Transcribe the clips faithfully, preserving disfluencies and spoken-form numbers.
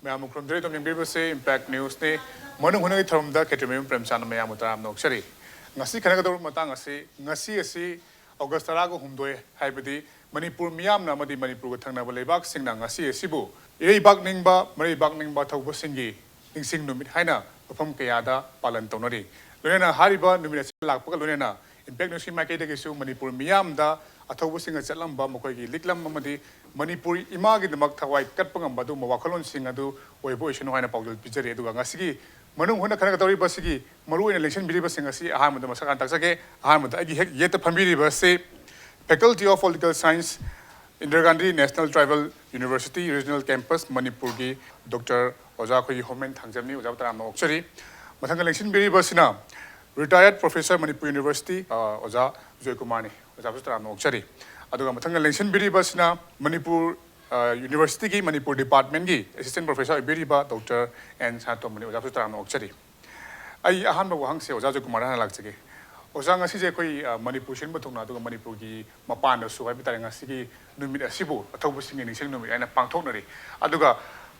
ꯃꯌꯥꯝꯕꯨ ꯈꯨꯔꯨꯝꯖꯔꯤ꯫ ꯑꯗꯨꯝ ꯌꯦꯡꯕꯤꯔꯤꯕꯁꯤ ꯏꯝꯄꯦꯛ ꯅ꯭ꯌꯨꯁꯅꯤ꯫ ꯃꯅꯨꯡ ꯍꯨꯠꯅꯒꯤ ꯊꯧꯔꯝꯗ ꯈꯦꯇ꯭ꯔꯤꯃꯌꯨꯝ ꯄ꯭ꯔꯦꯝꯆꯥꯟꯗ ꯃꯌꯥꯝꯕꯨ ꯇꯔꯥꯝꯅ ꯑꯣꯛꯆꯔꯤ꯫ ꯉꯁꯤ ꯈꯟꯅꯒꯗꯧꯔꯤꯕ ꯃꯇꯥꯡ ꯑꯁꯤ, ꯉꯁꯤ ꯑꯁꯤ ꯑꯣꯒꯁ ꯇꯔꯥꯒ ꯍꯨꯝꯗꯣꯏ, ꯍꯥꯏꯕꯗꯤ ꯃꯅꯤꯄꯨꯔ ꯃꯤꯌꯥꯝꯅ ꯑꯃꯗꯤ ꯃꯅꯤꯄꯨꯔꯒ ꯊꯪꯅꯕ ꯂꯩꯕꯥꯛꯁꯤꯡꯅ ꯉꯁꯤ ꯑꯁꯤꯕꯨ ꯏꯔꯩꯕꯥꯛ ꯅꯤꯡꯕ, ꯃꯔꯩꯕꯥꯛ ꯅꯤꯡꯕ ꯑꯊꯧꯕꯁꯤꯡꯒꯤ ꯅꯤꯡꯁꯤꯡ ꯅꯨꯃꯤꯠ ꯍꯥꯏꯅ ꯃꯐꯝ ꯀꯌꯥꯗ ꯄꯥꯂꯟ ꯇꯧꯅꯔꯤ꯫ ꯂꯣꯏꯅꯅ ꯍꯥꯏꯔꯤꯕ ꯅꯨꯃꯤꯠ ꯑꯁꯤ ꯂꯥꯛꯄꯒ ꯂꯣꯏꯅꯅ ꯏꯝꯄꯦꯛ ꯅ꯭ꯌꯨꯁꯀꯤ ꯃꯥꯏꯀꯩꯗꯒꯤꯁꯨ ꯃꯅꯤꯄꯨꯔ ꯃꯤꯌꯥꯝꯗ ꯑꯊꯧꯕꯁꯤꯡꯅ ꯆꯠꯂꯝꯕ ꯃꯈꯣꯏꯒꯤ ꯂꯤꯛꯂꯝ ꯑꯃꯗꯤ ꯃꯅꯤꯄꯨꯔ ꯏꯃꯥꯒꯤꯗꯃꯛ ꯊꯋꯥꯏ ꯀꯠꯄ ꯉꯝꯕ ꯑꯗꯨꯒꯨꯝꯕ ꯋꯥꯈꯜꯂꯣꯟꯁꯤꯡ ꯑꯗꯨ ꯑꯣꯏꯕ ꯑꯣꯏꯁꯅꯨ ꯍꯥꯏꯅ ꯄꯥꯎꯖꯦꯜ ꯄꯤꯖꯔꯤ꯫ ꯑꯗꯨꯒ ꯉꯁꯤꯒꯤ ꯃꯅꯨꯡ ꯍꯨꯠꯅ ꯈꯟꯅꯒꯗꯧꯔꯤꯕꯁꯤꯒꯤ ꯃꯔꯨꯑꯣꯏꯅ ꯂꯦꯡꯁꯤꯟꯕꯤꯔꯤꯕꯁꯤꯡ ꯑꯁꯤ ꯑꯍꯥꯟꯕꯗ ꯃꯁꯛ ꯍꯥꯟꯅ ꯇꯥꯛꯆꯒꯦ꯫ ꯑꯍꯥꯟꯕꯗ ꯑꯩꯒꯤ ꯍꯦꯛ ꯌꯦꯠꯇ ꯐꯝꯕꯤꯔꯤꯕ ꯑꯁꯤ Faculty of Political Science, Indira Gandhi National Tribal University Regional Campus, ꯃꯅꯤꯄꯨꯔꯒꯤ ꯗꯣꯛꯇꯔ ꯑꯣꯖꯥ ꯑꯩꯈꯣꯏꯒꯤ ꯍꯣꯃꯦꯟ ꯊꯥꯡꯖꯝꯅꯤ꯫ ꯑꯣꯖꯥꯕꯨ ꯇꯔꯥꯝꯅ ꯑꯣꯛꯆꯔꯤ꯫ ꯃꯊꯪꯗ ꯂꯦꯡꯁꯤꯟꯕꯤꯔꯤꯕꯁꯤꯅ retired professor, Manipur University, ꯑ, ꯑꯣꯖꯥ ꯖꯣꯏꯀꯨꯃꯥꯔꯅꯤ꯫ ꯑꯣꯖꯥꯕꯨꯁꯨ ꯇꯔꯥꯝꯅ ꯑꯣꯛꯆꯔꯤ꯫ ꯑꯗꯨꯒ ꯃꯊꯪꯗ ꯂꯦꯡꯁꯤꯟꯕꯤꯔꯤꯕꯁꯤꯅ ꯃꯅꯤꯄꯨꯔ, ꯑ, Universityꯒꯤ ꯃꯅꯤꯄꯨꯔ departmentꯀꯤ assistant professor ꯑꯣꯏꯕꯤꯔꯤꯕ ꯗꯣꯛꯇꯔ ꯑꯦꯟ ꯁꯅꯥꯇꯣꯝꯕꯅꯤ꯫ ꯑꯣꯖꯥꯕꯨꯁꯨ ꯇꯔꯥꯝꯅ ꯑꯣꯛꯆꯔꯤ꯫ ꯑꯩ ꯑꯍꯥꯟꯕ ꯋꯥꯍꯪꯁꯦ ꯑꯣꯖꯥ ꯖꯣꯏꯀꯨꯃꯥꯔꯗ ꯍꯥꯟꯅ ꯂꯥꯛꯆꯒꯦ꯫ ꯑꯣꯖꯥ, ꯉꯁꯤꯁꯦ ꯑꯩꯈꯣꯏ, ꯑ, ꯃꯅꯤꯄꯨꯔ ꯁꯤꯟꯕ ꯊꯨꯡꯅ, ꯑꯗꯨꯒ ꯃꯅꯤꯄꯨꯔꯒꯤ ꯃꯄꯥꯟꯗꯁꯨ ꯍꯥꯏꯕ ꯇꯥꯔꯦ, ꯉꯁꯤꯒꯤ ꯅꯨꯃꯤꯠ ꯑꯁꯤꯕꯨ ꯑꯊꯧꯕꯁꯤꯡꯒꯤ ꯅꯤꯡꯁꯤꯡ ꯅꯨꯃꯤꯠ ꯍꯥꯏꯅ ꯄꯥꯡꯊꯣꯛꯅꯔꯤ꯫ ꯑꯗꯨꯒ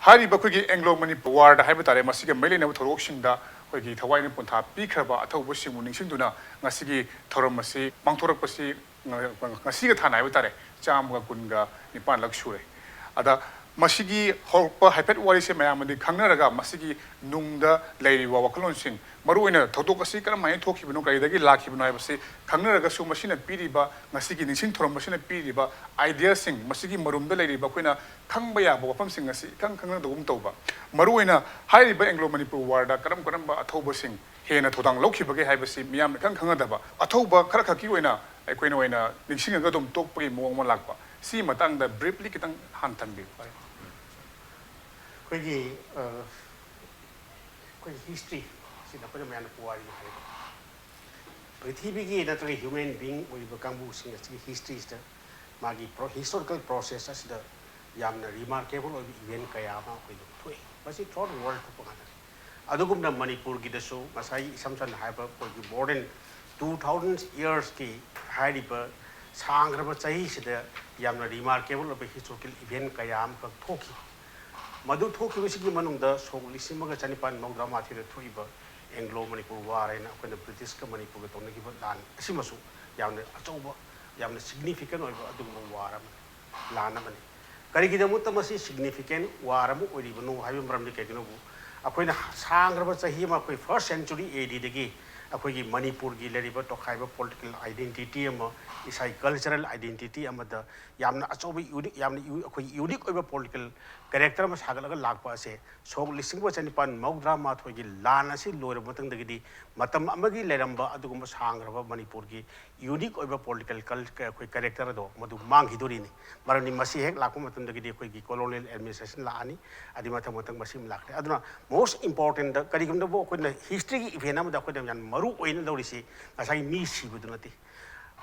ꯍꯥꯏꯔꯤꯕ ꯑꯩꯈꯣꯏꯒꯤ Anglo Manipur Warꯗ ꯍꯥꯏꯕ ꯇꯥꯔꯦ, ꯃꯁꯤꯒ ꯃꯔꯤ ꯂꯩꯅꯕ ꯊꯧꯗꯣꯛꯁꯤꯡꯗ ꯑꯩꯈꯣꯏꯒꯤ ꯊꯋꯥꯏꯅ ꯄꯣꯟꯊꯥ ꯄꯤꯈ꯭ꯔꯕ ꯑꯊꯧꯕꯁꯤꯡꯕꯨ ꯅꯤꯡꯁꯤꯡꯗꯨꯅ ꯉꯁꯤꯒꯤ ꯊꯧꯔꯝ ꯑꯁꯤ ꯄꯥꯡꯊꯣꯔꯛꯄꯁꯤ ꯉ-, ꯉꯁꯤꯒ ꯊꯥꯅ ꯍꯥꯏꯕ ꯇꯥꯔꯦ, ꯆꯥꯝꯃꯒ ꯀꯨꯟꯒ ꯅꯤꯄꯥꯟꯂꯛ ꯁꯨꯔꯦ꯫ ꯑꯗ ꯃꯁꯤꯒꯤ ꯍꯧꯔꯛꯄ ꯍꯥꯏꯐꯦꯠ ꯋꯥꯔꯤꯁꯦ ꯃꯌꯥꯝꯅꯗꯤ ꯈꯪꯅꯔꯒ, ꯃꯁꯤꯒꯤ ꯅꯨꯡꯗ ꯂꯩꯔꯤꯕ ꯋꯥꯈꯜꯂꯣꯟꯁꯤꯡ, ꯃꯔꯨꯑꯣꯏꯅ ꯊꯧꯗꯣꯛ ꯑꯁꯤ ꯀꯔꯝꯍꯥꯏꯅ ꯊꯣꯛꯈꯤꯕꯅꯣ, ꯀꯔꯤꯗꯒꯤ ꯂꯥꯛꯈꯤꯕꯅꯣ ꯍꯥꯏꯕꯁꯤ ꯈꯪꯅꯔꯒꯁꯨ, ꯃꯁꯤꯅ ꯄꯤꯔꯤꯕ, ꯉꯁꯤꯒꯤ ꯅꯤꯡꯁꯤꯡ ꯊꯧꯔꯝ ꯑꯁꯤꯅ ꯄꯤꯔꯤꯕ ideaꯁꯤꯡ, ꯃꯁꯤꯒꯤ ꯃꯔꯨꯝꯗ ꯂꯩꯔꯤꯕ ꯑꯩꯈꯣꯏꯅ ꯈꯪꯕ ꯌꯥꯕ ꯋꯥꯐꯝꯁꯤꯡ ꯑꯁꯤ ꯏꯈꯪ ꯈꯪꯅꯗꯒꯨꯝ ꯇꯧꯕ, ꯃꯔꯨꯑꯣꯏꯅ ꯍꯥꯏꯔꯤꯕ Anglo Manipur Warꯗ ꯀꯔꯝ ꯀꯔꯝꯕ ꯑꯊꯧꯕꯁꯤꯡ ꯍꯦꯟꯅ ꯊꯧꯗꯥꯡ ꯂꯧꯈꯤꯕꯒꯦ ꯍꯥꯏꯕꯁꯤ ꯃꯤꯌꯥꯝꯅ ꯏꯈꯪ ꯈꯪꯅꯗꯕ, ꯑꯊꯧꯕ ꯈꯔ ꯈꯛꯀꯤ ꯑꯣꯏꯅ ꯑꯩꯈꯣꯏꯅ ꯑꯣꯏꯅ ꯅꯤꯡꯁꯤꯡꯉꯒ ꯑꯗꯨꯝ ꯇꯣꯛꯄꯒꯤ ꯃꯑꯣꯡ ꯑꯃ ꯂꯥꯛꯄ, ꯁꯤꯒꯤ ꯃꯇꯥꯡꯗ briefly ꯈꯤꯇꯪ ꯍꯥꯟꯅ ꯊꯝꯕꯤꯌꯨ꯫ ꯑꯩꯈꯣꯏꯒꯤ, ꯑ, ꯑꯩꯈꯣꯏꯒꯤ history ꯁꯤꯗ ꯑꯩꯈꯣꯏꯅ ꯃꯌꯥꯝꯅ ꯄꯨꯋꯥꯔꯤ ꯍꯥꯏꯕ, ꯄ꯭ꯔꯤꯊꯤꯕꯤꯒꯤ ꯅꯠꯇ꯭ꯔꯒ human being ꯑꯣꯏꯔꯤꯕ ꯀꯥꯡꯕꯨꯁꯤꯡ ꯑꯁꯤꯒꯤ historyꯁꯤꯗ ꯃꯥꯒꯤ pro-, historical process ꯑꯁꯤꯗ ꯌꯥꯝꯅ remarkable ꯑꯣꯏꯕ event ꯀꯌꯥ ꯑꯃ ꯑꯩꯈꯣꯏꯗ ꯊꯣꯛꯏ꯫ ꯃꯁꯤ throughout the world ꯊꯣꯛꯄ ꯉꯥꯛꯇꯅꯤ꯫ ꯑꯗꯨꯒꯨꯝꯅ ꯃꯅꯤꯄꯨꯔꯒꯤꯗꯁꯨ ꯉꯁꯥꯏ ꯏꯁꯝ ꯁꯝꯅ ꯍꯥꯏꯕ ꯑꯩꯈꯣꯏꯒꯤ more than two thousand yearsꯀꯤ ꯍꯥꯏꯔꯤꯕ ꯁꯥꯡꯈ꯭ꯔꯕ ꯆꯍꯤꯁꯤꯗ ꯌꯥꯝꯅ remarkable ꯑꯣꯏꯕ historical event ꯀꯌꯥ ꯑꯃꯈꯛ ꯊꯣꯛꯈꯤ꯫ ꯃꯗꯨ ꯊꯣꯛꯈꯤꯕꯁꯤꯒꯤ ꯃꯅꯨꯡꯗ ꯁꯣꯛ ꯂꯤꯁꯤꯡ ꯑꯃꯒ ꯆꯅꯤꯄꯥꯟ ꯃꯧꯗ꯭ꯔꯥ ꯃꯥꯊꯣꯏꯗ ꯊꯣꯛꯏꯕ ꯑꯦꯡꯒ꯭ꯂꯣ ꯃꯅꯤꯄꯨꯔ ꯋꯥꯔ ꯍꯥꯏꯅ ꯑꯩꯈꯣꯏꯅ ꯕ꯭ꯔꯤꯇꯤꯁꯀ ꯃꯅꯤꯄꯨꯔꯒ ꯇꯧꯅꯈꯤꯕ ꯂꯥꯟ ꯑꯁꯤꯃꯁꯨ ꯌꯥꯝꯅ ꯑꯆꯧꯕ, ꯌꯥꯝꯅ ꯁꯤꯒꯅꯤꯐꯤꯀꯦꯟ ꯑꯣꯏꯕ ꯑꯗꯨꯒꯨꯝꯕ ꯋꯥꯔ ꯑꯃꯅꯤ, ꯂꯥꯟ ꯑꯃꯅꯤ꯫ ꯀꯔꯤꯒꯤꯗꯃꯛꯇ ꯃꯁꯤ ꯁꯤꯒꯅꯤꯐꯤꯀꯦꯟ ꯋꯥꯔ ꯑꯃ ꯑꯣꯏꯔꯤꯕꯅꯣ ꯍꯥꯏꯕ ꯃꯔꯝꯗꯤ ꯀꯩꯒꯤꯅꯣꯕꯨ, ꯑꯩꯈꯣꯏꯅ ꯁꯥꯡꯈ꯭ꯔꯕ ꯆꯍꯤ ꯑꯃ, ꯑꯩꯈꯣꯏ ꯐꯥꯔꯁ ꯁꯦꯟꯆꯨꯔꯤ ꯑꯦ ꯗꯤꯗꯒꯤ ꯑꯩꯈꯣꯏꯒꯤ ꯃꯅꯤꯄꯨꯔꯒꯤ ꯂꯩꯔꯤꯕ ꯇꯣꯈꯥꯏꯕ ꯄꯣꯂꯤꯇꯤꯀꯦꯜ ꯑꯥꯏꯗꯦꯟꯇꯤꯇꯤ ꯑꯃ, ꯏꯁꯥꯒꯤ ꯀꯜꯆꯔꯦꯜ ꯑꯥꯏꯗꯦꯟꯇꯤꯇꯤ ꯑꯃꯗ ꯌꯥꯝꯅ ꯑꯆꯧꯕ ꯌꯨꯅꯤꯛ, ꯌꯥꯝꯅ ꯌꯨ-, ꯑꯩꯈꯣꯏꯒꯤ ꯌꯨꯅꯤꯛ ꯑꯣꯏꯕ ꯄꯣꯂꯤꯇꯤꯀꯦꯜ ꯀꯦꯔꯦꯛꯇꯔ ꯑꯃ ꯁꯥꯒꯠꯂꯒ ꯂꯥꯛꯄ ꯑꯁꯦ ꯁꯣꯛ ꯂꯤꯁꯤꯡ ꯑꯃ ꯆꯅꯤꯄꯥꯟ ꯃꯧꯗ꯭ꯔꯥ ꯃꯥꯊꯣꯏꯒꯤ ꯂꯥꯟ ꯑꯁꯤ ꯂꯣꯏꯔꯕ ꯃꯇꯨꯡꯗꯒꯤꯗꯤ ꯃꯇꯝ ꯑꯃꯒꯤ ꯂꯩꯔꯝꯕ ꯑꯗꯨꯒꯨꯝꯕ ꯁꯥꯡꯈ꯭ꯔꯕ ꯃꯅꯤꯄꯨꯔꯒꯤ ꯌꯨꯅꯤꯛ ꯑꯣꯏꯕ ꯄꯣꯂꯤꯇꯤꯀꯦꯜ ꯀꯜ-, ꯑꯩꯈꯣꯏ ꯀꯦꯔꯦꯛꯇꯔ ꯑꯗꯣ ꯃꯗꯨ ꯃꯥꯡꯈꯤꯗꯣꯔꯤꯅꯤ꯫ ꯃꯔꯝꯗꯤ ꯃꯁꯤ ꯍꯦꯛ ꯂꯥꯛꯄ ꯃꯇꯝꯗꯒꯤꯗꯤ ꯑꯩꯈꯣꯏꯒꯤ ꯀꯣꯂꯣꯅꯤꯌꯦꯜ ꯑꯦꯗꯃꯤꯅꯤꯁꯇ꯭ꯔꯦꯁꯟ ꯂꯥꯛꯑꯅꯤ, ꯑꯗꯩ ꯃꯊꯪ ꯃꯊꯪ ꯃꯁꯤ ꯑꯃ ꯂꯥꯛꯈ꯭ꯔꯦ꯫ ꯑꯗꯨꯅ most important, ꯀꯔꯤꯒꯨꯝꯕꯗꯕꯨ ꯑꯩꯈꯣꯏꯅ ꯍꯤꯁꯇ꯭ꯔꯤꯒꯤ ꯏꯚꯦꯟ ꯑꯃꯗ ꯑꯩꯈꯣꯏꯅ ꯌꯥꯝ ꯃꯔꯨ ꯑꯣꯏꯅ ꯂꯧꯔꯤꯁꯤ ꯉꯁꯥꯏꯒꯤ ꯃꯤ ꯁꯤꯕꯗꯨ ꯅꯠꯇꯦ꯫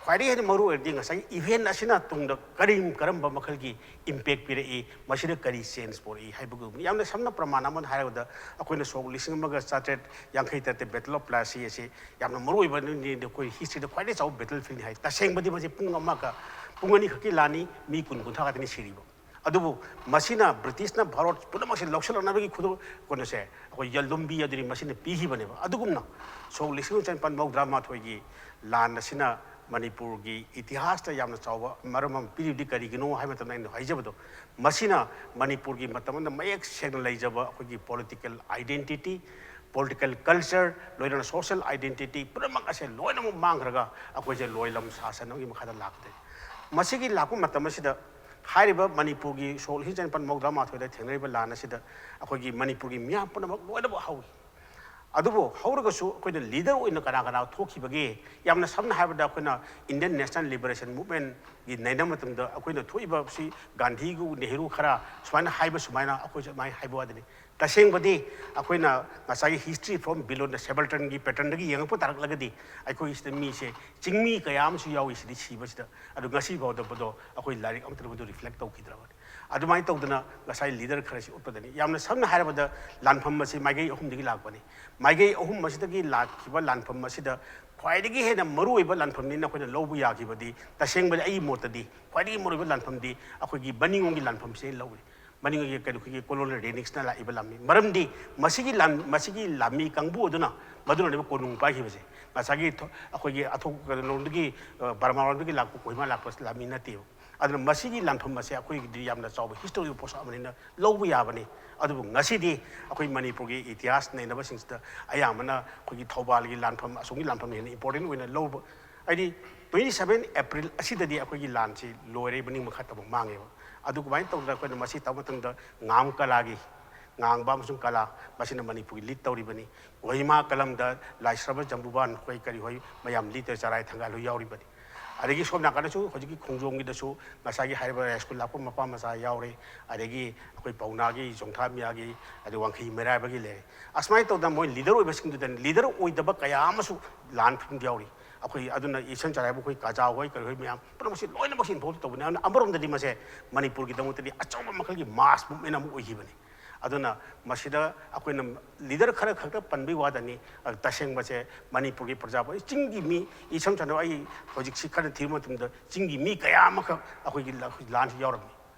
ꯈ꯭ꯋꯥꯏꯗꯒꯤ ꯍꯦꯟꯅ ꯃꯔꯨ ꯑꯣꯏꯔꯗꯤ ꯉꯁꯥꯏꯒꯤ ꯏꯚꯦꯟ ꯑꯁꯤꯅ ꯇꯨꯡꯗ ꯀꯔꯤ, ꯀꯔꯝꯕ ꯃꯈꯜꯒꯤ ꯏꯝꯄꯦꯛ ꯄꯤꯔꯛꯏ, ꯃꯁꯤꯅ ꯀꯔꯤ ꯆꯦꯟꯖ ꯄꯨꯔꯛꯏ ꯍꯥꯏꯕꯒꯨꯝꯕꯅꯤ꯫ ꯌꯥꯝꯅ ꯁꯝꯅ ꯄ꯭ꯔꯃꯥꯟ ꯑꯃ ꯍꯥꯏꯔꯕꯗ, ꯑꯩꯈꯣꯏꯅ ꯁꯣꯛ ꯂꯤꯁꯤꯡ ꯑꯃꯒ ꯆꯥꯇ꯭ꯔꯦꯠ ꯌꯥꯡꯈꯩ ꯇꯔꯦꯠꯇ ꯕꯦꯇꯜ ꯑꯣꯐ ꯄ꯭ꯂꯥꯁꯤ ꯑꯁꯤ ꯌꯥꯝꯅ ꯃꯔꯨ ꯑꯣꯏꯕ ꯅꯨꯃꯤꯠꯅꯤ, ꯑꯩꯈꯣꯏ ꯍꯤꯁꯇ꯭ꯔꯤꯗ ꯈ꯭ꯋꯥꯏꯗꯒꯤ ꯆꯥꯎꯕ ꯕꯦꯇꯜ ꯐꯤꯜꯅꯤ ꯍꯥꯏ꯫ ꯇꯁꯦꯡꯕꯗꯤ ꯃꯁꯤ ꯄꯨꯡ ꯑꯃꯈꯛ, ꯄꯨꯡ ꯑꯅꯤꯈꯛꯀꯤ ꯂꯥꯟꯅꯤ, ꯃꯤ ꯀꯨꯟ ꯀꯨꯟꯊ꯭ꯔꯥ ꯈꯛꯇꯅꯤ ꯁꯤꯔꯤꯕ꯫ ꯑꯗꯨꯕꯨ ꯃꯁꯤꯅ ꯕ꯭ꯔꯤꯇꯤꯁꯅ ꯚꯥꯔꯠ ꯄꯨꯝꯅꯃꯛꯁꯦ ꯂꯧꯁꯤꯜꯂꯛꯅꯕꯒꯤ ꯈꯨꯗꯣ-, ꯀꯩꯅꯣꯁꯦ, ꯑꯩꯈꯣꯏ ꯌꯦꯜꯗꯨꯝꯕꯤ ꯑꯗꯨꯗꯤ ꯃꯁꯤꯅ ꯄꯤꯈꯤꯕꯅꯦꯕ꯫ ꯑꯗꯨꯒꯨꯝꯅ ꯁꯣꯛ ꯂꯤꯁꯤꯡ ꯑꯃ ꯆꯅꯤꯄꯥꯟ ꯃꯧꯗ꯭ꯔꯥ ꯃꯥꯊꯣꯏꯒꯤ ꯂꯥꯟ ꯑꯁꯤꯅ ꯃꯅꯤꯄꯨꯔꯒꯤ ꯏꯇꯤꯍꯥꯁꯇ ꯌꯥꯝꯅ ꯆꯥꯎꯕ ꯃꯔꯝ ꯑꯃ ꯄꯤꯔꯤꯕꯗꯤ ꯀꯔꯤꯒꯤꯅꯣ ꯍꯥꯏꯕ ꯃꯇꯝꯗ ꯑꯩꯅ ꯍꯥꯏꯖꯕꯗꯣ, ꯃꯁꯤꯅ ꯃꯅꯤꯄꯨꯔꯒꯤ ꯃꯇꯝ ꯑꯃꯗ ꯃꯌꯦꯛ ꯁꯦꯡꯅ ꯂꯩꯖꯕ ꯑꯩꯈꯣꯏꯒꯤ ꯄꯣꯂꯤꯇꯤꯀꯦꯜ ꯑꯥꯏꯗꯦꯟꯇꯤꯇꯤ, ꯄꯣꯂꯤꯇꯤꯀꯦꯜ ꯀꯜꯆꯔ, ꯂꯣꯏꯅꯅ ꯁꯣꯁꯤꯌꯦꯜ ꯑꯥꯏꯗꯦꯟꯇꯤꯇꯤ ꯄꯨꯝꯅꯃꯛ ꯑꯁꯦ ꯂꯣꯏꯅꯃꯛ ꯃꯥꯡꯈ꯭ꯔꯒ ꯑꯩꯈꯣꯏꯁꯦ ꯂꯣꯏꯂꯝ ꯁꯥꯁꯟ ꯑꯃꯒꯤ ꯃꯈꯥꯗ ꯂꯥꯛꯀꯗꯣꯏꯅꯤ꯫ ꯃꯁꯤꯒꯤ ꯂꯥꯛꯄ ꯃꯇꯝ ꯑꯁꯤꯗ ꯍꯥꯏꯔꯤꯕ ꯃꯅꯤꯄꯨꯔꯒꯤ ꯁꯣꯛ ꯂꯤꯁꯤꯡ ꯆꯅꯤꯄꯥꯟ ꯃꯧꯗ꯭ꯔꯥ ꯃꯥꯊꯣꯏꯗ ꯊꯦꯡꯅꯔꯤꯕ ꯂꯥꯟ ꯑꯁꯤꯗ ꯑꯩꯈꯣꯏꯒꯤ ꯃꯅꯤꯄꯨꯔꯒꯤ ꯃꯤꯌꯥꯝ ꯄꯨꯝꯅꯃꯛ ꯂꯣꯏꯅꯃꯛ ꯍꯧꯏ꯫ ꯑꯗꯨꯕꯨ ꯍꯧꯔꯒꯁꯨ ꯑꯩꯈꯣꯏꯅ ꯂꯤꯗꯔ ꯑꯣꯏꯅ ꯀꯅꯥ ꯀꯅꯥ ꯊꯣꯛꯈꯤꯕꯒꯦ? ꯌꯥꯝꯅ ꯁꯝꯅ ꯍꯥꯏꯔꯕꯗ ꯑꯩꯈꯣꯏꯅ ꯏꯟꯗꯤꯌꯟ ꯅꯦꯁꯅꯦꯜ ꯂꯤꯕꯔꯦꯁꯟ ꯃꯨꯚꯃꯦꯟꯒꯤ ꯅꯩꯅꯕ ꯃꯇꯝꯗ ꯑꯩꯈꯣꯏꯅ ꯊꯣꯛꯏꯕꯁꯤ ꯒꯥꯟꯙꯤꯒ ꯅꯦꯍꯔꯨ ꯈꯔ ꯁꯨꯃꯥꯏꯅ ꯍꯥꯏꯕ ꯁꯨꯃꯥꯏꯅ ꯑꯩꯈꯣꯏꯁꯨ ꯑꯗꯨꯃꯥꯏꯅ ꯍꯥꯏꯕ ꯋꯥꯗꯅꯤ꯫ ꯇꯁꯦꯡꯕꯗꯤ ꯑꯩꯈꯣꯏꯅ ꯉꯁꯥꯏꯒꯤ history from below, ꯅ ꯁꯦꯕꯜꯇꯟꯒꯤ ꯄꯦꯇꯔꯟꯗꯒꯤ ꯌꯦꯡꯉꯛꯄ ꯇꯥꯔꯛꯂꯒꯗꯤ ꯑꯩꯈꯣꯏꯒꯤ ꯁꯤꯗ ꯃꯤꯁꯦ ꯆꯤꯡꯃꯤ ꯀꯌꯥ ꯑꯃꯁꯨ ꯌꯥꯎꯏ ꯁꯤꯗꯤ ꯁꯤꯕꯁꯤꯗ꯫ ꯑꯗꯨ ꯉꯁꯤ ꯐꯥꯎꯗꯕꯗꯣ ꯑꯩꯈꯣꯏ ꯂꯥꯏꯔꯤꯛ ꯑꯃꯠꯇꯗ ꯃꯗꯨ ꯔꯤꯐ꯭ꯂꯦꯛ ꯇꯧꯈꯤꯗ꯭ꯔꯕꯅꯤ꯫ ꯑꯗꯨꯃꯥꯏꯅ ꯇꯧꯗꯅ ꯉꯁꯥꯏ ꯂꯤꯗꯔ ꯈꯔꯁꯤ ꯎꯠꯄꯗꯅꯤ꯫ ꯌꯥꯝꯅ ꯁꯝꯅ ꯍꯥꯏꯔꯕꯗ ꯂꯥꯟꯐꯝ ꯑꯁꯤ ꯃꯥꯏꯀꯩ ꯑꯍꯨꯝꯗꯒꯤ ꯂꯥꯛꯄꯅꯤ꯫ ꯃꯥꯏꯀꯩ ꯑꯍꯨꯝ ꯑꯁꯤꯗꯒꯤ ꯂꯥꯛꯈꯤꯕ ꯂꯥꯟꯐꯝ ꯑꯁꯤꯗ ꯈ꯭ꯋꯥꯏꯗꯒꯤ ꯍꯦꯟꯅ ꯃꯔꯨꯑꯣꯏꯕ ꯂꯥꯟꯐꯝꯅꯤꯅ ꯑꯩꯈꯣꯏꯅ ꯂꯧꯕ ꯌꯥꯈꯤꯕꯗꯤ, ꯇꯁꯦꯡꯕꯗꯤ ꯑꯩꯒꯤ ꯃꯣꯠꯇꯗꯤ ꯈ꯭ꯋꯥꯏꯗꯒꯤ ꯃꯔꯨꯑꯣꯏꯕ ꯂꯥꯟꯐꯝꯗꯤ ꯑꯩꯈꯣꯏꯒꯤ ꯃꯅꯤꯡꯂꯣꯝꯒꯤ ꯂꯥꯟꯐꯝꯁꯤ ꯑꯩꯅ ꯂꯧꯏ꯫ ꯃꯅꯤꯡꯒꯤ ꯀꯩꯅꯣ, ꯑꯩꯈꯣꯏꯒꯤ colonial reigningsꯅ ꯂꯥꯛꯏꯕ ꯂꯥꯟꯃꯤ꯫ ꯃꯔꯝꯗꯤ ꯃꯁꯤꯒꯤ ꯂꯥꯟ-, ꯃꯁꯤꯒꯤ ꯂꯥꯟꯃꯤ ꯀꯥꯡꯕꯨ ꯑꯗꯨꯅ ꯃꯗꯨꯅꯅꯦꯕ ꯀꯣꯅꯨꯡ ꯄꯥꯏꯈꯤꯕꯁꯦ꯫ ꯉꯁꯥꯏꯒꯤ ꯊꯣ-, ꯑꯩꯈꯣꯏꯒꯤ ꯑꯊꯣꯛ ꯀꯩꯅꯣꯔꯣꯝꯗꯒꯤ, ꯑ, ꯕꯔꯃꯥꯔꯣꯝꯗꯒꯤ ꯂꯥꯛꯄ, ꯀꯣꯍꯤꯃꯥ ꯂꯥꯛꯄ ꯂꯥꯟꯃꯤ ꯅꯠꯇꯦꯕ꯫ ꯑꯗꯨꯅ ꯃꯁꯤꯒꯤ ꯂꯥꯟꯐꯝ ꯑꯁꯦ ꯑꯩꯈꯣꯏꯒꯤꯗꯤ ꯌꯥꯝꯅ ꯆꯥꯎꯕ historical ꯄꯣꯠꯁꯛ ꯑꯃꯅꯤꯅ ꯂꯧꯕ ꯌꯥꯕꯅꯤ꯫ ꯑꯗꯨꯕꯨ ꯉꯁꯤꯗꯤ ꯑꯩꯈꯣꯏ ꯃꯅꯤꯄꯨꯔꯒꯤ ꯏꯇꯤꯍꯥꯁ ꯅꯩꯅꯕꯁꯤꯡꯁꯤꯗ ꯑꯌꯥꯝꯕꯅ ꯑꯩꯈꯣꯏꯒꯤ ꯊꯧꯕꯥꯜꯒꯤ ꯂꯥꯟꯐꯝ, ꯑꯁꯣꯝꯒꯤ ꯂꯥꯟꯐꯝꯅ ꯍꯦꯟꯅ important ꯑꯣꯏꯅ ꯂꯧꯕ, ꯍꯥꯏꯗꯤ twenty seven April ꯑꯁꯤꯗꯗꯤ ꯑꯩꯈꯣꯏꯒꯤ ꯂꯥꯟꯁꯤ ꯂꯣꯏꯔꯦ, ꯃꯅꯤꯡ ꯃꯈꯥ ꯇꯧꯕ ꯃꯥꯡꯉꯦꯕ꯫ ꯑꯗꯨ ꯀꯃꯥꯏꯅ ꯇꯧꯗꯅ ꯑꯩꯈꯣꯏꯅ ꯃꯁꯤ ꯇꯧꯕ ꯃꯇꯝꯗ ꯉꯥꯝ ꯀꯂꯥꯒꯤ, ꯉꯥꯡꯕ ꯑꯃꯁꯨꯡ ꯀꯂꯥ, ꯃꯁꯤꯅ ꯃꯅꯤꯄꯨꯔꯒꯤ lead ꯇꯧꯔꯤꯕꯅꯤ꯫ ꯀꯣꯍꯤꯃꯥ ꯀꯂꯝꯗ ꯂꯥꯏꯁ꯭ꯔꯕ ꯖꯝꯕꯨꯕꯥꯟ ꯍꯣꯏ ꯀꯔꯤ ꯍꯣꯏ ꯃꯌꯥꯝ lead ꯇꯧꯔꯤ, ꯆꯔꯥꯏ ꯊꯪꯒꯥꯜ ꯍꯣꯏ ꯌꯥꯎꯔꯤꯕꯅꯤ꯫ ꯑꯗꯒꯤ ꯁꯣꯝ ꯅꯥꯀꯟꯗꯁꯨ ꯍꯧꯖꯤꯛꯀꯤ ꯈꯣꯡꯖꯣꯝꯒꯤꯗꯁꯨ ꯉꯁꯥꯏꯒꯤ ꯍꯥꯏꯔꯤꯕ ꯍꯥꯏ ꯁ꯭ꯀꯨꯜ ꯂꯥꯛꯄ ꯃꯄꯥ ꯃꯆꯥ ꯌꯥꯎꯔꯦ, ꯑꯗꯒꯤ ꯑꯩꯈꯣꯏ ꯄꯥꯎꯅꯥꯒꯤ, ꯆꯣꯡꯊꯥ ꯃꯤꯌꯥꯒꯤ, ꯑꯗꯩ ꯋꯥꯡꯈꯩ ꯃꯩꯔꯥꯕꯒꯤ ꯂꯩꯔꯦ꯫ ꯑꯁꯨꯃꯥꯏꯅ ꯇꯧꯗꯅ ꯃꯣꯏ leader ꯑꯣꯏꯕꯁꯤꯡꯗꯨꯗ leader ꯑꯣꯏꯗꯕ ꯀꯌꯥ ꯑꯃꯁꯨ ꯂꯥꯟ ꯐꯝ ꯌꯥꯎꯔꯤ꯫ ꯑꯩꯈꯣꯏ ꯑꯗꯨꯅ ꯏꯁꯝ ꯆꯥꯏ ꯍꯥꯏꯕ ꯑꯩꯈꯣꯏ ꯀꯥꯖꯥ ꯍꯣꯏ ꯀꯔꯤ ꯍꯣꯏ ꯃꯌꯥꯝ ꯄꯨꯝꯅꯃꯛꯁꯤ ꯂꯣꯏꯅꯃꯛꯁꯤ involve ꯇꯧꯕꯅꯤ꯫ ꯑꯗꯨꯅ ꯑꯃꯔꯣꯝꯗꯗꯤ ꯃꯁꯦ ꯃꯅꯤꯄꯨꯔꯒꯤꯗꯃꯛꯇꯗꯤ ꯑꯆꯧꯕ ꯃꯈꯜꯒꯤ mass movement ꯑꯃ ꯑꯣꯏꯈꯤꯕꯅꯤ꯫ ꯑꯗꯨꯅ ꯃꯁꯤꯗ ꯑꯩꯈꯣꯏꯅ leader ꯈꯔ ꯈꯛꯇ ꯄꯟꯕꯒꯤ ꯋꯥꯗꯅꯤ, ꯑ, ꯇꯁꯦꯡꯕꯁꯦ ꯃꯅꯤꯄꯨꯔꯒꯤ ꯄ꯭ꯔꯖꯥ, ꯆꯤꯡꯒꯤ ꯃꯤ, ꯏꯁꯝ ꯁꯝꯅ ꯑꯩ ꯍꯧꯖꯤꯛꯁꯤ ꯈꯔ ꯊꯤꯕ ꯃꯇꯝꯗ ꯆꯤꯡꯒꯤ ꯃꯤ ꯀꯌꯥ ꯑꯃꯈꯛ ꯑꯩꯈꯣꯏꯒꯤ ꯂ-, ꯂꯥꯟꯁꯤ ꯌꯥꯎꯔꯝꯃꯤ꯫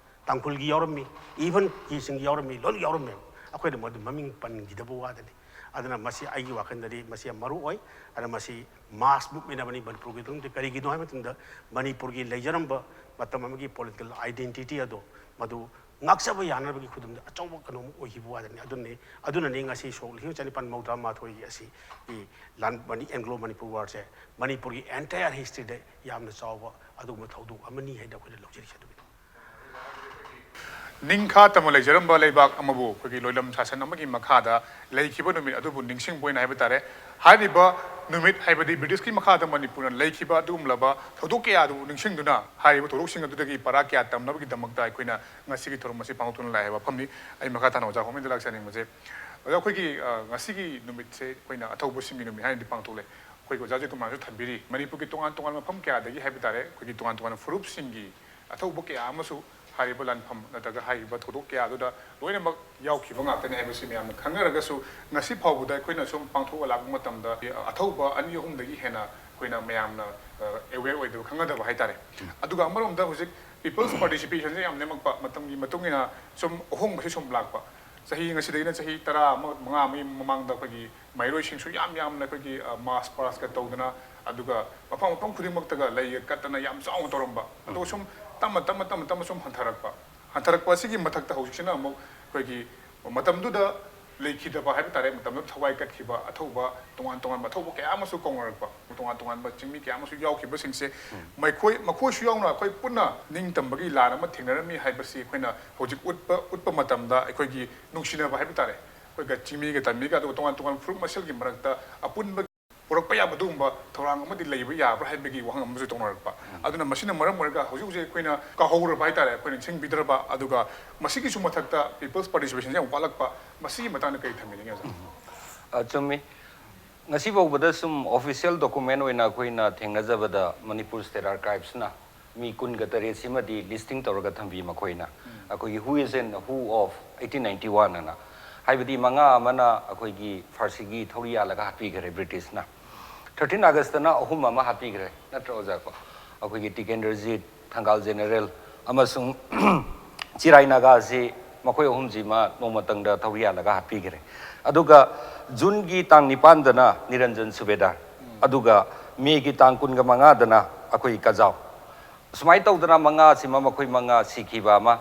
ꯇꯥꯡꯈꯨꯜꯒꯤ ꯌꯥꯎꯔꯝꯃꯤ, even ꯀꯤꯁꯤꯡꯒꯤ ꯌꯥꯎꯔꯝꯃꯤ, ꯂꯣꯏꯅ ꯌꯥꯎꯔꯝꯃꯦꯕ꯫ ꯑꯩꯈꯣꯏꯅ ꯃꯗꯨ ꯃꯃꯤꯡ ꯄꯟꯈꯤꯗꯕ ꯋꯥꯗꯅꯤ꯫ ꯑꯗꯨꯅ ꯃꯁꯤ ꯑꯩꯒꯤ ꯋꯥꯈꯜꯗꯗꯤ ꯃꯁꯤ ꯌꯥꯝ ꯃꯔꯨ ꯑꯣꯏ꯫ ꯑꯗꯨꯅ ꯃꯁꯤ mass movement ꯑꯃꯅꯤ ꯃꯅꯤꯄꯨꯔꯒꯤꯗꯃꯛꯇ꯫ ꯀꯔꯤꯒꯤꯅꯣ ꯍꯥꯏꯕ ꯃꯇꯝꯗ ꯃꯅꯤꯄꯨꯔꯒꯤ ꯂꯩꯖꯔꯝꯕ ꯃꯇꯝ ꯑꯃꯒꯤ political identity ꯑꯗꯣ ꯃꯗꯨ ꯉꯥꯛꯆꯕ ꯌꯥꯅꯕꯒꯤ ꯈꯨꯗꯝꯗ ꯑꯆꯧꯕ ꯀꯩꯅꯣꯝ ꯑꯣꯏꯈꯤꯕ ꯋꯥꯗꯅꯤ꯫ ꯑꯗꯨꯅꯤ, ꯑꯗꯨꯅꯅꯤ ꯉꯁꯤ ꯁꯣꯛ ꯂꯤꯁꯤꯡ ꯆꯅꯤꯄꯥꯟ ꯃꯧꯗ꯭ꯔꯥ ꯃꯥꯊꯣꯏꯒꯤ ꯑꯁꯤ ꯂꯥꯟ-, ꯃꯅꯤ-, Anglo Manipur War ꯁꯦ ꯃꯅꯤꯄꯨꯔꯒꯤ entire history ꯗ ꯌꯥꯝꯅ ꯆꯥꯎꯕ ꯑꯗꯨꯒꯨꯝꯕ ꯊꯧꯗꯣꯛ ꯑꯃꯅꯤ ꯍꯥꯏꯅ ꯑꯩꯈꯣꯏꯅ ꯂꯧꯖꯔꯤꯁꯦ꯫ ꯑꯗꯨꯒꯤꯅꯤ꯫ ꯅꯤꯡꯈꯥ ꯇꯝꯅ ꯂꯩꯖꯔꯝꯕ ꯂꯩꯕꯥꯛ ꯑꯃꯕꯨ ꯑꯩꯈꯣꯏꯒꯤ ꯂꯣꯏꯂꯝ ꯁꯥꯁꯟ ꯑꯃꯒꯤ ꯃꯈꯥꯗ ꯂꯩꯈꯤꯕ ꯅꯨꯃꯤꯠ ꯑꯗꯨꯕꯨ ꯅꯤꯡꯁꯤꯡꯕ ꯑꯣꯏꯅ ꯍꯥꯏꯕ ꯇꯥꯔꯦ꯫ ꯍꯥꯏꯔꯤꯕ ꯅꯨꯃꯤꯠ ꯍꯥꯏꯕꯗꯤ ꯕ꯭ꯔꯤꯇꯤꯁꯀꯤ ꯃꯈꯥꯗ ꯃꯅꯤꯄꯨꯔꯅ ꯂꯩꯈꯤꯕ ꯑꯗꯨꯒꯨꯝꯂꯕ ꯊꯧꯗꯣꯛ ꯀꯌꯥ ꯑꯗꯨꯕꯨ ꯅꯤꯡꯁꯤꯡꯗꯨꯅ ꯍꯥꯏꯔꯤꯕ ꯊꯧꯗꯣꯛꯁꯤꯡ ꯑꯗꯨꯗꯒꯤ ꯄꯔꯥ ꯀꯌꯥ ꯇꯝꯅꯕꯒꯤꯗꯃꯛꯇ ꯑꯩꯈꯣꯏꯅ ꯉꯁꯤꯒꯤ ꯊꯧꯔꯝ ꯑꯁꯤ ꯄꯥꯡꯊꯣꯛꯇꯨꯅ ꯂꯥꯛꯑꯦ꯫ ꯋꯥꯐꯝꯅꯤ꯫ ꯑꯩ ꯃꯈꯥ ꯇꯥꯅ ꯑꯣꯖꯥ ꯍꯣꯃꯦꯟꯗ ꯂꯥꯛꯆꯅꯤꯡꯕꯁꯦ, ꯑꯣꯖꯥ, ꯑꯩꯈꯣꯏꯒꯤ, ꯑ, ꯉꯁꯤꯒꯤ ꯅꯨꯃꯤꯠꯁꯦ ꯑꯩꯈꯣꯏꯅ ꯑꯊꯧꯕ ꯁꯤꯡꯒꯤ ꯅꯨꯃꯤꯠ ꯍꯥꯏꯅꯗꯤ ꯄꯥꯡꯊꯣꯛꯂꯦ꯫ ꯑꯩꯈꯣꯏꯒꯤ ꯑꯣꯖꯥ ꯖꯤꯇꯨꯃꯥꯅꯁꯨ ꯊꯝꯕꯤꯔꯤ, ꯃꯅꯤꯄꯨꯔꯒꯤ ꯇꯣꯉꯥꯟ ꯇꯣꯉꯥꯟꯕ ꯃꯐꯝ ꯀꯌꯥꯗꯒꯤ ꯍꯥꯏꯕ ꯇꯥꯔꯦ, ꯑꯩꯈꯣꯏꯒꯤ ꯇꯣꯉꯥꯟ ꯇꯣꯉꯥꯟꯕ ꯐꯨꯔꯨꯞꯁꯤꯡꯒꯤ ꯑꯊꯧꯕ ꯀꯌꯥ ꯑꯃꯁꯨ ꯍꯥꯏꯔꯤꯕ ꯂꯥꯟꯐꯝ ꯅꯠꯇ꯭ꯔꯒ ꯍꯥꯏꯔꯤꯕ ꯊꯧꯗꯣꯛ ꯀꯌꯥ ꯑꯗꯨꯗ ꯂꯣꯏꯅꯃꯛ ꯌꯥꯎꯈꯤꯕ ꯉꯥꯛꯇꯅꯤ ꯍꯥꯏꯕꯁꯤ ꯃꯌꯥꯝꯅ ꯈꯪꯅꯔꯒꯁꯨ, ꯉꯁꯤ ꯐꯥꯎꯕꯗ ꯑꯩꯈꯣꯏꯅ ꯁꯨꯝ ꯄꯥꯡꯊꯣꯛꯑ ꯂꯥꯛꯄ ꯃꯇꯝꯗ ꯑꯊꯧꯕ ꯑꯅꯤ ꯑꯍꯨꯝꯗꯒꯤ ꯍꯦꯟꯅ ꯑꯩꯈꯣꯏꯅ ꯃꯌꯥꯝꯅ ꯑꯦꯋꯦꯌꯔ ꯑꯣꯏꯗꯕ, ꯈꯪꯅꯗꯕ ꯍꯥꯏꯇꯥꯔꯦ꯫ ꯑꯗꯨꯒ ꯑꯃꯔꯣꯝꯗ ꯍꯧꯖꯤꯛ ꯄꯤꯄꯜꯁ ꯄꯥꯔꯇꯤꯁꯤꯄꯦꯁꯟꯁꯦ ꯌꯥꯝ ꯅꯦꯝꯃꯛꯄ, ꯃꯇꯝꯒꯤ ꯃꯇꯨꯡ ꯏꯟꯅ ꯁꯨꯝ ꯑꯍꯣꯡꯕꯁꯤ ꯁꯨꯝ ꯂꯥꯛꯄ꯫ ꯆꯍꯤ ꯉꯁꯤꯗꯒꯤꯅ ꯆꯍꯤ ꯇꯔꯥ ꯑꯃ, ꯃꯉꯥ ꯑꯃꯒꯤ ꯃꯃꯥꯡꯗ ꯑꯩꯈꯣꯏꯒꯤ ꯃꯍꯩꯔꯣꯏꯁꯤꯡꯁꯨ ꯌꯥꯝ ꯌꯥꯝꯅ ꯑꯩꯈꯣꯏꯒꯤ ꯃꯥꯁ ꯄꯥꯁꯀ ꯇꯧꯗꯅ, ꯑꯗꯨꯒ ꯃꯐꯝ ꯃꯐꯝ ꯈꯨꯗꯤꯡꯃꯛꯇꯒ ꯂꯩꯒ ꯀꯠꯇꯅ ꯌꯥꯝ ꯆꯥꯎꯅ ꯇꯧꯔꯝꯕ꯫ ꯑꯗꯨꯒ ꯁꯨꯝ ꯇꯞꯅ ꯇꯞꯅ ꯇꯞꯅ ꯇꯞꯅ ꯁꯨꯝ ꯍꯟꯊꯔꯛꯄ꯫ ꯍꯟꯊꯔꯛꯄ ꯑꯁꯤꯒꯤ ꯃꯊꯛꯇ ꯍꯧꯖꯤꯛꯁꯤꯅ ꯑꯃꯨꯛ ꯑꯩꯈꯣꯏꯒꯤ ꯃꯇꯝꯗꯨꯗ ꯂꯩꯈꯤꯗꯕ ꯍꯥꯏꯕ ꯇꯥꯔꯦ, ꯃꯇꯝꯗꯨꯗ ꯊꯋꯥꯏ ꯀꯠꯈꯤꯕ ꯑꯊꯧꯕ, ꯇꯣꯉꯥꯟ ꯇꯣꯉꯥꯟꯕ ꯑꯊꯧꯕ ꯀꯌꯥ ꯑꯃꯁꯨ ꯀꯧꯅꯔꯛꯄ, ꯇꯣꯉꯥꯟ ꯇꯣꯉꯥꯟꯕ ꯆꯤꯡꯃꯤ ꯀꯌꯥ ꯑꯃꯁꯨ ꯌꯥꯎꯈꯤꯕꯁꯤꯡꯁꯦ, ꯃꯈꯣꯏ, ꯃꯈꯣꯏꯁꯨ ꯌꯥꯎꯅ ꯑꯩꯈꯣꯏ ꯄꯨꯟꯅ ꯅꯤꯡꯇꯝꯕꯒꯤ ꯂꯥꯟ ꯑꯃ ꯊꯦꯡꯅꯔꯝꯃꯤ ꯍꯥꯏꯕꯁꯤ ꯑꯩꯈꯣꯏꯅ ꯍꯧꯖꯤꯛ ꯎꯠꯄ, ꯎꯠꯄ ꯃꯇꯝꯗ ꯑꯩꯈꯣꯏꯒꯤ ꯅꯨꯡꯁꯤꯅꯕ ꯍꯥꯏꯕ ꯇꯥꯔꯦ, ꯑꯩꯈꯣꯏꯒ ꯆꯤꯡꯃꯤꯒ ꯇꯝꯃꯤꯒ ꯑꯗꯨꯒ ꯇꯣꯉꯥꯟ ꯇꯣꯉꯥꯟꯕ ꯐꯨꯔꯨꯞ ꯃꯁꯦꯜꯒꯤ ꯃꯔꯛꯇ ꯑꯄꯨꯟꯕ ꯄꯨꯔꯛꯄ ꯌꯥꯕ ꯑꯗꯨꯒꯨꯝꯕ ꯊꯧꯔꯥꯡ ꯑꯃꯗꯤ ꯂꯩꯕ ꯌꯥꯕ꯭ꯔꯥ ꯍꯥꯏꯕꯒꯤ ꯋꯥꯍꯪ ꯑꯃꯁꯨ ꯇꯧꯅꯔꯛꯄ꯫ ꯑꯗꯨꯅ ꯃꯁꯤꯅ ꯃꯔꯝ ꯑꯣꯏꯔꯒ ꯍꯧꯖꯤꯛ ꯍꯧꯖꯤꯛ ꯑꯩꯈꯣꯏꯅ ꯀꯥꯎꯍꯧꯔꯕ ꯍꯥꯏꯇꯥꯔꯦ, ꯑꯩꯈꯣꯏꯅ ꯅꯤꯡꯁꯤꯡꯕꯤꯗ꯭ꯔꯕ, ꯑꯗꯨꯒ ꯃꯁꯤꯒꯤꯁꯨ ꯃꯊꯛꯇ ꯄꯤꯄꯜꯁ ꯄꯥꯔꯇꯤꯁꯤꯄꯦꯁꯟꯁꯦ ꯌꯥꯝ ꯋꯥꯠꯂꯛꯄ, ꯃꯁꯤꯒꯤ ꯃꯇꯥꯡꯗ ꯀꯔꯤ ꯊꯝꯕꯤꯅꯤꯡꯉꯤ, ꯑꯣꯖꯥ? ꯑ, ꯆꯨꯝꯃꯤ꯫ ꯉꯁꯤ ꯐꯥꯎꯕꯗ ꯁꯨꯝ ꯑꯣꯐꯤꯁꯤꯌꯦꯜ ꯗꯣꯀꯨꯃꯦꯟ ꯑꯣꯏꯅ ꯑꯩꯈꯣꯏꯅ ꯊꯦꯡꯅꯖꯕꯗ ꯃꯅꯤꯄꯨꯔ ꯁ꯭ꯇꯦꯠ ꯑꯥꯔꯀꯥꯏꯚꯁꯅ ꯃꯤ ꯀꯨꯟꯒ ꯇꯔꯦꯠꯁꯤꯃꯗꯤ ꯂꯤꯁꯇꯤꯡ ꯇꯧꯔꯒ ꯊꯝꯕꯤ ꯃꯈꯣꯏꯅ꯫ ꯑꯩꯈꯣꯏꯒꯤ Who is and Who of eighteen ninety-one ꯑꯅ, ꯍꯥꯏꯕꯗꯤ ꯃꯉꯥ ꯑꯃꯅ ꯑꯩꯈꯣꯏꯒꯤ ꯐꯥꯔꯁꯤꯒꯤ ꯊꯧꯔꯤ ꯌꯥꯜꯂꯒ ꯍꯥꯠꯄꯤꯈ꯭ꯔꯦ ꯕ꯭ꯔꯤꯇꯤꯁꯅ꯫ ꯊꯥꯔꯇꯤꯟ ꯑꯥꯒꯁꯇꯅ ꯑꯍꯨꯝ ꯑꯃ ꯍꯥꯠꯄꯤꯈ꯭ꯔꯦ, ꯅꯠꯇ꯭ꯔꯣ ꯑꯣꯖꯥꯀꯣ? ꯑꯩꯈꯣꯏꯒꯤ ꯇꯤꯀꯦꯟꯗ꯭ꯔꯖꯤꯠ, ꯊꯪꯒꯥꯜ ꯖꯦꯅꯔꯦꯜ, ꯑꯃꯁꯨꯡ ꯆꯤꯔꯥꯏ ꯅꯥꯒꯥꯁꯤ, ꯃꯈꯣꯏ ꯑꯍꯨꯝꯁꯤꯃ ꯅꯣꯡꯃꯇꯪꯗ ꯊꯧꯔꯤ ꯌꯥꯜꯂꯒ ꯍꯥꯠꯄꯤꯈ꯭ꯔꯦ꯫ ꯑꯗꯨꯒ ꯖꯨꯟꯒꯤ ꯇꯥꯡ ꯅꯤꯄꯥꯟꯗꯅ ꯅꯤꯔꯟꯖꯟ ꯁꯨꯕꯦꯗꯥꯔ, ꯑꯗꯨꯒ ꯃꯦꯒꯤ ꯇꯥꯡ ꯀꯨꯟꯒ ꯃꯉꯥꯗꯅ ꯑꯩꯈꯣꯏ ꯀꯖꯥꯎ꯫ ꯁꯨꯃꯥꯏꯅ ꯇꯧꯗꯅ ꯃꯉꯥꯁꯤꯃ, ꯃꯈꯣꯏ ꯃꯉꯥ ꯁꯤꯈꯤꯕ ꯑꯃ,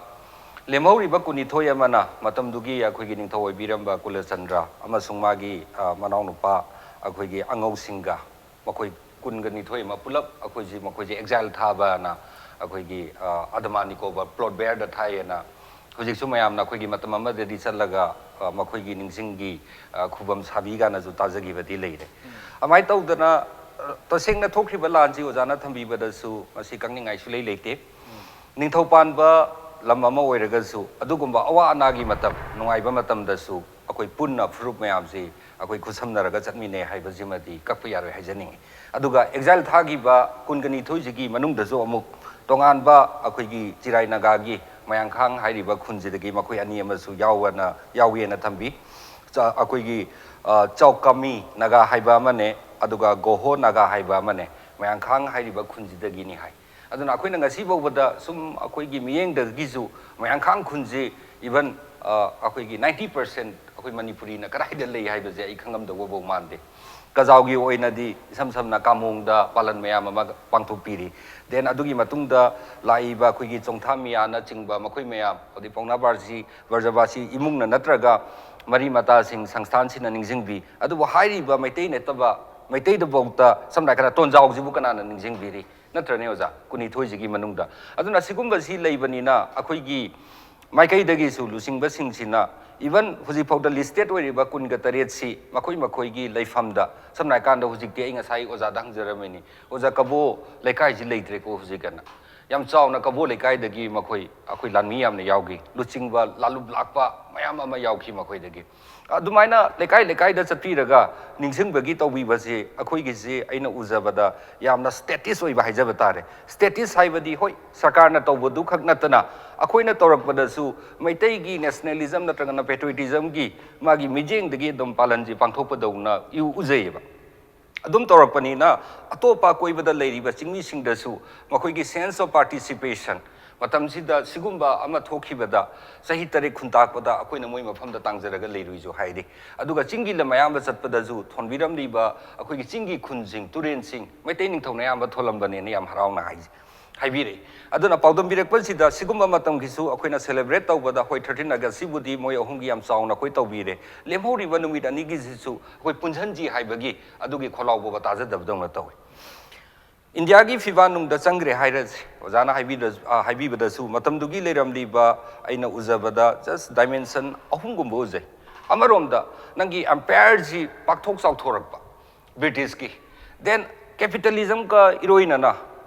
ꯂꯦꯝꯍꯧꯔꯤꯕ ꯀꯨꯟꯅꯤꯊꯣꯏ ꯑꯃꯅ ꯃꯇꯝꯗꯨꯒꯤ ꯑꯩꯈꯣꯏꯒꯤ ꯅꯤꯡꯊꯧ ꯑꯣꯏꯕꯤꯔꯝꯕ ꯀꯨꯂꯆꯟꯗ꯭ꯔ ꯑꯃꯁꯨꯡ ꯃꯥꯒꯤ, ꯑ, ꯃꯅꯥꯎꯅꯨꯄꯥ ꯑꯩꯈꯣꯏꯒꯤ ꯑꯉꯧꯁꯤꯡꯒ, ꯃꯈꯣꯏ ꯀꯨꯟꯒ ꯅꯤꯊꯣꯏ ꯑꯃ ꯄꯨꯂꯞ ꯑꯩꯈꯣꯏꯁꯤ, ꯃꯈꯣꯏꯁꯦ ꯑꯦꯛꯖꯥꯏꯜ ꯊꯥꯕꯅ ꯑꯩꯈꯣꯏꯒꯤ, ꯑ, ꯑꯗꯃꯥꯟ ꯅꯤꯀꯣꯕꯔ ꯄ꯭ꯂꯣꯠ ꯕꯦꯌꯔꯗ ꯊꯥꯏꯌꯦꯅ ꯍꯧꯖꯤꯛꯁꯨ ꯃꯌꯥꯝꯅ ꯑꯩꯈꯣꯏꯒꯤ ꯃꯇꯝ ꯑꯃꯗꯗꯤ ꯆꯠꯂꯒ, ꯑ, ꯃꯈꯣꯏꯒꯤ ꯅꯤꯡꯁꯤꯡꯒꯤ, ꯑ, ꯈꯨꯕꯝ ꯁꯥꯕꯤ ꯀꯥꯏꯅꯁꯨ ꯇꯥꯖꯈꯤꯕꯗꯤ ꯂꯩꯔꯦ꯫ ꯑꯗꯨꯃꯥꯏꯅ ꯇꯧꯗꯅ, ꯑ, ꯇꯁꯦꯡꯅ ꯊꯣꯛꯈ꯭ꯔꯤꯕ ꯂꯥꯟꯁꯤ ꯑꯣꯖꯥꯅ ꯊꯝꯕꯤꯕꯗꯁꯨ ꯃꯁꯤ ꯀꯛꯅꯤꯡꯉꯥꯏꯁꯨ ꯂꯩ ꯂꯩꯇꯦ꯫ ꯅꯤꯡꯊꯧ ꯄꯥꯟꯕ ꯂꯝ ꯑꯃ ꯑꯣꯏꯔꯒꯁꯨ ꯑꯗꯨꯒꯨꯝꯕ ꯑꯋꯥ ꯑꯅꯥꯒꯤ ꯃꯇꯝ, ꯅꯨꯡꯉꯥꯏꯕ ꯃꯇꯝꯗꯁꯨ ꯑꯩꯈꯣꯏ ꯄꯨꯟꯅ ꯐꯨꯔꯨꯞ ꯃꯌꯥꯝꯁꯤ ꯑꯩꯈꯣꯏ ꯈꯨꯠꯁꯝꯅꯔꯒ ꯆꯠꯃꯤꯟꯅꯩ ꯍꯥꯏꯕꯁꯤꯃꯗꯤ ꯀꯛꯄ ꯌꯥꯔꯣꯏ ꯍꯥꯏꯖꯅꯤꯡꯉꯤ꯫ ꯑꯗꯨꯒ ꯑꯦꯛꯖꯥꯏꯜ ꯊꯥꯈꯤꯕ ꯀꯨꯟꯒ ꯅꯤꯊꯣꯏꯁꯤꯒꯤ ꯃꯅꯨꯡꯗꯁꯨ ꯑꯃꯨꯛ ꯇꯣꯉꯥꯟꯕ ꯑꯩꯈꯣꯏꯒꯤ ꯆꯤꯔꯥꯏ ꯅꯥꯒꯥꯒꯤ ꯃꯌꯥꯡꯈꯥꯡ ꯍꯥꯏꯔꯤꯕ ꯈꯨꯟꯁꯤꯗꯒꯤ ꯃꯈꯣꯏ ꯑꯅꯤ ꯑꯃꯁꯨ ꯌꯥꯎꯋꯅ, ꯌꯥꯎꯏꯅ ꯊꯝꯕꯤ꯫ ꯆ-, ꯑꯩꯈꯣꯏꯒꯤ, ꯑ, ꯆꯥꯎꯀꯥꯃꯤ ꯅꯥꯒꯥ ꯍꯥꯏꯕ ꯑꯃꯅꯦ, ꯑꯗꯨꯒ ꯒꯣꯍꯣ ꯅꯥꯒꯥ ꯍꯥꯏꯕ ꯑꯃꯅꯦ, ꯃꯌꯥꯡꯈꯥꯡ ꯍꯥꯏꯔꯤꯕ ꯈꯨꯟꯁꯤꯗꯒꯤꯅꯤ ꯍꯥꯏ꯫ ꯑꯗꯨꯅ ꯑꯩꯈꯣꯏꯅ ꯉꯁꯤ ꯐꯥꯎꯕꯗ ꯁꯨꯝ ꯑꯩꯈꯣꯏꯒꯤ ꯃꯤꯠꯌꯦꯡꯗꯒꯤꯁꯨ ꯃꯌꯥꯡꯈꯥꯡ ꯈꯨꯟꯁꯤ even ꯑꯩꯈꯣꯏꯒꯤ ninety percent ꯑꯩꯈꯣꯏ ꯃꯅꯤꯄꯨꯔꯤꯅ ꯀꯗꯥꯏꯗ ꯂꯩ ꯍꯥꯏꯕꯁꯦ ꯑꯩ ꯈꯪꯉꯝꯗꯧꯕꯐꯥꯎ ꯃꯥꯟꯗꯦ꯫ ꯀꯖꯥꯎꯒꯤ ꯑꯣꯏꯅꯗꯤ ꯏꯁꯝ ꯁꯝꯅ ꯀꯥꯃꯣꯡꯗ ꯄꯥꯂꯟ ꯃꯌꯥꯝ ꯑꯃ ꯄꯥꯡꯊꯣꯛꯄꯤꯔꯤ꯫ Then ꯑꯗꯨꯒꯤ ꯃꯇꯨꯡꯗ ꯂꯥꯛꯏꯕ ꯑꯩꯈꯣꯏꯒꯤ ꯆꯣꯡꯊꯥ ꯃꯤꯌꯥꯅꯆꯤꯡꯕ ꯃꯈꯣꯏ ꯃꯌꯥꯝ, ꯑꯗꯩ ꯄꯥꯎꯅꯥ ꯕꯥꯔꯖꯤ, ꯕ꯭ꯔꯖꯕꯥꯁꯤ ꯏꯃꯨꯡꯅ ꯅꯠꯇ꯭ꯔꯒ ꯃꯔꯤ ꯃꯇꯥꯁꯤꯡ, ꯁꯪꯁꯊꯥꯟꯁꯤꯡꯅ ꯅꯤꯡꯁꯤꯡꯕꯤ꯫ ꯑꯗꯨꯕꯨ ꯍꯥꯏꯔꯤꯕ ꯃꯩꯇꯩ ꯅꯠꯇꯕ, ꯃꯩꯇꯩꯗꯐꯥꯎꯗ ꯁꯝꯅ ꯍꯥꯏꯔꯀꯥꯟꯗ ꯇꯣꯟꯖꯥꯎꯁꯤꯕꯨ ꯀꯅꯥꯅ ꯅꯤꯡꯁꯤꯡꯕꯤꯔꯤ? ꯅꯠꯇ꯭ꯔꯅꯦ ꯑꯣꯖꯥ? ꯀꯨꯟꯅꯤꯊꯣꯏꯁꯤꯒꯤ ꯃꯅꯨꯡꯗ꯫ ꯑꯗꯨꯅ ꯁꯤꯒꯨꯝꯕꯁꯤ ꯂꯩꯕꯅꯤꯅ ꯑꯩꯈꯣꯏꯒꯤ ꯃꯥꯏꯀꯩꯗꯒꯤꯁꯨ ꯂꯨꯆꯤꯡꯕꯁꯤꯡꯁꯤꯅ even ꯍꯧꯖꯤꯛꯐꯥꯎꯗ listed ꯑꯣꯏꯔꯤꯕ ꯀꯨꯟꯒ ꯇꯔꯦꯠꯁꯤ ꯃꯈꯣꯏ ꯃꯈꯣꯏꯒꯤ ꯂꯩꯐꯝꯗ, ꯁꯝꯅ ꯍꯥꯏꯔꯀꯥꯟꯗ ꯍꯧꯖꯤꯛꯇꯤ ꯑꯩ ꯉꯁꯥꯏ ꯑꯣꯖꯥꯗ ꯍꯪꯖꯔꯝꯃꯤꯅꯤ, "ꯑꯣꯖꯥ, ꯀꯕꯣ ꯂꯩꯀꯥꯏꯁꯤ ꯂꯩꯇ꯭ꯔꯦꯀꯣ ꯍꯧꯖꯤꯛ" ꯑꯅ꯫ ꯌꯥꯝ ꯆꯥꯎꯅ ꯀꯕꯣ ꯂꯩꯀꯥꯏꯗꯒꯤ ꯃꯈꯣꯏ, ꯑꯩꯈꯣꯏ ꯂꯥꯟꯃꯤ ꯌꯥꯝꯅ ꯌꯥꯎꯈꯤ, ꯂꯨꯆꯤꯡꯕ, ꯂꯥꯂꯨꯞ ꯂꯥꯛꯄ ꯃꯌꯥꯝ ꯑꯃ ꯌꯥꯎꯈꯤ ꯃꯈꯣꯏꯗꯒꯤ꯫ ꯑꯗꯨꯃꯥꯏꯅ ꯂꯩꯀꯥꯏ ꯂꯩꯀꯥꯏꯗ ꯆꯠꯄꯤꯔꯒ ꯅꯤꯡꯁꯤꯡꯕꯒꯤ ꯇꯧꯕꯤꯕꯁꯦ ꯑꯩꯈꯣꯏꯒꯤꯁꯦ ꯑꯩꯅ ꯎꯖꯕꯗ ꯌꯥꯝꯅ status ꯑꯣꯏꯕ ꯍꯥꯏꯖꯕ ꯇꯥꯔꯦ꯫ Status ꯍꯥꯏꯕꯗꯤ, ꯍꯣꯏ, ꯁꯔꯀꯥꯔꯅ ꯇꯧꯕꯗꯨ ꯈꯛ ꯅꯠꯇꯅ ꯑꯩꯈꯣꯏꯅ ꯇꯧꯔꯛꯄꯗꯁꯨ ꯃꯩꯇꯩꯒꯤ nationalism ꯅꯠꯇ꯭ꯔꯒꯅ patriotismꯒꯤ ꯃꯥꯒꯤ ꯃꯤꯠꯌꯦꯡꯗꯒꯤ ꯑꯗꯨꯝ ꯄꯥꯂꯟꯁꯦ ꯄꯥꯡꯊꯣꯛꯄꯗꯧꯅ ꯏꯎ-, ꯎꯖꯩꯌꯦꯕ꯫ ꯑꯗꯨꯝ ꯇꯧꯔꯛꯄꯅꯤꯅ ꯑꯇꯣꯞꯄ ꯑꯀꯣꯏꯕꯗ ꯂꯩꯔꯤꯕ ꯆꯤꯡꯃꯤꯁꯤꯡꯗꯁꯨ ꯃꯈꯣꯏꯒꯤ sense of participation, ꯃꯇꯝꯁꯤꯗ ꯁꯤꯒꯨꯝꯕ ꯑꯃ ꯊꯣꯛꯈꯤꯕꯗ ꯆꯍꯤ ꯇꯔꯦꯠ ꯈꯨꯟꯇꯥꯛꯄꯗ ꯑꯩꯈꯣꯏꯅ ꯃꯣꯏ ꯃꯐꯝꯗ ꯇꯥꯡꯖꯔꯒ ꯂꯩꯔꯨꯏꯁꯨ ꯍꯥꯏꯔꯤ꯫ ꯑꯗꯨꯒ ꯆꯤꯡꯒꯤ ꯂꯝ ꯑꯌꯥꯝꯕ ꯆꯠꯄꯗꯁꯨ ꯊꯣꯟꯕꯤꯔꯝꯂꯤꯕ ꯑꯩꯈꯣꯏꯒꯤ ꯆꯤꯡꯒꯤ ꯈꯨꯟꯁꯤꯡ, ꯇꯨꯔꯦꯟꯁꯤꯡ ꯃꯩꯇꯩ ꯅꯤꯡꯊꯧꯅ ꯑꯌꯥꯝꯕ ꯊꯣꯜꯂꯝꯕꯅꯦꯅ ꯌꯥꯝ ꯍꯔꯥꯎꯅ ꯍꯥꯏꯖꯩ꯫ ꯍꯥꯏꯕꯤꯔꯛꯏ꯫ ꯑꯗꯨꯅ ꯄꯥꯎꯗꯝꯕꯤꯔꯛꯄꯁꯤꯗ ꯁꯤꯒꯨꯝꯕ ꯃꯇꯝꯒꯤꯁꯨ ꯑꯩꯈꯣꯏꯅ celebrate ꯇꯧꯕꯗ, ꯍꯣꯏ, thirteen Augustꯁꯤꯕꯨꯗꯤ ꯃꯣꯏ ꯑꯍꯨꯝꯒꯤ ꯌꯥꯝ ꯆꯥꯎꯅ ꯑꯩꯈꯣꯏ ꯇꯧꯕꯤꯔꯦ, ꯂꯦꯝꯍꯧꯔꯤꯕ ꯅꯨꯃꯤꯠ ꯑꯅꯤꯒꯤꯁꯤꯁꯨ ꯑꯩꯈꯣꯏ ꯄꯨꯟꯁꯤꯟꯁꯤ ꯍꯥꯏꯕꯒꯤ ꯑꯗꯨꯒꯤ ꯈꯣꯜꯂꯥꯎꯕ ꯇꯥꯖꯗꯕꯗꯧꯅ ꯇꯧꯏ꯫ ꯏꯟꯗꯤꯌꯥꯒꯤ ꯐꯤꯕꯥ ꯅꯨꯡꯗ ꯆꯪꯈ꯭ꯔꯦ ꯍꯥꯏꯔꯁꯤ, ꯑꯣꯖꯥꯅ ꯍꯥꯏꯕꯤꯔ-, ꯑ, ꯍꯥꯏꯕꯤꯕꯗꯁꯨ ꯃꯇꯝꯗꯨꯒꯤ ꯂꯩꯔꯝꯂꯤꯕ ꯑꯩꯅ ꯎꯖꯕꯗ just dimension ꯑꯍꯨꯝꯒꯨꯝꯕ ꯎꯖꯩ꯫ ꯑꯃꯔꯣꯝꯗ ꯅꯪꯒꯤ empireꯁꯤ ꯄꯥꯛꯊꯣꯛ ꯆꯥꯎꯊꯣꯔꯛꯄ, Britishꯀꯤ꯫ Then capitalismꯒ ꯏꯔꯣꯏꯅꯅ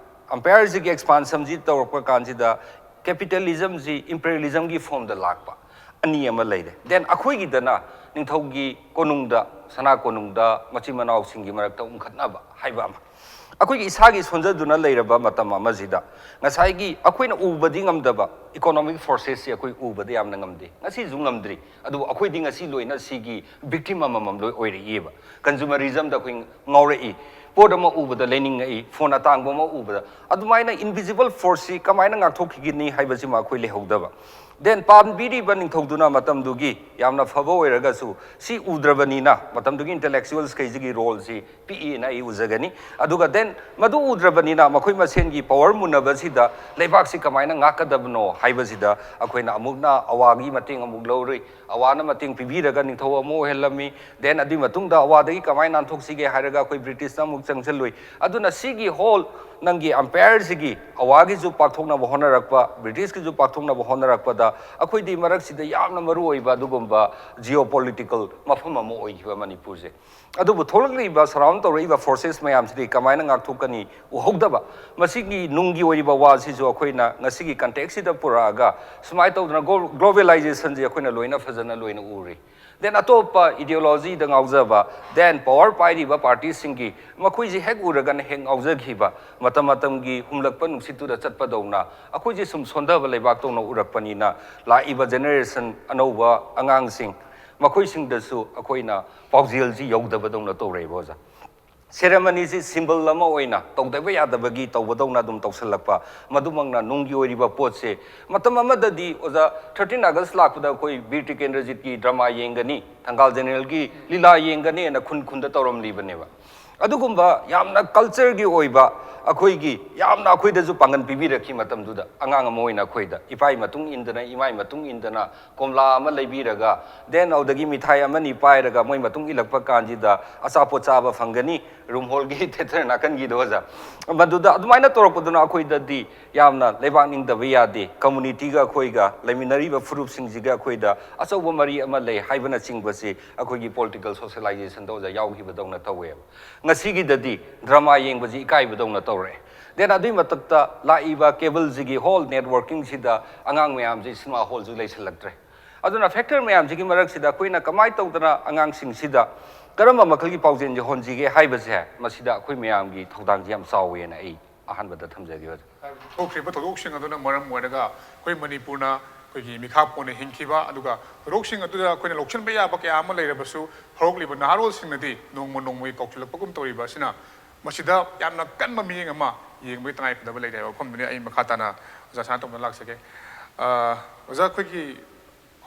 empireꯁꯤꯒꯤ expansionꯁꯤ ꯇꯧꯔꯛꯄ ꯀꯥꯟꯁꯤꯗ capitalismꯁꯤ imperialismꯒꯤ formꯗ ꯂꯥꯛꯄ ꯑꯅꯤ ꯑꯃ ꯂꯩꯔꯦ꯫ Then ꯑꯩꯈꯣꯏꯒꯤꯗꯅ ꯅꯤꯡꯊꯧꯒꯤ ꯀꯣꯅꯨꯡꯗ, ꯁꯅꯥ ꯀꯣꯅꯨꯡꯗ ꯃꯆꯤꯟ ꯃꯅꯥꯎꯁꯤꯡꯒꯤ ꯃꯔꯛꯇ ꯎꯪꯈꯠꯅꯕ ꯍꯥꯏꯕ ꯑꯃ꯫ ꯑꯩꯈꯣꯏꯒꯤ ꯏꯁꯥꯒꯤ ꯁꯣꯟꯖꯗꯨꯅ ꯂꯩꯔꯕ ꯃꯇꯝ ꯑꯃꯁꯤꯗ ꯉꯁꯥꯏꯒꯤ ꯑꯩꯈꯣꯏꯅ ꯎꯕꯗꯤ ꯉꯝꯗꯕ economic forcesꯁꯤ ꯑꯩꯈꯣꯏ ꯎꯕꯗ ꯌꯥꯝꯅ ꯉꯝꯗꯦ, ꯉꯁꯤꯁꯨ ꯉꯝꯗ꯭ꯔꯤ꯫ ꯑꯗꯨꯕꯨ ꯑꯩꯈꯣꯏꯗꯤ ꯉꯁꯤ ꯂꯣꯏꯅ ꯁꯤꯒꯤ victim ꯑꯃꯃꯝ ꯂꯣꯏ ꯑꯣꯏꯔꯛꯏꯕ꯫ Consumerismꯗ ꯑꯩꯈꯣꯏ ꯉꯥꯎꯔꯛꯏ, ꯄꯣꯠ ꯑꯃ ꯎꯕꯗ ꯂꯩꯅꯤꯡꯉꯛꯏ, phone ꯑꯇꯥꯡꯕ ꯑꯃ ꯎꯕꯗ꯫ ꯑꯗꯨꯃꯥꯏꯅ invisible forceꯁꯤ ꯀꯃꯥꯏꯅ ꯉꯥꯛꯊꯣꯛꯈꯤꯒꯅꯤ ꯍꯥꯏꯕꯁꯤꯃ ꯑꯩꯈꯣꯏ ꯂꯩꯍꯧꯗꯕ꯫ Then ꯄꯥꯟꯕꯤꯔꯤꯕ ꯅꯤꯡꯊꯧꯗꯨꯅ ꯃꯇꯝꯗꯨꯒꯤ ꯌꯥꯝꯅ ꯐꯕ ꯑꯣꯏꯔꯒꯁꯨ ꯁꯤ ꯎꯗ꯭ꯔꯕꯅꯤꯅ ꯃꯇꯝꯗꯨꯒꯤ intellectualsꯈꯩꯁꯤꯒꯤ roleꯁꯤ ꯄꯤꯛꯏꯅ ꯑꯩ ꯎꯖꯒꯅꯤ꯫ ꯑꯗꯨꯒ then ꯃꯗꯨ ꯎꯗ꯭ꯔꯕꯅꯤꯅ ꯃꯈꯣꯏ ꯃꯁꯦꯟꯒꯤ power ꯃꯨꯟꯅꯕꯁꯤꯗ ꯂꯩꯕꯥꯛꯁꯤ ꯀꯃꯥꯏꯅ ꯉꯥꯛꯀꯗꯕꯅꯣ ꯍꯥꯏꯕꯁꯤꯗ ꯑꯩꯈꯣꯏꯅ ꯑꯃꯨꯛꯅ ꯑꯋꯥꯒꯤ ꯃꯇꯦꯡ ꯑꯃꯨꯛ ꯂꯧꯔꯨꯏ꯫ ꯑꯋꯥꯅ ꯃꯇꯦꯡ ꯄꯤꯕꯤꯔꯒ ꯅꯤꯡꯊꯧ ꯑꯃ ꯑꯣꯏꯍꯜꯂꯝꯃꯤ꯫ Then ꯑꯗꯨꯒꯤ ꯃꯇꯨꯡꯗ ꯑꯋꯥꯗꯒꯤ ꯀꯃꯥꯏꯅ ꯅꯥꯟꯊꯣꯛꯁꯤꯒꯦ ꯍꯥꯏꯔꯒ ꯑꯩꯈꯣꯏ Britishꯇ ꯑꯃꯨꯛ ꯆꯪꯁꯤꯜꯂꯨꯏ꯫ ꯑꯗꯨꯅ ꯁꯤꯒꯤ whole ꯅꯪꯒꯤ empireꯁꯤꯒꯤ ꯑꯋꯥꯒꯤꯁꯨ ꯄꯥꯛꯊꯣꯛꯅꯕ ꯍꯣꯠꯅꯔꯛꯄ, Britishꯀꯤꯁꯨ ꯄꯥꯛꯊꯣꯛꯅꯕ ꯍꯣꯠꯅꯔꯛꯄꯗ ꯑꯩꯈꯣꯏꯗꯤ ꯃꯔꯛꯁꯤꯗ ꯌꯥꯝꯅ ꯃꯔꯨ ꯑꯣꯏꯕ ꯑꯗꯨꯒꯨꯝꯕ geopolitical ꯃꯐꯝ ꯑꯃ ꯑꯣꯏꯈꯤꯕ ꯃꯅꯤꯄꯨꯔꯁꯦ꯫ ꯑꯗꯨꯕꯨ ꯊꯣꯛꯂꯛꯂꯤꯕ surround ꯇꯧꯔꯛꯏꯕ forces ꯃꯌꯥꯝꯁꯤꯗꯤ ꯀꯃꯥꯏꯅ ꯉꯥꯛꯊꯣꯛꯀꯅꯤ ꯎꯍꯧꯗꯕ꯫ ꯃꯁꯤꯒꯤ ꯅꯨꯡꯒꯤ ꯑꯣꯏꯔꯤꯕ ꯋꯥꯁꯤꯁꯨ ꯑꯩꯈꯣꯏꯅ ꯉꯁꯤꯒꯤ contextꯁꯤꯗ ꯄꯨꯔꯛꯑꯒ ꯁꯨꯃꯥꯏꯅ ꯇꯧꯗꯅ glo-, globalizationꯁꯦ ꯑꯩꯈꯣꯏꯅ ꯂꯣꯏꯅ ꯐꯖꯅ ꯂꯣꯏꯅ ꯎꯔꯤ꯫ Then ꯑꯇꯣꯞꯄ ideologyꯗ ꯉꯥꯎꯖꯕ, then power ꯄꯥꯏꯔꯤꯕ partyꯁꯤꯡꯒꯤ ꯃꯈꯣꯏꯁꯤ ꯍꯦꯛ ꯎꯔꯒꯅ ꯍꯦꯛ ꯉꯥꯎꯖꯈꯤꯕ, ꯃꯇꯝ ꯃꯇꯝꯒꯤ ꯍꯨꯝꯂꯛꯄ ꯅꯨꯡꯁꯤꯠꯇꯨꯗ ꯆꯠꯄꯗꯧꯅ ꯑꯩꯈꯣꯏꯁꯤ ꯁꯨꯝ ꯁꯣꯟꯊꯕ ꯂꯩꯕꯥꯛꯇꯧꯅ ꯎꯔꯛꯄꯅꯤꯅ ꯂꯥꯛꯏꯕ generation ꯑꯅꯧꯕ ꯑꯉꯥꯡꯁꯤꯡ ꯃꯈꯣꯏꯁꯤꯡꯗꯁꯨ ꯑꯩꯈꯣꯏꯅ ꯄꯥꯎꯖꯦꯜꯁꯤ ꯌꯧꯗꯕꯗꯧꯅ ꯇꯧꯔꯛꯑꯦꯕ ꯑꯣꯖꯥ꯫ Ceremonyꯁꯤ symbol ꯑꯃ ꯑꯣꯏꯅ ꯇꯧꯗꯕ ꯌꯥꯗꯕꯒꯤ ꯇꯧꯕꯗꯧꯅ ꯑꯗꯨꯝ ꯇꯧꯁꯜꯂꯛꯄ, ꯃꯗꯨꯃꯛꯅ ꯅꯨꯡꯒꯤ ꯑꯣꯏꯔꯤꯕ ꯄꯣꯠꯁꯦ꯫ ꯃꯇꯝ ꯑꯃꯗꯗꯤ ꯑꯣꯖꯥ thirteen August ꯂꯥꯛꯄꯗ ꯑꯩꯈꯣꯏ ꯕꯤꯔ ꯇꯤꯀꯦꯟꯗ꯭ꯔꯖꯤꯠꯀꯤ drama ꯌꯦꯡꯒꯅꯤ, ꯊꯪꯒꯥꯜ generalꯒꯤ ꯂꯤꯂꯥ ꯌꯦꯡꯒꯅꯤꯅ ꯈꯨꯟ ꯈꯨꯟꯗ ꯇꯧꯔꯝꯂꯤꯕꯅꯦꯕ꯫ ꯑꯗꯨꯒꯨꯝꯕ ꯌꯥꯝꯅ cultureꯒꯤ ꯑꯣꯏꯕ ꯑꯩꯈꯣꯏꯒꯤ ꯌꯥꯝꯅ ꯑꯩꯈꯣꯏꯗꯁꯨ ꯄꯥꯡꯒꯜ ꯄꯤꯕꯤꯔꯛꯈꯤ ꯃꯇꯝꯗꯨꯗ ꯑꯉꯥꯡ ꯑꯃ ꯑꯣꯏꯅ ꯑꯩꯈꯣꯏꯗ ꯏꯄꯥꯒꯤ ꯃꯇꯨꯡ ꯏꯟꯗꯅ ꯏꯃꯥꯒꯤ ꯃꯇꯨꯡ ꯏꯟꯗꯅ ꯀꯣꯝꯂꯥ ꯑꯃ ꯂꯩꯕꯤꯔꯒ then ꯑꯗꯨꯗꯒꯤ ꯃꯤꯊꯥꯏ ꯑꯃꯅꯤ ꯄꯥꯏꯔꯒ ꯃꯣꯏ ꯃꯇꯨꯡ ꯏꯜꯂꯛꯄ ꯀꯥꯟꯁꯤꯗ ꯑꯆꯥꯄꯣꯠ ꯆꯥꯕ ꯐꯪꯒꯅꯤ꯫ ꯔꯨꯝꯍꯣꯜꯒꯤ theatre ꯅꯥꯀꯟꯒꯤꯗꯣ ꯑꯣꯖꯥ꯫ ꯃꯗꯨꯗ ꯑꯗꯨꯃꯥꯏꯅ ꯇꯧꯔꯛꯄꯗꯨꯅ ꯑꯩꯈꯣꯏꯗꯗꯤ ꯌꯥꯝꯅ ꯂꯩꯕꯥꯛ ꯅꯤꯡꯗꯕ ꯌꯥꯗꯦ꯫ Communityꯒ ꯑꯩꯈꯣꯏꯒ ꯂꯩꯃꯤꯟꯅꯔꯤꯕ ꯐꯨꯔꯨꯞꯁꯤꯡꯁꯤꯒ ꯑꯩꯈꯣꯏꯗ ꯑꯆꯧꯕ ꯃꯔꯤ ꯑꯃ ꯂꯩ ꯍꯥꯏꯕꯅꯆꯤꯡꯕꯁꯤ ꯑꯩꯈꯣꯏꯒꯤ political socializationꯗ ꯑꯣꯖꯥ ꯌꯥꯎꯈꯤꯕꯗꯧꯅ ꯇꯧꯋꯦꯕ꯫ ꯉꯁꯤꯒꯤꯗꯗꯤ drama ꯌꯦꯡꯕꯁꯤ ꯏꯀꯥꯏꯕꯗꯧꯅ ꯇꯧꯔꯛꯑꯦ꯫ Then ꯑꯗꯨꯒꯤ ꯃꯊꯛꯇ ꯂꯥꯛꯏꯕ cableꯁꯤꯒꯤ whole networkingꯁꯤꯗ ꯑꯉꯥꯡ ꯃꯌꯥꯝꯁꯤ cinema hallꯁꯨ ꯂꯩꯁꯜꯂꯛꯇ꯭ꯔꯦ꯫ ꯑꯗꯨꯅ factor ꯃꯌꯥꯝꯁꯤꯒꯤ ꯃꯔꯛꯁꯤꯗ ꯑꯩꯈꯣꯏꯅ ꯀꯃꯥꯏꯅ ꯇꯧꯗꯅ ꯑꯉꯥꯡꯁꯤꯡꯁꯤꯗ ꯀꯔꯝꯕ ꯃꯈꯜꯒꯤ ꯄꯥꯎꯖꯦꯜ ꯌꯧꯍꯟꯁꯤꯒꯦ ꯍꯥꯏꯕꯁꯦ, ꯃꯁꯤꯗ ꯑꯩꯈꯣꯏ ꯃꯌꯥꯝꯒꯤ ꯊꯧꯗꯥꯡꯁꯦ ꯌꯥꯝ ꯆꯥꯎꯋꯦꯅ ꯑꯩ ꯑꯍꯥꯟꯕꯗ ꯊꯝꯖꯒꯦ, ꯑꯣꯖꯥ꯫ ꯊꯣꯛꯈ꯭ꯔꯤꯕ ꯊꯧꯗꯣꯛꯁꯤꯡ ꯑꯗꯨꯅ ꯃꯔꯝ ꯑꯣꯏꯔꯒ ꯑꯩꯈꯣꯏ ꯃꯅꯤꯄꯨꯔꯅ ꯑꯩꯈꯣꯏꯒꯤ ꯃꯤꯈꯥ ꯄꯣꯟꯅ ꯍꯤꯡꯈꯤꯕ, ꯑꯗꯨꯒ ꯊꯧꯗꯣꯛꯁꯤꯡ ꯑꯗꯨꯗ ꯑꯩꯈꯣꯏꯅ ꯂꯧꯁꯤꯟꯕ ꯌꯥꯕ ꯀꯌꯥ ꯑꯃ ꯂꯩꯔꯕꯁꯨ, ꯍꯧꯔꯛꯂꯤꯕ ꯅꯍꯥꯔꯣꯜꯁꯤꯡꯅꯗꯤ ꯅꯣꯡꯃ ꯅꯣꯡꯃꯒꯤ ꯀꯥꯎꯁꯤꯜꯂꯛꯄꯒꯨꯝ ꯇꯧꯔꯤꯕ ꯑꯁꯤꯅ ꯃꯁꯤꯗ ꯌꯥꯝꯅ ꯀꯟꯕ ꯃꯤꯠꯌꯦꯡ ꯑꯃ ꯌꯦꯡꯕꯒꯤ ꯇꯉꯥꯏ ꯐꯗꯕ ꯂꯩꯔꯦ ꯍꯥꯏꯕ ꯋꯥꯐꯝꯗꯨꯅꯤ꯫ ꯑꯩ ꯃꯈꯥ ꯇꯥꯅ ꯑꯣꯖꯥ ꯁꯅꯥꯇꯣꯝꯕꯗ ꯂꯥꯛꯆꯒꯦ꯫ ꯑ, ꯑꯣꯖꯥ, ꯑꯩꯈꯣꯏꯒꯤ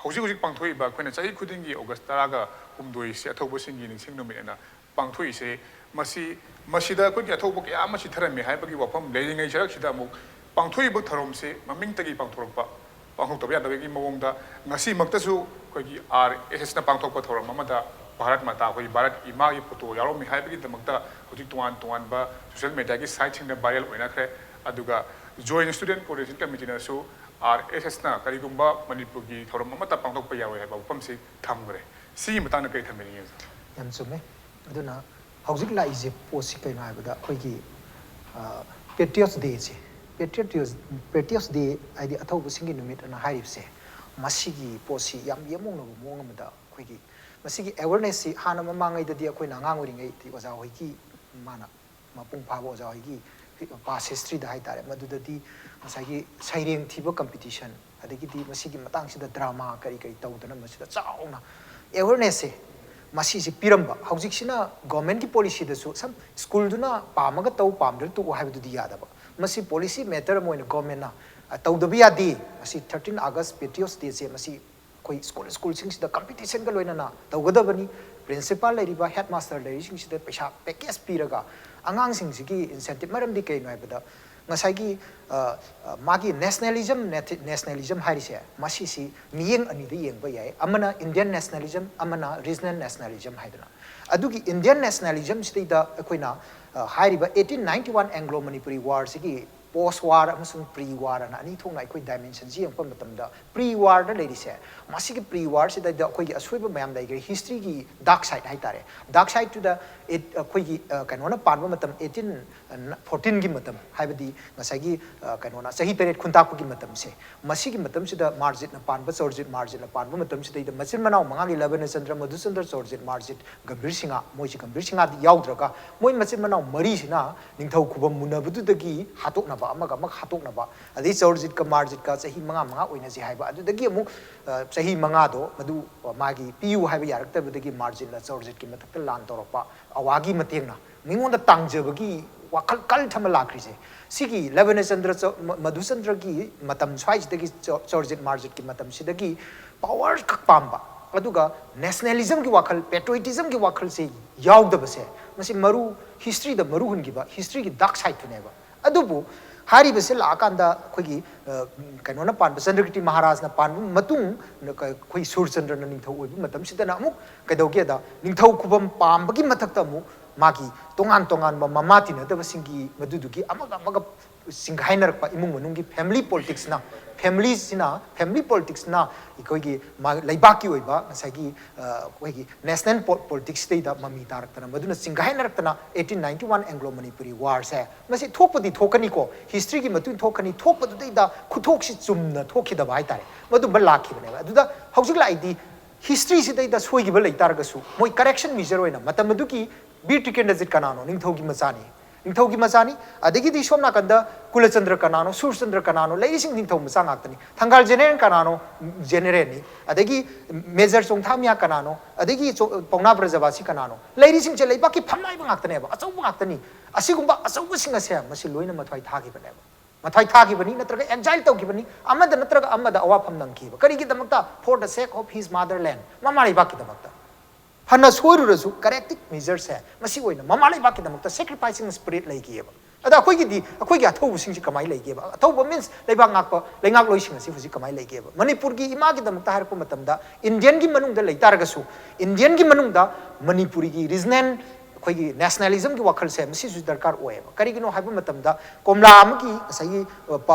ꯍꯧꯖꯤꯛ ꯍꯧꯖꯤꯛ ꯄꯥꯡꯊꯣꯛꯏꯕ, ꯑꯩꯈꯣꯏꯅ ꯆꯍꯤ ꯈꯨꯗꯤꯡꯒꯤ ꯑꯣꯒꯁ ꯇꯔꯥꯒ ꯍꯨꯝꯗꯣꯏꯁꯦ ꯑꯊꯧꯕꯁꯤꯡꯒꯤ ꯅꯤꯡꯁꯤꯡ ꯅꯨꯃꯤꯠ ꯑꯅ ꯄꯥꯡꯊꯣꯛꯏꯁꯦ, ꯃꯁꯤ, ꯃꯁꯤꯗ ꯑꯩꯈꯣꯏꯒꯤ ꯑꯊꯧꯕ ꯀꯌꯥ ꯑꯃ ꯆꯤꯊꯔꯝꯃꯤ ꯍꯥꯏꯕꯒꯤ ꯋꯥꯐꯝ ꯂꯩꯔꯤꯉꯩ ꯁꯔꯛꯁꯤꯗ ꯑꯃꯨꯛ ꯄꯥꯡꯊꯣꯛꯏꯕ ꯊꯧꯔꯝꯁꯤ ꯃꯃꯤꯡꯇꯒꯤ ꯄꯥꯡꯊꯣꯔꯛꯄ, ꯄꯥꯡꯊꯣꯛꯇꯕ ꯌꯥꯗꯕꯒꯤ ꯃꯑꯣꯡꯗ ꯉꯁꯤꯃꯛꯇꯁꯨ ꯑꯩꯈꯣꯏꯒꯤ ꯑꯥꯔ ꯑꯦꯁ ꯑꯦꯁꯅ ꯄꯥꯡꯊꯣꯛꯄ ꯊꯧꯔꯝ ꯑꯃꯗ ꯚꯥꯔꯠ ꯃꯥꯇꯥ, ꯑꯩꯈꯣꯏꯒꯤ ꯚꯥꯔꯠ ꯏꯃꯥꯒꯤ ꯐꯣꯇꯣ ꯌꯥꯎꯔꯝꯃꯤ ꯍꯥꯏꯕꯒꯤꯗꯃꯛꯇ ꯍꯧꯖꯤꯛ ꯇꯣꯉꯥꯟ ꯇꯣꯉꯥꯟꯕ ꯁꯣꯁꯤꯌꯦꯜ ꯃꯦꯗꯤꯌꯥꯒꯤ ꯁꯥꯏꯠꯁꯤꯡꯗ ꯚꯥꯏꯔꯦꯜ ꯑꯣꯏꯅꯈ꯭ꯔꯦ꯫ ꯑꯗꯨꯒ Joint Student Coordination Committeeꯅꯁꯨ ꯑꯥꯔ ꯑꯦꯁ ꯑꯦꯁꯅ ꯀꯔꯤꯒꯨꯝꯕ ꯃꯅꯤꯄꯨꯔꯒꯤ ꯊꯧꯔꯝ ꯑꯃꯠꯇ ꯄꯥꯡꯊꯣꯛꯄ ꯌꯥꯔꯣꯏ ꯍꯥꯏꯕ ꯋꯥꯐꯝꯁꯤ ꯊꯝꯈ꯭ꯔꯦ꯫ ꯁꯤꯒꯤ ꯃꯇꯥꯡꯗ ꯀꯔꯤ ꯊꯝꯕꯤꯅꯤꯡꯉꯤ, ꯑꯣꯖꯥ? ꯌꯥꯝ ꯆꯨꯝꯃꯦ꯫ ꯑꯗꯨꯅ ꯍꯧꯖꯤꯛ ꯂꯥꯛꯏꯁꯦ ꯄꯣꯠꯁꯤ ꯀꯩꯅꯣ ꯍꯥꯏꯕꯗ ꯑꯩꯈꯣꯏꯒꯤ Patriots Dayꯁꯦ, Patriots, Patriots Day ꯍꯥꯏꯗꯤ ꯑꯊꯧꯕꯁꯤꯡꯒꯤ ꯅꯨꯃꯤꯠ ꯑꯅ ꯍꯥꯏꯔꯤꯕꯁꯦ, ꯃꯁꯤꯒꯤ ꯄꯣꯠꯁꯤ ꯌꯥꯝ ꯌꯦꯡꯃꯧꯅꯕ ꯃꯑꯣꯡ ꯑꯃꯗ ꯑꯩꯈꯣꯏꯒꯤ ꯃꯁꯤꯒꯤ awarenessꯁꯤ ꯍꯥꯟꯅ ꯃꯃꯥꯡꯉꯩꯗꯗꯤ ꯑꯩꯈꯣꯏꯅ ꯑꯉꯥꯡ ꯑꯣꯏꯔꯤꯉꯩꯗꯤ ꯑꯣꯖꯥ ꯍꯣꯏꯒꯤ, ꯃꯥꯅ ꯃꯄꯨꯡ ꯐꯥꯕ ꯑꯣꯖꯥ ꯍꯣꯏꯒꯤ past historyꯗ ꯍꯥꯏꯇꯥꯔꯦ, ꯃꯗꯨꯗꯗꯤ ꯉꯁꯥꯏꯒꯤ ꯁꯩꯔꯦꯡ ꯊꯤꯕ competition, ꯑꯗꯒꯤꯗꯤ ꯃꯁꯤꯒꯤ ꯃꯇꯥꯡꯁꯤꯗ drama ꯀꯔꯤ ꯀꯔꯤ ꯇꯧꯗꯅ ꯃꯁꯤꯗ ꯆꯥꯎꯅ awarenessꯁꯦ ꯃꯁꯤꯁꯦ ꯄꯤꯔꯝꯕ꯫ ꯍꯧꯖꯤꯛꯁꯤꯅ governmentꯀꯤ policyꯗꯁꯨ ꯁꯝ ꯁ꯭ꯀꯨꯜꯗꯨꯅ ꯄꯥꯝꯃꯒ ꯇꯧ, ꯄꯥꯝꯗ꯭ꯔꯒ ꯇꯣꯛꯎ ꯍꯥꯏꯕꯗꯨꯗꯤ ꯌꯥꯗꯕ꯫ ꯃꯁꯤ policy matter ꯑꯃ ꯑꯣꯏꯅ governmentꯅ, ꯑ, ꯇꯧꯗꯕ ꯌꯥꯗꯦ꯫ ꯃꯁꯤ thirteen August Patriots Dayꯁꯦ ꯃꯁꯤ ꯑꯩꯈꯣꯏ ꯁ꯭ꯀꯨꯜ, ꯁ꯭ꯀꯨꯜꯁꯤꯡꯁꯤꯗ competitionꯒ ꯂꯣꯏꯅꯅ ꯇꯧꯒꯗꯕꯅꯤ꯫ Principal ꯂꯩꯔꯤꯕ, headmaster ꯂꯩꯔꯤꯁꯤꯡꯁꯤꯗ ꯄꯩꯁꯥ package ꯄꯤꯔꯒ ꯑꯉꯥꯡꯁꯤꯡꯁꯤꯒꯤ incentive, ꯃꯔꯝꯗꯤ ꯀꯩꯅꯣ ꯍꯥꯏꯕꯗ ꯉꯁꯥꯏꯒꯤ, ꯑ, ꯑ, ꯃꯥꯒꯤ nationalism, nati-, nationalism ꯍꯥꯏꯔꯤꯁꯦ ꯃꯁꯤꯁꯤ ꯃꯤꯠꯌꯦꯡ ꯑꯅꯤꯗ ꯌꯦꯡꯕ ꯌꯥꯏ, ꯑꯃꯅ Indian nationalism, ꯑꯃꯅ regional nationalism ꯍꯥꯏꯗꯅ꯫ ꯑꯗꯨꯒꯤ Indian nationalismꯁꯤꯗꯩꯗ ꯑꯩꯈꯣꯏꯅ, ꯑ, ꯍꯥꯏꯔꯤꯕ eighteen ninety one Anglo Manipuri Warꯁꯤꯒꯤ Post war ꯑꯃꯁꯨꯡ pre war ꯑꯅ ꯑꯅꯤ ꯊꯣꯛꯅ ꯑꯩꯈꯣꯏ dimensionꯁꯤ ꯌꯦꯡꯉꯛꯄ ꯃꯇꯝꯗ, pre warꯗ ꯂꯩꯔꯤꯁꯦ, ꯃꯁꯤꯒꯤ pre warꯁꯤꯗꯩꯗ ꯑꯩꯈꯣꯏꯒꯤ ꯑꯁꯣꯏꯕ ꯃꯌꯥꯝ ꯂꯩꯈ꯭ꯔꯦ, historyꯒꯤ dark side ꯍꯥꯏꯇꯥꯔꯦ꯫ Dark sideꯇꯨꯗ ꯑꯩꯈꯣꯏꯒꯤ ꯀꯩꯅꯣꯅ ꯄꯥꯟꯕ ꯃꯇꯝ, eighteen fourteenꯒꯤ ꯃꯇꯝ, ꯍꯥꯏꯕꯗꯤ ꯉꯁꯥꯏꯒꯤ ꯀꯩꯅꯣꯅ ꯆꯍꯤ ꯇꯔꯦꯠ ꯈꯨꯟꯇꯥꯛꯄꯒꯤ ꯃꯇꯝꯁꯦ, ꯃꯁꯤꯒꯤ ꯃꯇꯝꯁꯤꯗ ꯃꯥꯔꯖꯤꯠꯅ ꯄꯥꯟꯕ, ꯆꯧꯔꯖꯤꯠ ꯃꯥꯔꯖꯤꯠꯅ ꯄꯥꯟꯕ ꯃꯇꯝꯁꯤꯗꯩꯗ ꯃꯆꯤꯟ ꯃꯅꯥꯎ ꯃꯉꯥꯒꯤ ꯂꯕꯅ ꯆꯟꯗ꯭ꯔ, ꯃꯙꯨꯆꯟꯗ꯭ꯔ, ꯆꯧꯔꯖꯤꯠ ꯃꯥꯔꯖꯤꯠ, ꯒꯝꯚꯤꯔ ꯁꯤꯡꯍ, ꯃꯣꯏꯁꯤ ꯒꯝꯚꯤꯔ ꯁꯤꯡꯍꯗꯤ ꯌꯥꯎꯗ꯭ꯔꯒ, ꯃꯣꯏ ꯃꯆꯤꯟ ꯃꯅꯥꯎ ꯃꯔꯤꯁꯤꯅ ꯅꯤꯡꯊꯧ ꯈꯨꯕꯝ ꯃꯨꯟꯅꯕꯗꯨꯗꯒꯤ ꯍꯥꯠꯇꯣꯛꯅꯕ, ꯑꯃꯒ ꯑꯃꯒ ꯍꯥꯠꯇꯣꯛꯅꯕ, ꯑꯗꯩ ꯆꯧꯔꯖꯤꯠꯀ ꯃꯥꯔꯖꯤꯠꯀ ꯆꯍꯤ ꯃꯉꯥ ꯃꯉꯥ ꯑꯣꯏꯅꯁꯤ ꯍꯥꯏꯕ, ꯑꯗꯨꯗꯒꯤ ꯑꯃꯨꯛ ꯆꯍꯤ ꯃꯉꯥꯗꯣ ꯃꯗꯨ ꯃꯥꯒꯤ ꯄꯤꯌꯨ ꯍꯥꯏꯕ ꯌꯥꯔꯛꯇꯕꯗꯒꯤ ꯃꯥꯔꯖꯤꯠꯅ ꯆꯧꯔꯖꯤꯠꯀꯤ ꯃꯊꯛꯇ ꯂꯥꯟ ꯇꯧꯔꯛꯄ, ꯑꯋꯥꯒꯤ ꯃꯇꯦꯡꯅ ꯃꯤꯉꯣꯟꯗ ꯇꯥꯡꯖꯕꯒꯤ ꯋꯥꯈꯜ cult ꯑꯃ ꯂꯥꯛꯈ꯭ꯔꯤꯁꯦ, ꯁꯤꯒꯤ ꯂꯕꯅ ꯆꯟꯗ꯭ꯔ, ꯃꯙꯨꯆꯟꯗ꯭ꯔꯒꯤ ꯃꯇꯝ ꯁ꯭ꯋꯥꯏꯁꯤꯗꯒꯤ, ꯆꯧꯔꯖꯤꯠ ꯃꯥꯔꯖꯤꯠꯀꯤ ꯃꯇꯝꯁꯤꯗꯒꯤ power ꯈꯛ ꯄꯥꯝꯕ, ꯑꯗꯨꯒ nationalismꯒꯤ ꯋꯥꯈꯜ, patriotismꯒꯤ ꯋꯥꯈꯜꯁꯦ ꯌꯥꯎꯗꯕꯁꯦ, ꯃꯁꯤ ꯃꯔꯨ, historyꯗ ꯃꯔꯨ ꯍꯨꯟꯈꯤꯕ, historyꯒꯤ dark sideꯇꯨꯅꯦꯕ꯫ ꯑꯗꯨꯕꯨ ꯍꯥꯏꯔꯤꯕꯁꯦ ꯂꯥꯛꯑꯀꯥꯟꯗ ꯑꯩꯈꯣꯏꯒꯤ ꯀꯩꯅꯣꯅ ꯄꯥꯟꯕ, ꯆꯟꯗ꯭ꯔꯀꯤꯔꯇꯤ ꯃꯍꯥꯔꯥꯖꯅ ꯄꯥꯟꯕ ꯃꯇꯨꯡ, ꯑꯩꯈꯣꯏ ꯁꯨꯔꯆꯟꯗ꯭ꯔꯅ ꯅꯤꯡꯊꯧ ꯑꯣꯏꯕ ꯃꯇꯝꯁꯤꯗꯅ ꯑꯃꯨꯛ ꯀꯩꯗꯧꯒꯦꯗ, ꯅꯤꯡꯊꯧ ꯈꯨꯕꯝ ꯄꯥꯝꯕꯒꯤ ꯃꯊꯛꯇ ꯑꯃꯨꯛ ꯃꯥꯒꯤ ꯇꯣꯉꯥꯟ ꯇꯣꯉꯥꯟꯕ ꯃꯃꯥ ꯇꯤꯟꯅꯗꯕꯁꯤꯡꯒꯤ ꯃꯗꯨꯗꯨꯒꯤ ꯑꯃꯒ ꯑꯃꯒ ꯆꯤꯡꯈꯥꯏꯅꯔꯛꯄ, ꯏꯃꯨꯡ ꯃꯅꯨꯡꯒꯤ family politicsꯅ, familyꯁꯤꯅ, family politicsꯅ ꯑꯩꯈꯣꯏꯒꯤ ꯂꯩꯕꯥꯛꯀꯤ ꯑꯣꯏꯕ ꯉꯁꯥꯏꯒꯤ ꯑꯩꯈꯣꯏꯒꯤ national politicsꯇꯩꯗ ꯃꯃꯤ ꯇꯥꯔꯛꯇꯅ, ꯃꯗꯨꯅ ꯆꯤꯡꯈꯥꯏꯅꯔꯛꯇꯅ eighteen ninety one Anglo Manipuri warꯁꯦ, ꯃꯁꯤ ꯊꯣꯛꯄꯗꯤ ꯊꯣꯛꯀꯅꯤꯀꯣ, historyꯒꯤ ꯃꯇꯨꯡ ꯊꯣꯛꯀꯅꯤ, ꯊꯣꯛꯄꯗꯨꯗꯩꯗ ꯈꯨꯊꯣꯛꯁꯤ ꯆꯨꯝꯅ ꯊꯣꯛꯈꯤꯗꯕ ꯍꯥꯏꯇꯥꯔꯦ, ꯃꯗꯨꯝꯕ ꯂꯥꯛꯈꯤꯕꯅꯦꯕ꯫ ꯑꯗꯨꯗ ꯍꯧꯖꯤꯛ ꯂꯥꯛꯏꯗꯤ historyꯁꯤꯗꯩꯗ ꯁꯣꯏꯈꯤꯕ ꯂꯩ ꯇꯥꯔꯒꯁꯨ, ꯃꯣꯏ correction measure ꯑꯣꯏꯅ ꯃꯇꯝ ꯑꯗꯨꯒꯤ ꯕꯤꯔ ꯇ꯭ꯔꯤꯀꯦꯟꯗ꯭ꯔꯖꯤꯠ ꯀꯅꯥꯅꯣ? ꯅꯤꯡꯊꯧꯒꯤ ꯃꯆꯥꯅꯤ꯫ ꯅꯤꯡꯊꯧꯒꯤ ꯃꯆꯥꯅꯤ꯫ ꯑꯗꯒꯤꯗꯤ ꯁꯣꯝ ꯅꯥꯀꯟꯗ ꯀꯨꯂꯆꯟꯗ꯭ꯔ ꯀꯅꯥꯅꯣ? ꯁꯨꯔꯆꯟꯗ꯭ꯔ ꯀꯅꯥꯅꯣ? ꯂꯩꯔꯤꯁꯤꯡ ꯅꯤꯡꯊꯧ ꯃꯆꯥ ꯉꯥꯛꯇꯅꯤ꯫ ꯊꯪꯒꯥꯜ ꯖꯦꯅꯔꯦꯜ ꯀꯅꯥꯅꯣ? ꯖꯦꯅꯔꯦꯜꯅꯤ꯫ ꯑꯗꯒꯤ ꯃꯦꯖꯔ ꯆꯣꯡꯊꯥꯃꯤꯌꯥ ꯀꯅꯥꯅꯣ? ꯑꯗꯒꯤ ꯆꯣ-, ꯄꯥꯎꯅꯥ ꯕ꯭ꯔꯖꯕꯥꯁꯤ ꯀꯅꯥꯅꯣ? ꯂꯩꯔꯤꯁꯤꯡꯁꯦ ꯂꯩꯕꯥꯛꯀꯤ ꯐꯝꯅꯥꯏꯕ ꯉꯥꯛꯇꯅꯦꯕ, ꯑꯆꯧꯕ ꯉꯥꯛꯇꯅꯤ꯫ ꯑꯁꯤꯒꯨꯝꯕ ꯑꯆꯧꯕꯁꯤꯡ ꯑꯁꯦ ꯃꯁꯤ ꯂꯣꯏꯅ ꯃꯊ꯭ꯋꯥꯏ ꯊꯥꯈꯤꯕꯅꯦꯕ꯫ ꯃꯊ꯭ꯋꯥꯏ ꯊꯥꯈꯤꯕꯅꯤ, ꯅꯠꯇ꯭ꯔꯒ exile ꯇꯧꯈꯤꯕꯅꯤ, ꯑꯃꯗ ꯅꯠꯇ꯭ꯔꯒ ꯑꯃꯗ ꯑꯋꯥꯐꯝ ꯅꯪꯈꯤꯕ꯫ ꯀꯔꯤꯒꯤꯗꯃꯛꯇ? For the sake of his motherland, ꯃꯃꯥ ꯂꯩꯕꯥꯛꯀꯤꯗꯃꯛꯇ꯫ ꯐꯅ ꯁꯣꯏꯔꯨꯔꯁꯨ corrective measureꯁꯦ ꯃꯁꯤ ꯑꯣꯏꯅ ꯃꯃꯥ ꯂꯩꯕꯥꯛꯀꯤꯗꯃꯛꯇ sacrificing spirit ꯂꯩꯈꯤꯑꯕ꯫ ꯑꯗ ꯑꯩꯈꯣꯏꯒꯤꯗꯤ, ꯑꯩꯈꯣꯏꯒꯤ ꯑꯊꯧꯕꯁꯤꯡꯁꯤ ꯀꯃꯥꯏꯅ ꯂꯩꯒꯦꯕ? ꯑꯊꯧꯕ means ꯂꯩꯕꯥꯛ ꯉꯥꯛꯄ, ꯂꯩꯉꯥꯛꯂꯣꯏꯁꯤꯡ ꯑꯁꯤ ꯍꯧꯖꯤꯛ ꯀꯃꯥꯏꯅ ꯂꯩꯒꯦꯕ? ꯃꯅꯤꯄꯨꯔꯒꯤ ꯏꯃꯥꯒꯤꯗꯃꯛꯇ ꯍꯥꯏꯔꯛꯄ ꯃꯇꯝꯗ, Indianꯒꯤ ꯃꯅꯨꯡꯗ ꯂꯩ ꯇꯥꯔꯒꯁꯨ, Indianꯒꯤ ꯃꯅꯨꯡꯗ ꯃꯅꯤꯄꯨꯔꯤꯒꯤ regional ꯑꯩꯈꯣꯏꯒꯤ ꯅꯦꯁꯅꯦꯂꯤꯖꯝꯒꯤ ꯋꯥꯈꯜꯁꯦ ꯃꯁꯤꯁꯨ ꯗꯔꯀꯥꯔ ꯑꯣꯏꯌꯦꯕ꯫ ꯀꯔꯤꯒꯤꯅꯣ ꯍꯥꯏꯕ ꯃꯇꯝꯗ ꯀꯣꯝꯂꯥ ꯑꯃꯒꯤ ꯉꯁꯥꯏꯒꯤ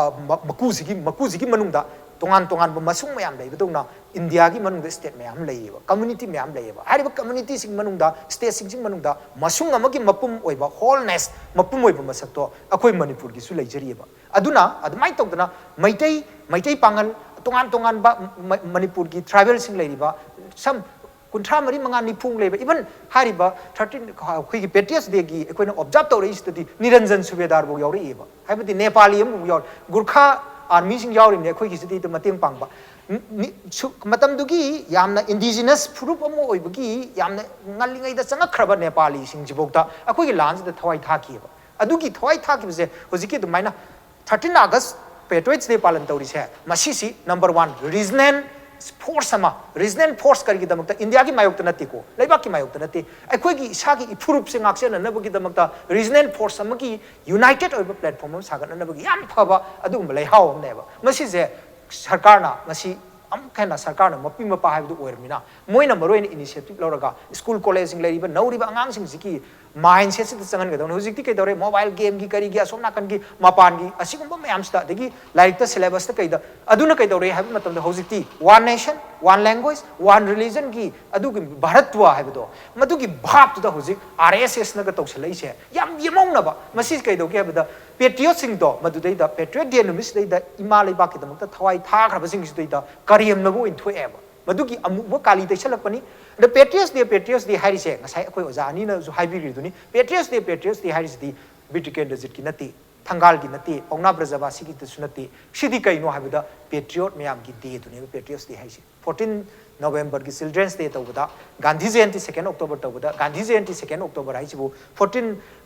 ꯃꯀꯨꯁꯤꯒꯤ ꯃꯀꯨꯁꯤꯒꯤ ꯃꯅꯨꯡꯗ ꯇꯣꯉꯥꯟ ꯇꯣꯉꯥꯟꯕ ꯃꯁꯨꯡ ꯃꯌꯥꯝ ꯂꯩꯕꯗꯧꯅ ꯏꯟꯗꯤꯌꯥꯒꯤ ꯃꯅꯨꯡꯗ ꯁ꯭ꯇꯦꯠ ꯃꯌꯥꯝ ꯂꯩꯌꯦꯕ, ꯀꯝꯃ꯭ꯌꯨꯅꯤꯇꯤ ꯃꯌꯥꯝ ꯂꯩꯌꯦꯕ꯫ ꯍꯥꯏꯔꯤꯕ ꯀꯝꯃ꯭ꯌꯨꯅꯤꯇꯤꯁꯤꯡ ꯃꯅꯨꯡꯗ, ꯁ꯭ꯇꯦꯠꯁꯤꯡꯁꯤ ꯃꯅꯨꯡꯗ ꯃꯁꯨꯡ ꯑꯃꯒꯤ ꯃꯄꯨꯝ ꯑꯣꯏꯕ, ꯍꯣꯜꯅꯦꯁ, ꯃꯄꯨꯝ ꯑꯣꯏꯕ ꯃꯁꯛꯇꯣ ꯑꯩꯈꯣꯏ ꯃꯅꯤꯄꯨꯔꯒꯤꯁꯨ ꯂꯩꯖꯔꯤꯑꯕ꯫ ꯑꯗꯨꯅ ꯑꯗꯨꯃꯥꯏꯅ ꯇꯧꯗꯅ ꯃꯩꯇꯩ ꯃꯩꯇꯩ ꯄꯥꯉꯜ ꯇꯣꯉꯥꯟ ꯇꯣꯉꯥꯟꯕ ꯃꯅꯤꯄꯨꯔꯒꯤ ꯇ꯭ꯔꯥꯏꯕꯦꯜꯁꯤꯡ ꯂꯩꯔꯤꯕ ꯁꯝ ꯀꯨꯟꯊ꯭ꯔꯥ ꯃꯔꯤ, ꯃꯉꯥ, ꯅꯤꯐꯨ ꯂꯩꯕ, ꯏꯚꯟ ꯍꯥꯏꯔꯤꯕ ꯊꯥꯔꯇꯤꯟ, ꯑꯩꯈꯣꯏꯒꯤ ꯄꯦꯇ꯭ꯔꯤꯌꯠꯁ ꯗꯦꯒꯤ ꯑꯩꯈꯣꯏꯅ ꯑꯣꯕꯖꯥꯔꯕ ꯇꯧꯔꯛꯏꯁꯤꯗꯗꯤ ꯅꯤꯔꯟꯖꯟ ꯁꯨꯕꯦꯗꯥꯔꯐꯥꯎ ꯌꯥꯎꯔꯛꯏꯕ꯫ ꯍꯥꯏꯕꯗꯤ ꯅꯦꯄꯥꯂꯤ ꯑꯃꯐꯥꯎ ꯌꯥꯎꯔꯤ, ꯒꯨꯔꯈꯥ ꯑꯥꯔꯃꯤꯁꯤꯡ ꯌꯥꯎꯔꯤꯕꯅꯤ ꯑꯩꯈꯣꯏꯒꯤꯁꯤꯗꯩꯗ ꯃꯇꯦꯡ ꯄꯥꯡꯕ꯫ ꯃꯇꯝꯗꯨꯒꯤ ꯌꯥꯝꯅ ꯏꯟꯗꯤꯖꯤꯅꯁ ꯐꯨꯔꯨꯞ ꯑꯃ ꯑꯣꯏꯕꯒꯤ ꯌꯥꯝꯅ ꯉꯜꯂꯤꯉꯩꯗ ꯆꯪꯉꯛꯈ꯭ꯔꯕ ꯅꯦꯄꯥꯂꯤꯁꯤꯡꯁꯤꯐꯥꯎꯗ ꯑꯩꯈꯣꯏꯒꯤ ꯂꯥꯟꯁꯤꯗ ꯊꯋꯥꯏ ꯊꯥꯈꯤꯑꯕ꯫ ꯑꯗꯨꯒꯤ ꯊꯋꯥꯏ ꯊꯥꯈꯤꯕꯁꯦ ꯍꯧꯖꯤꯛꯀꯤ ꯑꯗꯨꯃꯥꯏꯅ ꯊꯥꯔꯇꯤꯟ ꯑꯥꯒꯁ ꯄꯦꯇ꯭ꯔꯤꯌꯠꯁ ꯗꯦ ꯄꯥꯂꯟ ꯇꯧꯔꯤꯁꯦ, ꯃꯁꯤꯁꯤ ꯅꯝꯕꯔ ꯋꯥꯟ ꯔꯤꯖꯅꯦꯜ ꯐꯣꯔꯁ ꯑꯃ, ꯔꯤꯖꯅꯦꯜ ꯐꯣꯔꯁ ꯀꯔꯤꯒꯤꯗꯃꯛꯇ? ꯏꯟꯗꯤꯌꯥꯒꯤ ꯃꯥꯌꯣꯛꯇ ꯅꯠꯇꯦꯀꯣ, ꯂꯩꯕꯥꯛꯀꯤ ꯃꯥꯌꯣꯛꯇ ꯅꯠꯇꯦ, ꯑꯩꯈꯣꯏꯒꯤ ꯏꯁꯥꯒꯤ ꯏꯐꯨꯔꯨꯞꯁꯦ ꯉꯥꯛꯆꯅꯅꯕꯒꯤꯗꯃꯛꯇ ꯔꯤꯖꯅꯦꯜ ꯐꯣꯔꯁ ꯑꯃꯒꯤ ꯌꯨꯅꯥꯏꯇꯦꯠ ꯑꯣꯏꯕ ꯄ꯭ꯂꯦꯠꯐꯣꯔꯝ ꯑꯃ ꯁꯥꯒꯠꯅꯅꯕꯒꯤ ꯌꯥꯝ ꯐꯕ ꯑꯗꯨꯒꯨꯝꯕ ꯂꯩꯍꯥꯎ ꯑꯃꯅꯦꯕ꯫ ꯃꯁꯤꯁꯦ ꯁꯔꯀꯥꯔꯅ ꯃꯁꯤ ꯑꯃꯨꯛ ꯍꯦꯟꯅ ꯁꯔꯀꯥꯔꯅ ꯃꯄꯤ ꯃꯄꯥ ꯍꯥꯏꯕꯗꯨ ꯑꯣꯏꯔꯕꯅꯤꯅ, ꯃꯣꯏꯅ ꯃꯔꯨ ꯑꯣꯏꯅ ꯏꯅꯤꯁꯤꯌꯦꯇꯤꯚ ꯂꯧꯔꯒ ꯁ꯭ꯀꯨꯜ ꯀꯣꯂꯦꯖꯁꯤꯡ ꯂꯩꯔꯤꯕ ꯅꯧꯔꯤꯕ ꯑꯉꯥꯡꯁꯤꯡꯁꯤꯒꯤ ꯃꯥꯏꯟꯁꯦꯠꯁꯤꯗ ꯆꯪꯍꯟꯒꯗꯧꯅꯤ꯫ ꯍꯧꯖꯤꯛꯇꯤ ꯀꯩꯗꯧꯔꯦ? ꯃꯣꯕꯥꯏꯜ ꯒꯦꯝꯒꯤ ꯀꯔꯤꯒꯤ ꯑꯁꯣꯝ ꯅꯥꯀꯟꯒꯤ ꯃꯄꯥꯟꯒꯤ ꯑꯁꯤꯒꯨꯝꯕ ꯃꯌꯥꯝꯁꯤꯗ, ꯑꯗꯒꯤ ꯂꯥꯏꯔꯤꯛꯇ, ꯁꯤꯂꯦꯕꯁꯇ ꯀꯩꯗ, ꯑꯗꯨꯅ ꯀꯩꯗꯧꯔꯦ ꯍꯥꯏꯕ ꯃꯇꯝꯗ ꯍꯧꯖꯤꯛꯇꯤ one nation, one language, one ꯔꯤꯂꯤꯖꯟꯒꯤ ꯑꯗꯨꯒꯤ ꯚꯥꯔꯠꯇ꯭ꯋ ꯍꯥꯏꯕꯗꯣ, ꯃꯗꯨꯒꯤ ꯚꯥꯞꯇꯨꯗ ꯍꯧꯖꯤꯛ ꯑꯥꯔ ꯑꯦꯁ ꯑꯦꯁꯅꯒ ꯇꯧꯁꯜꯂꯛꯏꯁꯦ ꯌꯥꯝ ꯌꯦꯝꯍꯧꯅꯕ꯫ ꯃꯁꯤ ꯀꯩꯗꯧꯒꯦ ꯍꯥꯏꯕꯗ, ꯄꯦꯇ꯭ꯔꯤꯌꯣꯠꯁꯤꯡꯗꯣ ꯃꯗꯨꯗꯩꯗ, ꯄꯦꯇ꯭ꯔꯤꯌꯣꯠ ꯗꯦ ꯅꯨꯃꯤꯠꯁꯤꯗꯩꯗ ꯏꯃꯥ ꯂꯩꯕꯥꯛꯀꯤꯗꯃꯛꯇ ꯊꯋꯥꯏ ꯊꯥꯈ꯭ꯔꯕꯁꯤꯡꯁꯤꯗꯩꯗ ꯀꯔꯦꯝꯅꯕ ꯑꯣꯏꯅ ꯊꯣꯛꯑꯦꯕ꯫ ꯃꯗꯨꯒꯤ ꯑꯃꯨꯕ ꯀꯥꯂꯤ ꯇꯩꯁꯜꯂꯛꯄꯅꯤ꯫ ꯑꯗ ꯄꯦꯇ꯭ꯔꯤꯌꯠꯁ ꯗꯦ, ꯄꯦꯇ꯭ꯔꯤꯌꯠꯁ ꯗꯦ ꯍꯥꯏꯔꯤꯁꯦ ꯉꯁꯥꯏ ꯑꯩꯈꯣꯏ ꯑꯣꯖꯥ ꯑꯅꯤꯅꯁꯨ ꯍꯥꯏꯕꯤꯈ꯭ꯔꯤꯗꯨꯅꯤ, ꯄꯦꯇ꯭ꯔꯤꯌꯠꯁ ꯗꯦ, ꯄꯦꯇ꯭ꯔꯤꯌꯠꯁ ꯗꯦ ꯍꯥꯏꯔꯤꯁꯤꯗꯤ ꯕꯤꯔ ꯇꯤꯀꯦꯟꯗ꯭ꯔꯖꯤꯠꯀꯤ ꯅꯠꯇꯦ, ꯊꯪꯒꯥꯜꯒꯤ ꯅꯠꯇꯦ, ꯄꯥꯎꯅꯥ ꯕ꯭ꯔꯖꯕꯥꯁꯤꯒꯤꯗꯁꯨ ꯅꯠꯇꯦ꯫ ꯁꯤꯗꯤ ꯀꯩꯅꯣ ꯍꯥꯏꯕꯗ ꯄꯦꯇ꯭ꯔꯤꯌꯣꯠ ꯃꯌꯥꯝꯒꯤ ꯗꯦꯗꯨꯅꯦꯕ ꯄꯦꯇ꯭ꯔꯤꯌꯠꯁ ꯗꯦ ꯍꯥꯏꯁꯦ꯫ ꯐꯣꯔꯇꯤꯟ ꯅꯣꯕꯦꯝꯕꯔꯒꯤ ꯆꯤꯜꯗ꯭ꯔꯦꯟꯁ ꯗꯦ ꯇꯧꯕꯗ, ꯒꯥꯟꯙꯤ ꯖꯌꯟꯇꯤ ꯁꯦꯀꯦꯟ ꯑꯣꯛꯇꯣꯕꯔ ꯇꯧꯕꯗ, ꯒꯥꯟꯙꯤ ꯖꯌꯟꯇꯤ ꯁꯦꯀꯦꯟ ꯑꯣꯛꯇꯣꯕꯔ ꯍꯥꯏꯁꯤꯕꯨ, ꯐꯣꯔꯇꯤꯟ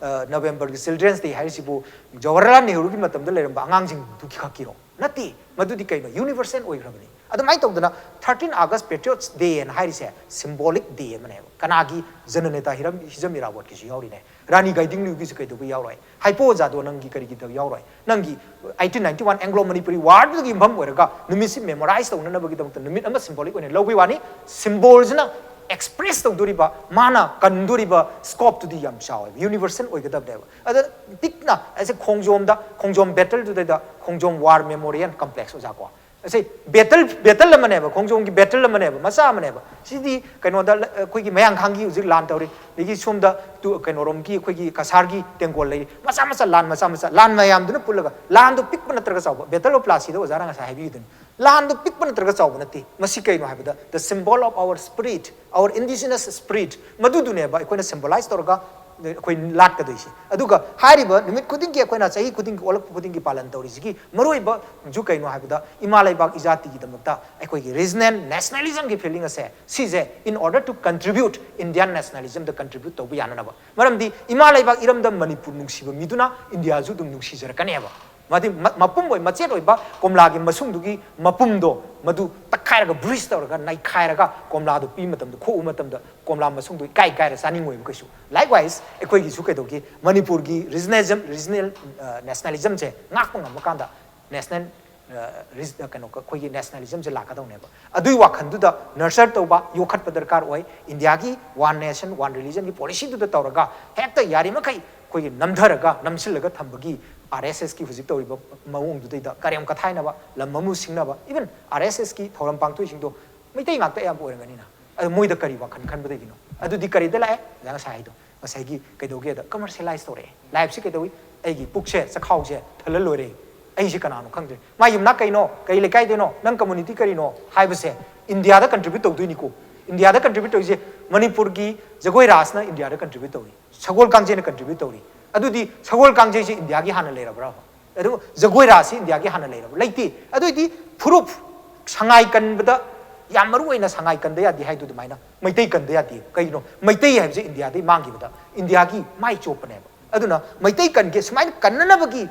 ꯅꯣꯕꯦꯝꯕꯔꯒꯤ ꯆꯤꯜꯗ꯭ꯔꯦꯟꯁ ꯗꯦ ꯍꯥꯏꯔꯤꯁꯤꯕꯨ ꯖꯋꯥꯍꯔꯂꯥꯜ ꯅꯦꯍꯔꯨꯒꯤ ꯃꯇꯝꯗ ꯂꯩꯔꯝꯕ ꯑꯉꯥꯡꯁꯤꯡꯗꯨꯒꯤ ꯈꯛꯀꯤꯔꯣ? ꯅꯠꯇꯦ, ꯃꯗꯨꯗꯤ ꯀꯩꯅꯣ? ꯌꯨꯅꯤꯚꯔꯁꯦꯜ ꯑꯣꯏꯈ꯭ꯔꯕꯅꯤ꯫ ꯑꯗꯨꯃꯥꯏꯅ ꯇꯧꯗꯅ ꯊꯥꯔꯇꯤꯟ ꯑꯥꯒꯁ ꯄꯦꯇ꯭ꯔꯤꯌꯣꯠꯁ ꯗꯦ ꯍꯥꯏꯅ ꯍꯥꯏꯔꯤꯁꯦ ꯁꯤꯝꯕꯣꯂꯤꯛ ꯗꯦ ꯑꯃꯅꯦꯕ꯫ ꯀꯅꯥꯒꯤ? ꯖꯅꯅꯦꯇꯥ ꯍꯤꯔꯝ, ꯍꯤꯖꯝ ꯏꯔꯥꯕꯣꯠꯀꯤꯁꯨ ꯌꯥꯎꯔꯤꯅꯦ, ꯔꯥꯅꯤ ꯒꯥꯏꯗꯤꯡꯂꯤꯌꯨꯒꯤꯁꯨ ꯀꯩꯗꯧꯕ ꯌꯥꯎꯔꯣꯏ? ꯍꯥꯏꯄꯣ ꯖꯥꯗꯣ ꯅꯪꯒꯤ ꯀꯔꯤꯒꯤꯗ ꯌꯥꯎꯔꯣꯏ? ꯅꯪꯒꯤ eighteen ninety one Anglo Manipuri ꯋꯥꯔꯗꯨꯗꯒꯤ ꯌꯨꯝꯐꯝ ꯑꯣꯏꯔꯒ ꯅꯨꯃꯤꯠꯁꯤ ꯃꯦꯃꯣꯔꯥꯏꯁ ꯇꯧꯅꯅꯕꯒꯤꯗꯃꯛꯇ ꯅꯨꯃꯤꯠ ꯑꯃ ꯁꯤꯝꯕꯣꯂꯤꯛ ꯑꯣꯏꯅ ꯂꯧꯕꯒꯤ ꯋꯥꯅꯤ꯫ ꯁꯤꯝꯕꯣꯜꯁꯤꯅ ꯑꯦꯛꯁꯄ꯭ꯔꯦꯁ ꯇꯧꯗꯣꯔꯤꯕ, ꯃꯥꯅ ꯀꯟꯗꯣꯔꯤꯕ ꯁ꯭ꯀꯣꯞꯇꯨꯗꯤ ꯌꯥꯝ ꯆꯥꯎꯋꯦꯕ, ꯌꯨꯅꯤꯚꯔꯁꯦꯜ ꯑꯣꯏꯒꯗꯕꯅꯦꯕ꯫ ꯑꯗ ꯄꯤꯛꯅ ꯑꯩꯁꯦ ꯈꯣꯡꯖꯣꯝꯗ, ꯈꯣꯡꯖꯣꯝ ꯕꯦꯇꯜꯗꯨꯗꯩꯗ ꯈꯣꯡꯖꯣꯝ ꯋꯥꯔ ꯃꯦꯃꯣꯔꯤꯌꯦꯜ ꯀꯝꯄ꯭ꯂꯦꯛꯁ, ꯑꯣꯖꯥ ꯀꯣ, ꯑꯁꯤ ꯕꯦꯇꯜ, ꯕꯦꯇꯜ ꯑꯃꯅꯦꯕ, ꯈꯣꯡꯖꯣꯝꯒꯤ ꯕꯦꯇꯜ ꯑꯃꯅꯦꯕ, ꯃꯆꯥ ꯑꯃꯅꯦꯕ꯫ ꯁꯤꯗꯤ ꯀꯩꯅꯣꯗ ꯂ-, ꯑꯩꯈꯣꯏꯒꯤ ꯃꯌꯥꯡꯈꯥꯡꯒꯤ ꯍꯧꯖꯤꯛ ꯂꯥꯟ ꯇꯧꯔꯤ, ꯑꯗꯒꯤ ꯁꯣꯝꯗ ꯇꯨ-, ꯀꯩꯅꯣꯔꯣꯝꯒꯤ ꯑꯩꯈꯣꯏꯒꯤ ꯀꯁꯥꯔꯒꯤ ꯇꯦꯡꯒꯣꯜ ꯂꯩꯔꯤ, ꯃꯆꯥ ꯃꯆꯥ ꯂꯥꯟ ꯃꯆꯥ ꯃꯆꯥ, ꯂꯥꯟ ꯃꯌꯥꯝꯗꯨꯅ ꯄꯨꯜꯂꯒ, ꯂꯥꯟꯗꯣ ꯄꯤꯛꯄ ꯅꯠꯇ꯭ꯔꯒ ꯆꯥꯎꯕ, ꯕꯦꯇꯜ ꯑꯣꯐ ꯄ꯭ꯂꯥꯁꯤꯗ ꯑꯣꯖꯥꯅ ꯉꯁꯥꯏ ꯍꯥꯏꯕꯤꯗꯨꯅꯤ꯫ ꯂꯥꯟꯗꯣ ꯄꯤꯛꯄ ꯅꯠꯇ꯭ꯔꯒ ꯆꯥꯎꯕ ꯅꯠꯇꯦ꯫ ꯃꯁꯤ ꯀꯩꯅꯣ ꯍꯥꯏꯕꯗ, the symbol of our spirit, our indigenous spirit, ꯃꯗꯨꯗꯨꯅꯦꯕ ꯑꯩꯈꯣꯏꯅ ꯁꯤꯝꯕꯣꯂꯥꯏꯁ ꯇꯧꯔꯒ ꯑꯩꯈꯣꯏ ꯂꯥꯠꯀꯗꯣꯏꯁꯦ꯫ ꯑꯗꯨꯒ ꯍꯥꯏꯔꯤꯕ ꯅꯨꯃꯤꯠ ꯈꯨꯗꯤꯡꯒꯤ, ꯑꯩꯈꯣꯏꯅ ꯆꯍꯤ ꯈꯨꯗꯤꯡꯒꯤ, ꯑꯣꯜꯂꯛꯄ ꯈꯨꯗꯤꯡꯒꯤ ꯄꯥꯂꯟ ꯇꯧꯔꯤꯁꯤꯒꯤ ꯃꯔꯨꯑꯣꯏꯕꯁꯨ ꯀꯩꯅꯣ ꯍꯥꯏꯕꯗ, ꯏꯃꯥ ꯂꯩꯕꯥꯛ ꯏꯖꯥꯇꯤꯒꯤꯗꯃꯛꯇ ꯑꯩꯈꯣꯏꯒꯤ ꯔꯤꯖꯅꯦꯜ ꯅꯦꯁꯅꯦꯂꯤꯖꯝꯒꯤ ꯐꯤꯂꯤꯡ ꯑꯁꯦ, ꯁꯤꯁꯦ in order to contribute Indian nationalism the contribute ꯇꯧꯕ ꯌꯥꯅꯅꯕ꯫ ꯃꯔꯝꯗꯤ ꯏꯃꯥ ꯂꯩꯕꯥꯛ ꯏꯔꯝꯗꯝ ꯃꯅꯤꯄꯨꯔ ꯅꯨꯡꯁꯤꯕ ꯃꯤꯗꯨꯅ ꯏꯟꯗꯤꯌꯥꯁꯨ ꯑꯗꯨꯝ ꯅꯨꯡꯁꯤꯖꯔꯛꯀꯅꯦꯕ꯫ ꯃꯗꯤ ꯃ-, ꯃꯄꯨꯝ ꯑꯣꯏ, ꯃꯆꯦꯠ ꯑꯣꯏꯕ ꯀꯣꯝꯂꯥꯒꯤ ꯃꯁꯨꯡꯗꯨꯒꯤ ꯃꯄꯨꯝꯗꯣ, ꯃꯗꯨ ꯇꯛꯈꯥꯏꯔꯒ, ꯕ꯭ꯔꯤꯁ ꯇꯧꯔꯒ, ꯅꯩꯈꯥꯏꯔꯒ, ꯀꯣꯝꯂꯥꯗꯨ ꯄꯤꯕ ꯃꯇꯝꯗ, ꯈꯣꯛꯎꯕ ꯃꯇꯝꯗ, ꯀꯣꯝꯂꯥ ꯃꯁꯨꯡꯗꯣ ꯏꯀꯥꯏ ꯀꯥꯏꯔ ꯆꯥꯅꯤꯡꯉꯣꯏꯕ ꯀꯩꯁꯨ꯫ Likewise, ꯑꯩꯈꯣꯏꯒꯤꯁꯨ ꯀꯩꯗꯧꯒꯦ, ꯃꯅꯤꯄꯨꯔꯒꯤ ꯔꯤꯖꯅꯦꯖꯝ-, ꯔꯤꯖꯅꯦꯜ, ꯑ, ꯅꯦꯁꯅꯦꯂꯤꯖꯝꯁꯦ ꯉꯥꯛꯄ ꯉꯝꯕ ꯀꯥꯟꯗ, ꯅꯦꯁꯅꯦꯜ, ꯑ, ꯔꯤꯖ-, ꯑ, ꯀꯩꯅꯣ, ꯑꯩꯈꯣꯏꯒꯤ ꯅꯦꯁꯅꯦꯂꯤꯖꯝꯁꯦ ꯂꯥꯛꯀꯗꯧꯅꯦꯕ꯫ ꯑꯗꯨꯒꯤ ꯋꯥꯈꯜꯗꯨꯗ ꯅꯔꯆꯔ ꯇꯧꯕ, ꯌꯣꯛꯈꯠꯄ ꯗꯔꯀꯥꯔ ꯑꯣꯏ꯫ ꯏꯟꯗꯤꯌꯥꯒꯤ ꯋꯥꯟ ꯅꯦꯁꯟ, ꯋꯥꯟ ꯔꯤꯂꯤꯖꯟꯒꯤ ꯄꯣꯂꯤꯁꯤꯗꯨꯗ ꯇꯧꯔꯒ ꯍꯦꯛꯇ ꯌꯥꯔꯤꯃꯈꯩ ꯑꯩꯈꯣꯏꯒꯤ ꯅꯝꯊꯔꯒ, ꯅꯝꯁꯤꯜꯂꯒ ꯊꯝꯕꯒꯤ, ꯑꯥꯔ ꯑꯦꯁ ꯑꯦꯁꯀꯤ ꯍꯧꯖꯤꯛ ꯇꯧꯔꯤꯕ ꯃꯑꯣꯡꯗꯨꯗꯩꯗ ꯀꯔꯦꯝ ꯀꯊꯥꯏꯅꯕ, ꯂꯝ ꯑꯃꯨ ꯁꯤꯡꯅꯕ, even ꯑꯥꯔ ꯑꯦꯁ ꯑꯦꯁꯀꯤ ꯊꯧꯔꯝ ꯄꯥꯡꯊꯣꯛꯏꯁꯤꯡꯗꯣ ꯃꯩꯇꯩ ꯉꯥꯛꯇ ꯑꯌꯥꯝꯕ ꯑꯣꯏꯔꯝꯒꯅꯤꯅ꯫ ꯑꯗꯣ ꯃꯣꯏꯗ ꯀꯔꯤ ꯋꯥꯈꯜ ꯈꯟꯕꯗꯒꯤꯅꯣ? ꯑꯗꯨꯗꯤ ꯀꯔꯤꯗ ꯂꯥꯛꯑꯦ? ꯑꯣꯖꯥ ꯉꯁꯥꯏ ꯍꯥꯏꯗꯣ, ꯉꯁꯥꯏꯒꯤ ꯀꯩꯗꯧꯒꯦꯗ, ꯀꯃꯔꯁꯤꯌꯦꯂꯥꯏꯁ ꯇꯧꯔꯛꯑꯦ꯫ ꯂꯥꯏꯐꯁꯤ ꯀꯩꯗꯧꯏ? ꯑꯩꯒꯤ ꯄꯨꯛꯁꯦ, ꯆꯈꯥꯎꯁꯦ ꯊꯜꯍꯜ ꯂꯣꯏꯔꯦ, ꯑꯩꯁꯦ ꯀꯅꯥꯅꯣ ꯈꯪꯗ꯭ꯔꯦ꯫ ꯃꯥꯏ ꯌꯨꯝꯅꯥꯛ ꯀꯩꯅꯣ, ꯀꯔꯤ ꯂꯩꯀꯥꯏꯗꯩꯅꯣ, ꯅꯪ ꯀꯝꯃꯨꯅꯤꯇꯤ ꯀꯔꯤꯅꯣ ꯍꯥꯏꯕꯁꯦ ꯏꯟꯗꯤꯌꯥꯗ ꯀꯟꯇ꯭ꯔꯤꯕ꯭ꯌꯨꯠ ꯇꯧꯗꯣꯏꯅꯤꯀꯣ꯫ ꯏꯟꯗꯤꯌꯥꯗ ꯀꯟꯇ꯭ꯔꯤꯕ꯭ꯌꯨꯠ ꯇꯧꯔꯤꯁꯦ, ꯃꯅꯤꯄꯨꯔꯒꯤ ꯖꯒꯣꯏ ꯔꯥꯁꯅ ꯏꯟꯗꯤꯌꯥꯗ ꯀꯟꯇ꯭ꯔꯤꯕ꯭ꯌꯨꯠ ꯇꯧꯔꯤ, ꯁꯒꯣꯜ ꯀꯥꯡꯖꯩꯅ ꯀꯟꯇ꯭ꯔꯤꯕ꯭ꯌꯨꯠ ꯇꯧꯔꯤ꯫ ꯑꯗꯨꯗꯤ ꯁꯒꯣꯜ ꯀꯥꯡꯖꯩꯁꯦ ꯏꯟꯗꯤꯌꯥꯒꯤ ꯍꯥꯟꯅ ꯂꯩꯔꯕ꯭ꯔꯥ? ꯑꯗꯨ ꯖꯒꯣꯏ ꯔꯥꯁꯁꯤ ꯏꯟꯗꯤꯌꯥꯒꯤ ꯍꯥꯟꯅ ꯂꯩꯔꯕ? ꯂꯩꯇꯦ꯫ ꯑꯗꯨꯑꯣꯏꯗꯤ ꯐꯨꯔꯨꯞ, ꯁꯉꯥꯏ ꯀꯟꯕꯗ ꯌꯥꯝ ꯃꯔꯨ ꯑꯣꯏꯅ ꯁꯉꯥꯏ ꯀꯟꯗ ꯌꯥꯗꯦ ꯍꯥꯏꯗꯨ ꯑꯗꯨꯃꯥꯏꯅ ꯃꯩꯇꯩ ꯀꯟꯗ ꯌꯥꯗꯦ꯫ ꯀꯩꯒꯤꯅꯣ? ꯃꯩꯇꯩ ꯍꯥꯏꯕꯁꯦ ꯏꯟꯗꯤꯌꯥꯗꯒꯤ ꯃꯥꯡꯈꯤꯕꯗ ꯏꯟꯗꯤꯌꯥꯒꯤ ꯃꯥꯏ ꯆꯣꯞꯄꯅꯦꯕ꯫ ꯑꯗꯨꯅ ꯃꯩꯇꯩ ꯀꯟꯒꯦ, ꯁꯨꯃꯥꯏꯅ ꯀꯟꯅꯅꯕꯒꯤ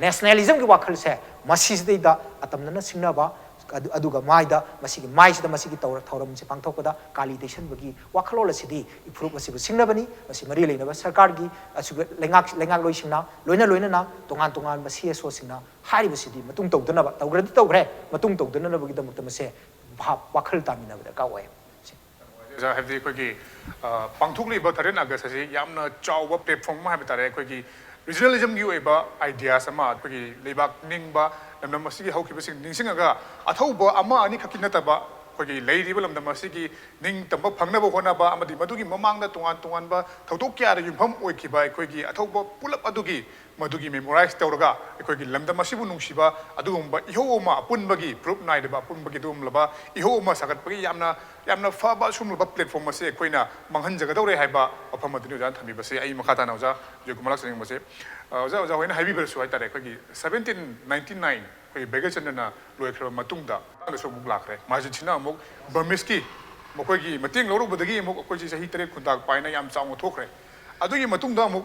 ꯅꯦꯁꯅꯦꯂꯤꯖꯝꯒꯤ ꯋꯥꯈꯜꯁꯦ ꯃꯁꯤꯁꯤꯗꯩꯗ ꯑꯇꯝꯅꯅ ꯁꯤꯡꯅꯕ, ꯑꯗꯨ-, ꯑꯗꯨꯒ ꯃꯥꯏꯗ, ꯃꯁꯤꯒꯤ ꯃꯥꯏꯁꯤꯗ ꯃꯁꯤꯒꯤ ꯇꯧꯔ-, ꯊꯧꯔꯝꯁꯦ ꯄꯥꯡꯊꯣꯛꯄꯗ ꯀꯥꯂꯤ ꯇꯩꯁꯟꯕꯒꯤ ꯋꯥꯈꯜꯂꯣꯟ ꯑꯁꯤꯗꯤ ꯐꯨꯔꯨꯞ ꯑꯁꯤꯕꯨ ꯁꯤꯡꯅꯕꯅꯤ꯫ ꯃꯁꯤ ꯃꯔꯤ ꯂꯩꯅꯕ ꯁꯔꯀꯥꯔꯒꯤ, ꯑꯁꯤꯒ ꯂꯩꯉꯥꯛ-, ꯂꯩꯉꯥꯛꯂꯣꯏꯁꯤꯡꯅ, ꯂꯣꯏꯅ ꯂꯣꯏꯅꯅ ꯇꯣꯉꯥꯟ ꯇꯣꯉꯥꯟꯕ ꯁꯤ ꯑꯦꯁ ꯑꯣꯁꯤꯡꯅ ꯍꯥꯏꯔꯤꯕꯁꯤꯗꯤ ꯃꯇꯨꯡ ꯇꯧꯗꯅꯕ, ꯇꯧꯈ꯭ꯔꯗꯤ ꯇꯧꯈ꯭ꯔꯦ, ꯃꯇꯨꯡ ꯇꯧꯗꯅꯅꯕꯒꯤꯗꯃꯛꯇ ꯃꯁꯦ ꯚꯥꯞ, ꯋꯥꯈꯜ ꯇꯥꯃꯤꯟꯅꯕ ꯗꯔꯀꯥꯔ ꯑꯣꯏ꯫ ꯁꯤ꯫ ꯑꯣꯖꯥ, ꯍꯥꯏꯕꯗꯤ ꯑꯩꯈꯣꯏꯒꯤ, ꯑ, ꯄꯥꯡꯊꯣꯛꯂꯤꯕ thirteen August ꯑꯁꯤ ꯌꯥꯝꯅ ꯆꯥꯎꯕ platform ꯑꯃ ꯍꯥꯏꯕ ꯇꯥꯔꯦ꯫ ꯑꯩꯈꯣꯏꯒꯤ regionalismꯒꯤ ꯑꯣꯏꯕ ideas ꯑꯃ, ꯑꯩꯈꯣꯏꯒꯤ ꯂꯩꯕꯥꯛ ꯅꯤꯡꯕ, ꯂꯝꯗꯝ ꯑꯁꯤꯒꯤ ꯍꯧꯈꯤꯕꯁꯤꯡ ꯅꯤꯡꯁꯤꯡꯉꯒ, ꯑꯊꯧꯕ ꯑꯃ ꯑꯅꯤꯈꯛꯀꯤ ꯅꯠꯇꯕ, ꯑꯩꯈꯣꯏꯒꯤ ꯂꯩꯔꯤꯕ ꯂꯝꯗꯝ ꯑꯁꯤꯒꯤ ꯅꯤꯡꯇꯝꯕ ꯐꯪꯅꯕ ꯍꯣꯠꯅꯕ ꯑꯃꯗꯤ ꯃꯗꯨꯒꯤ ꯃꯃꯥꯡꯗ ꯇꯣꯉꯥꯟ ꯇꯣꯉꯥꯟꯕ ꯊꯧꯗꯣꯛ ꯀꯌꯥꯗ ꯌꯨꯝꯐꯝ ꯑꯣꯏꯈꯤꯕ ꯑꯩꯈꯣꯏꯒꯤ ꯑꯊꯧꯕ ꯄꯨꯂꯞ ꯑꯗꯨꯒꯤ, ꯃꯗꯨꯒꯤ memorize ꯇꯧꯔꯒ, ꯑꯩꯈꯣꯏꯒꯤ ꯂꯝꯗꯝ ꯑꯁꯤꯕꯨ ꯅꯨꯡꯁꯤꯕ ꯑꯗꯨꯒꯨꯝꯕ ꯏꯍꯧ ꯑꯃ, ꯑꯄꯨꯟꯕꯒꯤ proof ꯅꯥꯏꯗꯕ, ꯑꯄꯨꯟꯕꯒꯤ ꯑꯗꯨꯒꯨꯝꯂꯕ ꯏꯍꯧ ꯑꯃ ꯁꯥꯒꯠꯄꯒꯤ ꯌꯥꯝꯅ, ꯌꯥꯝꯅ ꯐꯕ ꯑꯁꯨꯝꯂꯕ platform ꯑꯁꯤ ꯑꯩꯈꯣꯏꯅ ꯃꯥꯡꯍꯟꯖꯒꯗꯧꯔꯦ ꯍꯥꯏꯕ ꯋꯥꯐꯝ ꯑꯗꯨꯅꯤ ꯑꯣꯖꯥꯅ ꯊꯝꯕꯤꯕꯁꯦ꯫ ꯑꯩ ꯃꯈꯥ ꯇꯥꯅ ꯑꯣꯖꯥ ꯖꯣꯏꯀꯨꯃꯥꯔ ꯂꯥꯛꯆꯅꯤꯡꯕꯁꯦ, ꯑ, ꯑꯣꯖꯥ, ꯑꯣꯖꯥ ꯍꯣꯏꯅ ꯍꯥꯏꯕꯤꯕꯗꯁꯨ ꯍꯥꯏꯇꯥꯔꯦ, ꯑꯩꯈꯣꯏꯒꯤ seventeen ninety nine, ꯑꯩꯈꯣꯏꯒꯤ ꯕꯩꯒꯆꯟꯗ꯭ꯔꯅ ꯂꯣꯏꯈ꯭ꯔꯕ ꯃꯇꯨꯡꯗ, ꯃꯇꯥꯡꯗꯁꯨ ꯑꯃꯨꯛ ꯂꯥꯛꯈ꯭ꯔꯦ꯫ ꯃꯍꯥꯖꯟꯁꯤꯅ ꯑꯃꯨꯛ Burmeseꯀꯤ ꯃꯈꯣꯏꯒꯤ ꯃꯇꯦꯡ ꯂꯧꯔꯨꯕꯗꯒꯤ ꯑꯃꯨꯛ ꯑꯩꯈꯣꯏꯁꯦ ꯆꯍꯤ ꯇꯔꯦꯠ ꯈꯨꯟꯇꯥꯛ ꯄꯥꯏꯅ ꯌꯥꯝ ꯆꯥꯎꯅ ꯊꯣꯛꯈ꯭ꯔꯦ꯫ ꯑꯗꯨꯒꯤ ꯃꯇꯨꯡꯗ ꯑꯃꯨꯛ,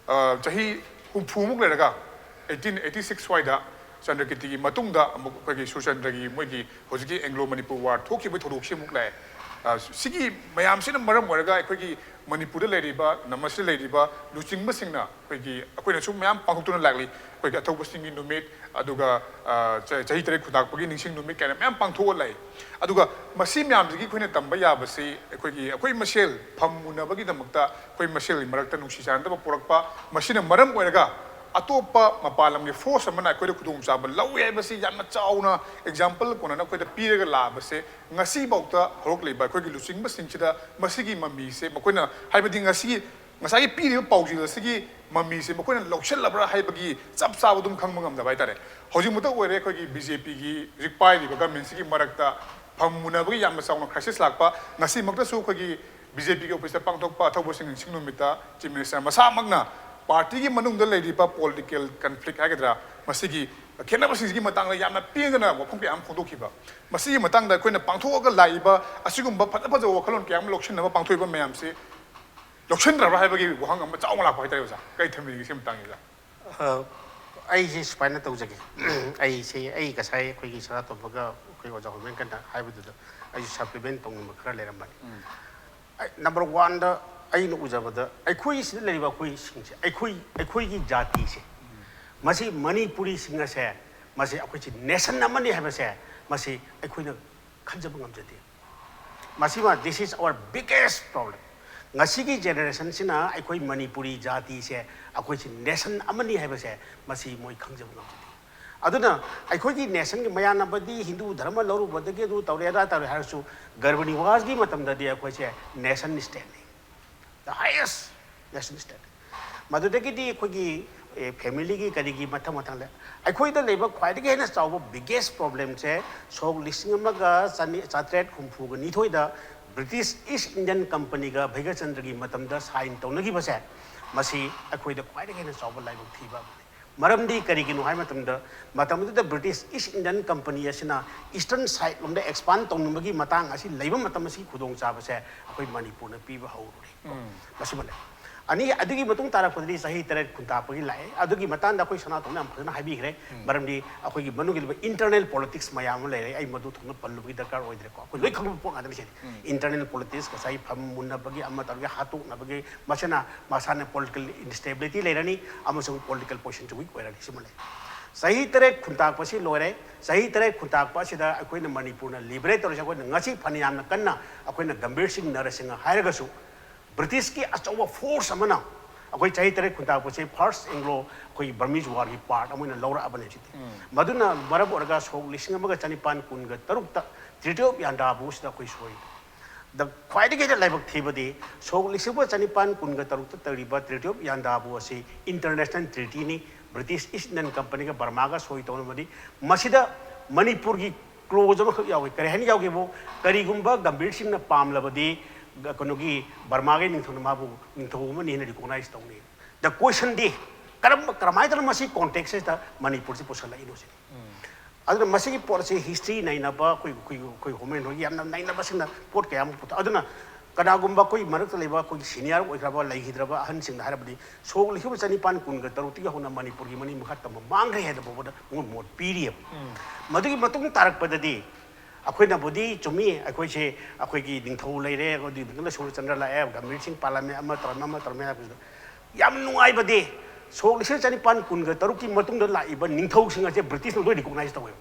ꯑ, ꯆꯍꯤ ꯍꯨꯝꯐꯨꯃꯨꯛ ꯂꯩꯔꯒ, eighteen eighty six ꯁ꯭ꯋꯥꯏꯗ, ꯆꯟꯗ꯭ꯔꯀꯤꯔꯇꯤꯒꯤ ꯃꯇꯨꯡꯗ ꯑꯃꯨꯛ ꯑꯩꯈꯣꯏꯒꯤ ꯁꯨꯔꯆꯟꯗ꯭ꯔꯒꯤ ꯃꯣꯏꯒꯤ ꯍꯧꯖꯤꯛꯀꯤ Anglo Manipur War ꯊꯣꯛꯈꯤꯕꯒꯤ ꯊꯧꯗꯣꯛꯁꯤ ꯑꯃꯨꯛ ꯂꯥꯛꯑꯦ꯫ ꯑ, ꯁꯤꯒꯤ ꯃꯌꯥꯝꯁꯤꯅ ꯃꯔꯝ ꯑꯣꯏꯔꯒ ꯑꯩꯈꯣꯏꯒꯤ ꯃꯅꯤꯄꯨꯔꯗ ꯂꯩꯔꯤꯕ, ꯂꯝ ꯑꯁꯤꯗ ꯂꯩꯔꯤꯕ ꯂꯨꯆꯤꯡꯕꯁꯤꯡꯅ ꯑꯩꯈꯣꯏꯒꯤ, ꯑꯩꯈꯣꯏꯅꯁꯨ ꯃꯌꯥꯝ ꯄꯥꯡꯊꯣꯛꯇꯨꯅ ꯂꯥꯛꯂꯤ꯫ ꯑꯩꯈꯣꯏꯒꯤ ꯑꯊꯧꯕꯁꯤꯡꯒꯤ ꯅꯨꯃꯤꯠ, ꯑꯗꯨꯒ, ꯑ, ꯆ-, ꯆꯍꯤ ꯇꯔꯦꯠ ꯈꯨꯟꯇꯥꯛꯄꯒꯤ ꯅꯤꯡꯁꯤꯡ ꯅꯨꯃꯤꯠ ꯀꯥꯏꯅ ꯃꯌꯥꯝ ꯄꯥꯡꯊꯣꯛꯑ ꯂꯥꯛꯏ꯫ ꯑꯗꯨꯒ ꯃꯁꯤ ꯃꯌꯥꯝꯁꯤꯒꯤ ꯑꯩꯈꯣꯏꯅ ꯇꯝꯕ ꯌꯥꯕꯁꯤ, ꯑꯩꯈꯣꯏꯒꯤ, ꯑꯩꯈꯣꯏ ꯃꯁꯦꯜ ꯐꯝ ꯃꯨꯟꯅꯕꯒꯤꯗꯃꯛꯇ ꯑꯩꯈꯣꯏ ꯃꯁꯦꯜꯒꯤ ꯃꯔꯛꯇ ꯅꯨꯡꯁꯤ ꯆꯥꯟꯅꯗꯕ ꯄꯨꯔꯛꯄ, ꯃꯁꯤꯅ ꯃꯔꯝ ꯑꯣꯏꯔꯒ ꯑꯇꯣꯞꯄ ꯃꯄꯥꯟ ꯂꯝꯒꯤ force ꯑꯃꯅ ꯑꯩꯈꯣꯏꯗ ꯈꯨꯗꯣꯡꯆꯥꯕ ꯂꯧꯏ ꯍꯥꯏꯕꯁꯤ ꯌꯥꯝꯅ ꯆꯥꯎꯅ example ꯀꯣꯟꯅꯅ ꯑꯩꯈꯣꯏꯗ ꯄꯤꯔꯒ ꯂꯥꯛꯑꯕꯁꯦ꯫ ꯉꯁꯤꯐꯥꯎꯗ ꯍꯧꯔꯛꯂꯤꯕ ꯑꯩꯈꯣꯏꯒꯤ ꯂꯨꯆꯤꯡꯕꯁꯤꯡꯁꯤꯗ ꯃꯁꯤꯒꯤ ꯃꯃꯤꯁꯦ ꯃꯈꯣꯏꯅ, ꯍꯥꯏꯕꯗꯤ ꯉꯁꯤꯒꯤ, ꯉꯁꯥꯏꯒꯤ ꯄꯤꯔꯤꯕ ꯄꯥꯎꯖꯦꯜ ꯑꯁꯤꯒꯤ ꯃꯃꯤꯁꯦ ꯃꯈꯣꯏꯅ ꯂꯧꯁꯤꯜꯂꯕ꯭ꯔꯥ ꯍꯥꯏꯕꯒꯤ ꯆꯞ ꯆꯥꯕꯗꯨꯝ ꯈꯪꯕ ꯉꯝꯗꯕ ꯍꯥꯏꯇꯥꯔꯦ꯫ ꯍꯧꯖꯤꯛꯃꯛꯇ ꯑꯣꯏꯔꯦ ꯑꯩꯈꯣꯏꯒꯤ BJPꯒꯤ ꯍꯧꯖꯤꯛ ꯄꯥꯏꯔꯤꯕ governmentꯁꯤꯒꯤ ꯃꯔꯛꯇ ꯐꯝ ꯃꯨꯟꯅꯕꯒꯤ ꯌꯥꯝꯅ ꯆꯥꯎꯅ crisis ꯂꯥꯛꯄ꯫ ꯉꯁꯤꯃꯛꯇꯁꯨ ꯑꯩꯈꯣꯏꯒꯤ BJPꯒꯤ officeꯇ ꯄꯥꯡꯊꯣꯛꯄ ꯑꯊꯧꯕꯁꯤꯡ ꯅꯤꯡꯁꯤꯡ ꯅꯨꯃꯤꯠꯇ Chief Minister ꯃꯁꯥꯃꯛꯅ partyꯒꯤ ꯃꯅꯨꯡꯗ ꯂꯩꯔꯤꯕ political conflict ꯍꯥꯏꯒꯗ꯭ꯔꯥ, ꯃꯁꯤꯒꯤ ꯈꯦꯠꯅꯕꯁꯤꯡꯁꯤꯒꯤ ꯃꯇꯥꯡꯗ ꯌꯥꯝꯅ ꯄꯦꯟꯗꯅ ꯋꯥꯐꯝ ꯀꯌꯥ ꯑꯃ ꯐꯣꯡꯗꯣꯛꯈꯤꯕ꯫ ꯃꯁꯤꯒꯤ ꯃꯇꯥꯡꯗ ꯑꯩꯈꯣꯏꯅ ꯄꯥꯡꯊꯣꯛꯑꯒ ꯂꯥꯛꯏꯕ ꯑꯁꯤꯒꯨꯝꯕ ꯐꯖ ꯐꯖꯕ ꯋꯥꯈꯜꯂꯣꯟ ꯀꯌꯥ ꯑꯃ ꯂꯧꯁꯤꯟꯅꯕ ꯄꯥꯡꯊꯣꯛꯏꯕ ꯃꯌꯥꯝꯁꯤ ꯂꯧꯁꯤꯟꯗ꯭ꯔꯕ꯭ꯔꯥ ꯍꯥꯏꯕꯒꯤ ꯋꯥꯍꯪ ꯑꯃ ꯆꯥꯎꯅ ꯂꯥꯛꯄ ꯍꯥꯏꯇꯥꯔꯦ ꯑꯣꯖꯥ꯫ ꯀꯔꯤ ꯊꯝꯕꯤꯅꯤꯡꯉꯤ ꯁꯤ ꯃꯇꯥꯡꯁꯤꯗ? ꯑ, ꯑꯩꯁꯦ ꯁꯨꯃꯥꯏꯅ ꯇꯧꯖꯒꯦ꯫ ꯑꯩꯁꯦ, ꯑꯩ ꯉꯁꯥꯏ ꯑꯩꯈꯣꯏꯒꯤ ꯁꯅꯥꯇꯣꯝꯕꯒ ꯑꯩꯈꯣꯏ ꯑꯣꯖꯥ ꯍꯣꯃꯦꯟ ꯀꯟꯅ ꯍꯥꯏꯕꯗꯨꯗ ꯑꯩꯁꯨ supplement ꯇꯧꯅꯤꯡꯕ ꯈꯔ ꯂꯩꯔꯝꯕꯅꯤ꯫ ꯑꯩ, number oneꯗ ꯑꯩꯅ ꯎꯖꯕꯗ ꯑꯩꯈꯣꯏ ꯁꯤꯗ ꯂꯩꯔꯤꯕ ꯑꯩꯈꯣꯏꯁꯤꯡꯁꯦ, ꯑꯩꯈꯣꯏ, ꯑꯩꯈꯣꯏꯒꯤ ꯖꯥꯇꯤꯁꯦ, ꯃꯁꯤ ꯃꯅꯤꯄꯨꯔꯤꯁꯤꯡ ꯑꯁꯦ, ꯃꯁꯤ ꯑꯩꯈꯣꯏꯁꯤ nation ꯑꯃꯅꯤ ꯍꯥꯏꯕꯁꯦ, ꯃꯁꯤ ꯑꯩꯈꯣꯏꯅ ꯈꯟꯖꯕ ꯉꯝꯖꯗꯦ꯫ ꯃꯁꯤꯃ, this is our biggest problem. ꯉꯁꯤꯒꯤ ꯖꯦꯅꯦꯔꯦꯁꯟꯁꯤꯅ ꯑꯩꯈꯣꯏ ꯃꯅꯤꯄꯨꯔꯤ ꯖꯥꯇꯤꯁꯦ, ꯑꯩꯈꯣꯏꯁꯤ ꯅꯦꯁꯟ ꯑꯃꯅꯤ ꯍꯥꯏꯕꯁꯦ ꯃꯁꯤ ꯃꯣꯏ ꯈꯪꯖꯕ ꯉꯝꯖꯗꯦ꯫ ꯑꯗꯨꯅ ꯑꯩꯈꯣꯏꯒꯤ ꯅꯦꯁꯟꯒꯤ ꯃꯌꯥꯝꯅꯕꯗꯤ ꯍꯤꯟꯗꯨ ꯙꯔꯃ ꯂꯧꯔꯨꯕꯗꯒꯤ ꯑꯗꯨ ꯇꯧꯔꯦ ꯑꯗꯥ ꯇꯧꯔꯦ ꯍꯥꯏꯔꯁꯨ, ꯒꯔꯚ ꯅꯤꯋꯥꯖꯒꯤ ꯃꯇꯝꯗꯗꯤ ꯑꯩꯈꯣꯏꯁꯦ ꯅꯦꯁꯟ ꯁ꯭ꯇꯦꯠꯅꯤ, the highest nation state꯫ ꯃꯗꯨꯗꯒꯤꯗꯤ ꯑꯩꯈꯣꯏꯒꯤ ꯐꯦꯃꯤꯂꯤꯒꯤ ꯀꯔꯤꯒꯤ ꯃꯊꯪ ꯃꯊꯪ ꯂꯩ꯫ ꯑꯩꯈꯣꯏꯗ ꯂꯩꯕ ꯈ꯭ꯋꯥꯏꯗꯒꯤ ꯍꯦꯟꯅ ꯆꯥꯎꯕ ꯕꯤꯒꯦꯁ ꯄ꯭ꯔꯣꯕ꯭ꯂꯦꯝꯁꯦ, ꯁꯣꯛ ꯂꯤꯁꯤꯡ ꯑꯃꯒ ꯆꯥꯇ꯭ꯔꯦꯠ ꯍꯨꯝꯐꯨꯒ ꯅꯤꯊꯣꯏꯗ ꯕ꯭ꯔꯤꯇꯤꯁ ꯏꯁ ꯏꯟꯗꯤꯌꯟ ꯀꯝꯄꯅꯤꯒ ꯚꯩꯒꯆꯟꯗ꯭ꯔꯒꯤ ꯃꯇꯝꯗ ꯁꯥꯏꯟ ꯇꯧꯅꯈꯤꯕꯁꯦ, ꯃꯁꯤ ꯑꯩꯈꯣꯏꯗ ꯈ꯭ꯋꯥꯏꯗꯒꯤ ꯍꯦꯟꯅ ꯆꯥꯎꯕ ꯂꯥꯏꯕꯛ ꯊꯤꯕ ꯑꯃꯅꯤ꯫ ꯃꯔꯝꯗꯤ ꯀꯔꯤꯒꯤꯅꯣ ꯍꯥꯏꯕ ꯃꯇꯝꯗ, ꯃꯇꯝꯗꯨꯗ ꯕ꯭ꯔꯤꯇꯤꯁ ꯏꯁ ꯏꯟꯗꯤꯌꯟ ꯀꯝꯄꯅꯤ ꯑꯁꯤꯅ ꯏꯁꯇꯔꯟ ꯁꯥꯏꯠ ꯂꯣꯝꯗ ꯑꯦꯛꯁꯄꯥꯟ ꯇꯧꯅꯤꯡꯕꯒꯤ ꯃꯇꯥꯡ ꯑꯁꯤ ꯂꯩꯕ ꯃꯇꯝ ꯑꯁꯤꯒꯤ ꯈꯨꯗꯣꯡꯆꯥꯕꯁꯦ ꯑꯩꯈꯣꯏ ꯃꯅꯤꯄꯨꯔꯅ ꯄꯤꯕ ꯍꯧꯔꯨꯔꯦ꯫ ꯃꯁꯤꯃ ꯂꯩ꯫ ꯑꯅꯤ, ꯑꯗꯨꯒꯤ ꯃꯇꯨꯡ ꯇꯥꯔꯛꯄꯗꯗꯤ ꯆꯍꯤ ꯇꯔꯦꯠ ꯈꯨꯟꯇꯥꯛꯄꯒꯤ ꯂꯥꯛꯑꯦ꯫ ꯑꯗꯨꯒꯤ ꯃꯇꯥꯡꯗ ꯑꯩꯈꯣꯏ ꯁꯅꯥꯇꯣꯝꯅ ꯌꯥꯝ ꯐꯖꯅ ꯍꯥꯏꯕꯤꯈ꯭ꯔꯦ꯫ ꯃꯔꯝꯗꯤ ꯑꯩꯈꯣꯏꯒꯤ ꯃꯅꯨꯡꯒꯤ ꯂꯩꯕ ꯏꯟꯇꯔꯅꯦꯜ ꯄꯣꯂꯤꯇꯤꯛꯁ ꯃꯌꯥꯝ ꯑꯃ ꯂꯩꯔꯦ꯫ ꯑꯩ ꯃꯗꯨ ꯊꯣꯏꯅ ꯄꯜꯂꯨꯕꯒꯤ ꯗꯔꯀꯥꯔ ꯑꯣꯏꯗ꯭ꯔꯦꯀꯣ꯫ ꯑꯩꯈꯣꯏ ꯂꯣꯏ ꯈꯪꯕ ꯄꯣꯠ ꯉꯥꯛꯇꯅꯤ ꯁꯤꯗꯤ꯫ ꯏꯟꯇꯔꯅꯦꯜ ꯄꯣꯂꯤꯇꯤꯛꯁ, ꯉꯁꯥꯏ ꯐꯝ ꯃꯨꯟꯅꯕꯒꯤ, ꯑꯃ ꯇꯧꯔꯒ ꯍꯥꯠꯇꯣꯛꯅꯕꯒꯤ, ꯃꯁꯤꯅ ꯃꯁꯥꯅ ꯄꯣꯂꯤꯇꯤꯀꯦꯜ ꯏꯟꯁꯇꯦꯕꯤꯂꯤꯇꯤ ꯂꯩꯔꯅꯤ ꯑꯃꯁꯨꯡ ꯄꯣꯂꯤꯇꯤꯀꯦꯜ ꯄꯣꯖꯤꯁꯟꯁꯨ ꯋꯤꯛ ꯑꯣꯏꯔꯅꯤ꯫ ꯁꯤꯃ ꯂꯩ꯫ ꯆꯍꯤ ꯇꯔꯦꯠ ꯈꯨꯟꯇꯥꯛꯄꯁꯤ ꯂꯣꯏꯔꯦ꯫ ꯆꯍꯤ ꯇꯔꯦꯠ ꯈꯨꯟꯇꯥꯛꯄ ꯑꯁꯤꯗ ꯑꯩꯈꯣꯏꯅ ꯃꯅꯤꯄꯨꯔꯅ ꯂꯤꯕꯔꯦꯠ ꯇꯧꯔꯤꯁꯦ꯫ ꯑꯩꯈꯣꯏꯅ ꯉꯁꯤ ꯐꯅꯌꯥꯝꯅ ꯀꯟꯅ ꯑꯩꯈꯣꯏꯅ ꯒꯝꯚꯤꯔ ꯁꯤꯡ ꯅꯔꯁꯤꯡꯍ ꯍꯥꯏꯔꯒꯁꯨ, ꯕ꯭ꯔꯤꯇꯤꯁꯀꯤ ꯑꯆꯧꯕ ꯐꯣꯔꯁ ꯑꯃꯅ ꯑꯩꯈꯣꯏ ꯆꯍꯤ ꯇꯔꯦꯠ ꯈꯨꯟꯇꯥꯛꯄꯁꯦ ꯐꯥꯔꯁ ꯑꯦꯡꯒ꯭ꯂꯣ ꯑꯩꯈꯣꯏꯒꯤ ꯕꯔꯃꯤꯁ ꯋꯥꯔꯒꯤ ꯄꯥꯔꯠ ꯑꯃ ꯑꯣꯏꯅ ꯂꯧꯔꯛꯑꯕꯅꯦ ꯍꯧꯖꯤꯛꯇꯤ꯫ ꯃꯗꯨꯅ ꯃꯔꯝ ꯑꯣꯏꯔꯒ ꯁꯣꯛ ꯂꯤꯁꯤꯡ ꯑꯃꯒ ꯆꯅꯤꯄꯥꯟ ꯀꯨꯟꯒ ꯇꯔꯨꯛꯇ ꯇ꯭ꯔꯤꯇꯤ ꯑꯣꯐ ꯌꯥꯟꯗꯥꯕꯨ ꯁꯤꯗ ꯑꯩꯈꯣꯏ ꯁꯣꯏ꯫ ꯗ ꯈ꯭ꯋꯥꯏꯗꯒꯤ ꯍꯦꯟꯅ ꯂꯥꯏꯕꯛ ꯊꯤꯕꯗꯤ, ꯁꯣꯛ ꯂꯤꯁꯤꯡ ꯑꯃꯒ ꯆꯅꯤꯄꯥꯟ ꯀꯨꯟꯒ ꯇꯔꯨꯛꯇ ꯇꯧꯔꯤꯕ ꯇ꯭ꯔꯤꯇꯤ ꯑꯣꯐ ꯌꯥꯟꯗꯥꯕꯨ ꯑꯁꯤ ꯏꯟꯇꯔꯅꯦꯁꯅꯦꯜ ꯇ꯭ꯔꯤꯇꯤꯅꯤ꯫ ꯕ꯭ꯔꯤꯇꯤꯁ ꯏꯁ ꯏꯟꯗꯤꯌꯟ ꯀꯝꯄꯅꯤꯒ ꯕꯔꯃꯥꯒ ꯁꯣꯏ ꯇꯧꯅꯕꯅꯤ꯫ ꯃꯁꯤꯗ ꯃꯅꯤꯄꯨꯔꯒꯤ ꯀ꯭ꯂꯣꯖ ꯑꯃꯈꯛ ꯌꯥꯎꯏ꯫ ꯀꯔꯤ ꯍꯥꯏꯅ ꯌꯥꯎꯒꯦꯕꯨ, ꯀꯔꯤꯒꯨꯝꯕ ꯒꯝꯚꯤꯔ ꯁꯤꯡꯅ ꯄꯥꯝꯂꯕꯗꯤ, ꯒ-, ꯀꯩꯅꯣꯒꯤ ꯕꯔꯃꯥꯒꯤ ꯅꯤꯡꯊꯧꯅ ꯃꯥꯕꯨ ꯅꯤꯡꯊꯧ ꯑꯃꯅꯤ ꯍꯥꯏꯅ ꯔꯤꯀꯣꯛꯅꯥꯏꯖ ꯇꯧꯅꯤ꯫ ꯗ ꯀꯣꯏꯁꯟꯗꯤ, ꯀꯔꯝꯕ, ꯀꯔꯝꯍꯥꯏꯅ ꯇꯧꯅ ꯃꯁꯤ ꯀꯣꯟꯇꯦꯛꯁꯁꯤꯗ ꯃꯅꯤꯄꯨꯔꯁꯤ ꯄꯨꯁꯜꯂꯛꯏꯅꯣ ꯁꯤꯅꯤ꯫ ꯑꯗꯨꯅ ꯃꯁꯤꯒꯤ ꯄꯣꯠ ꯑꯁꯤ ꯍꯤꯁꯇ꯭ꯔꯤ ꯅꯩꯅꯕ ꯑꯩꯈꯣꯏ, ꯑꯩꯈꯣꯏ, ꯑꯩꯈꯣꯏ ꯍꯣꯃꯦꯟ ꯍꯣꯏꯒꯤ ꯌꯥꯝꯅ ꯅꯩꯅꯕꯁꯤꯡꯅ ꯄꯣꯠ ꯀꯌꯥ ꯑꯃ ꯄꯨꯊꯣꯛ-, ꯑꯗꯨꯅ ꯀꯅꯥꯒꯨꯝꯕ ꯑꯩꯈꯣꯏ ꯃꯔꯛꯇ ꯂꯩꯕ ꯑꯩꯈꯣꯏꯒꯤ ꯁꯤꯅꯤꯌꯔ ꯑꯣꯏꯈ꯭ꯔꯕ, ꯂꯩꯈꯤꯗ꯭ꯔꯕ ꯑꯍꯟꯁꯤꯡꯗ ꯍꯥꯏꯔꯕꯗꯤ, ꯁꯣꯛ ꯂꯤꯁꯤꯡ ꯑꯃ ꯆꯅꯤꯄꯥꯟ ꯀꯨꯟꯒ ꯇꯔꯨꯛꯇꯒꯤ ꯍꯧꯅ ꯃꯅꯤꯄꯨꯔꯒꯤ ꯃꯅꯤꯡ ꯃꯈꯥ ꯇꯝꯕ ꯃꯥꯡꯈ꯭ꯔꯦ ꯍꯥꯏꯅ ꯐꯥꯎꯕꯗ ꯃꯣꯏ ꯃꯣꯠ ꯄꯤꯔꯤꯑꯕ꯫ ꯃꯗꯨꯒꯤ ꯃꯇꯨꯡ ꯇꯥꯔꯛꯄꯗꯗꯤ ꯑꯩꯈꯣꯏꯅꯕꯨꯗꯤ ꯆꯨꯝꯃꯤ, ꯑꯩꯈꯣꯏꯁꯦ, ꯑꯩꯈꯣꯏꯒꯤ ꯅꯤꯡꯊꯧ ꯂꯩꯔꯦ, ꯑꯗꯨꯒꯤ ꯃꯇꯨꯡꯗ ꯁꯨꯔꯆꯟꯗ꯭ꯔ ꯂꯥꯛꯑꯦ, ꯒꯝꯚꯤꯔ ꯁꯤꯡ ꯄꯥꯜꯂꯝꯃꯦ, ꯑꯃ ꯇꯧꯔꯝꯃꯦ, ꯑꯃ ꯇꯧꯔꯝꯃꯦ ꯍꯥꯏꯕꯁꯤꯗ ꯌꯥꯝ ꯅꯨꯡꯉꯥꯏꯕꯗꯤ, ꯁꯣꯛ ꯂꯤꯁꯤꯡ ꯆꯅꯤꯄꯥꯟ ꯀꯨꯟꯒ ꯇꯔꯨꯛꯀꯤ ꯃꯇꯨꯡꯗ ꯂꯥꯛꯏꯕ ꯅꯤꯡꯊꯧꯁꯤꯡ ꯑꯁꯦ ꯕ꯭ꯔꯤꯇꯤꯁꯅ ꯂꯣꯏ ꯔꯤꯀꯣꯛꯅꯥꯏꯖ ꯇꯧꯋꯦꯕ꯫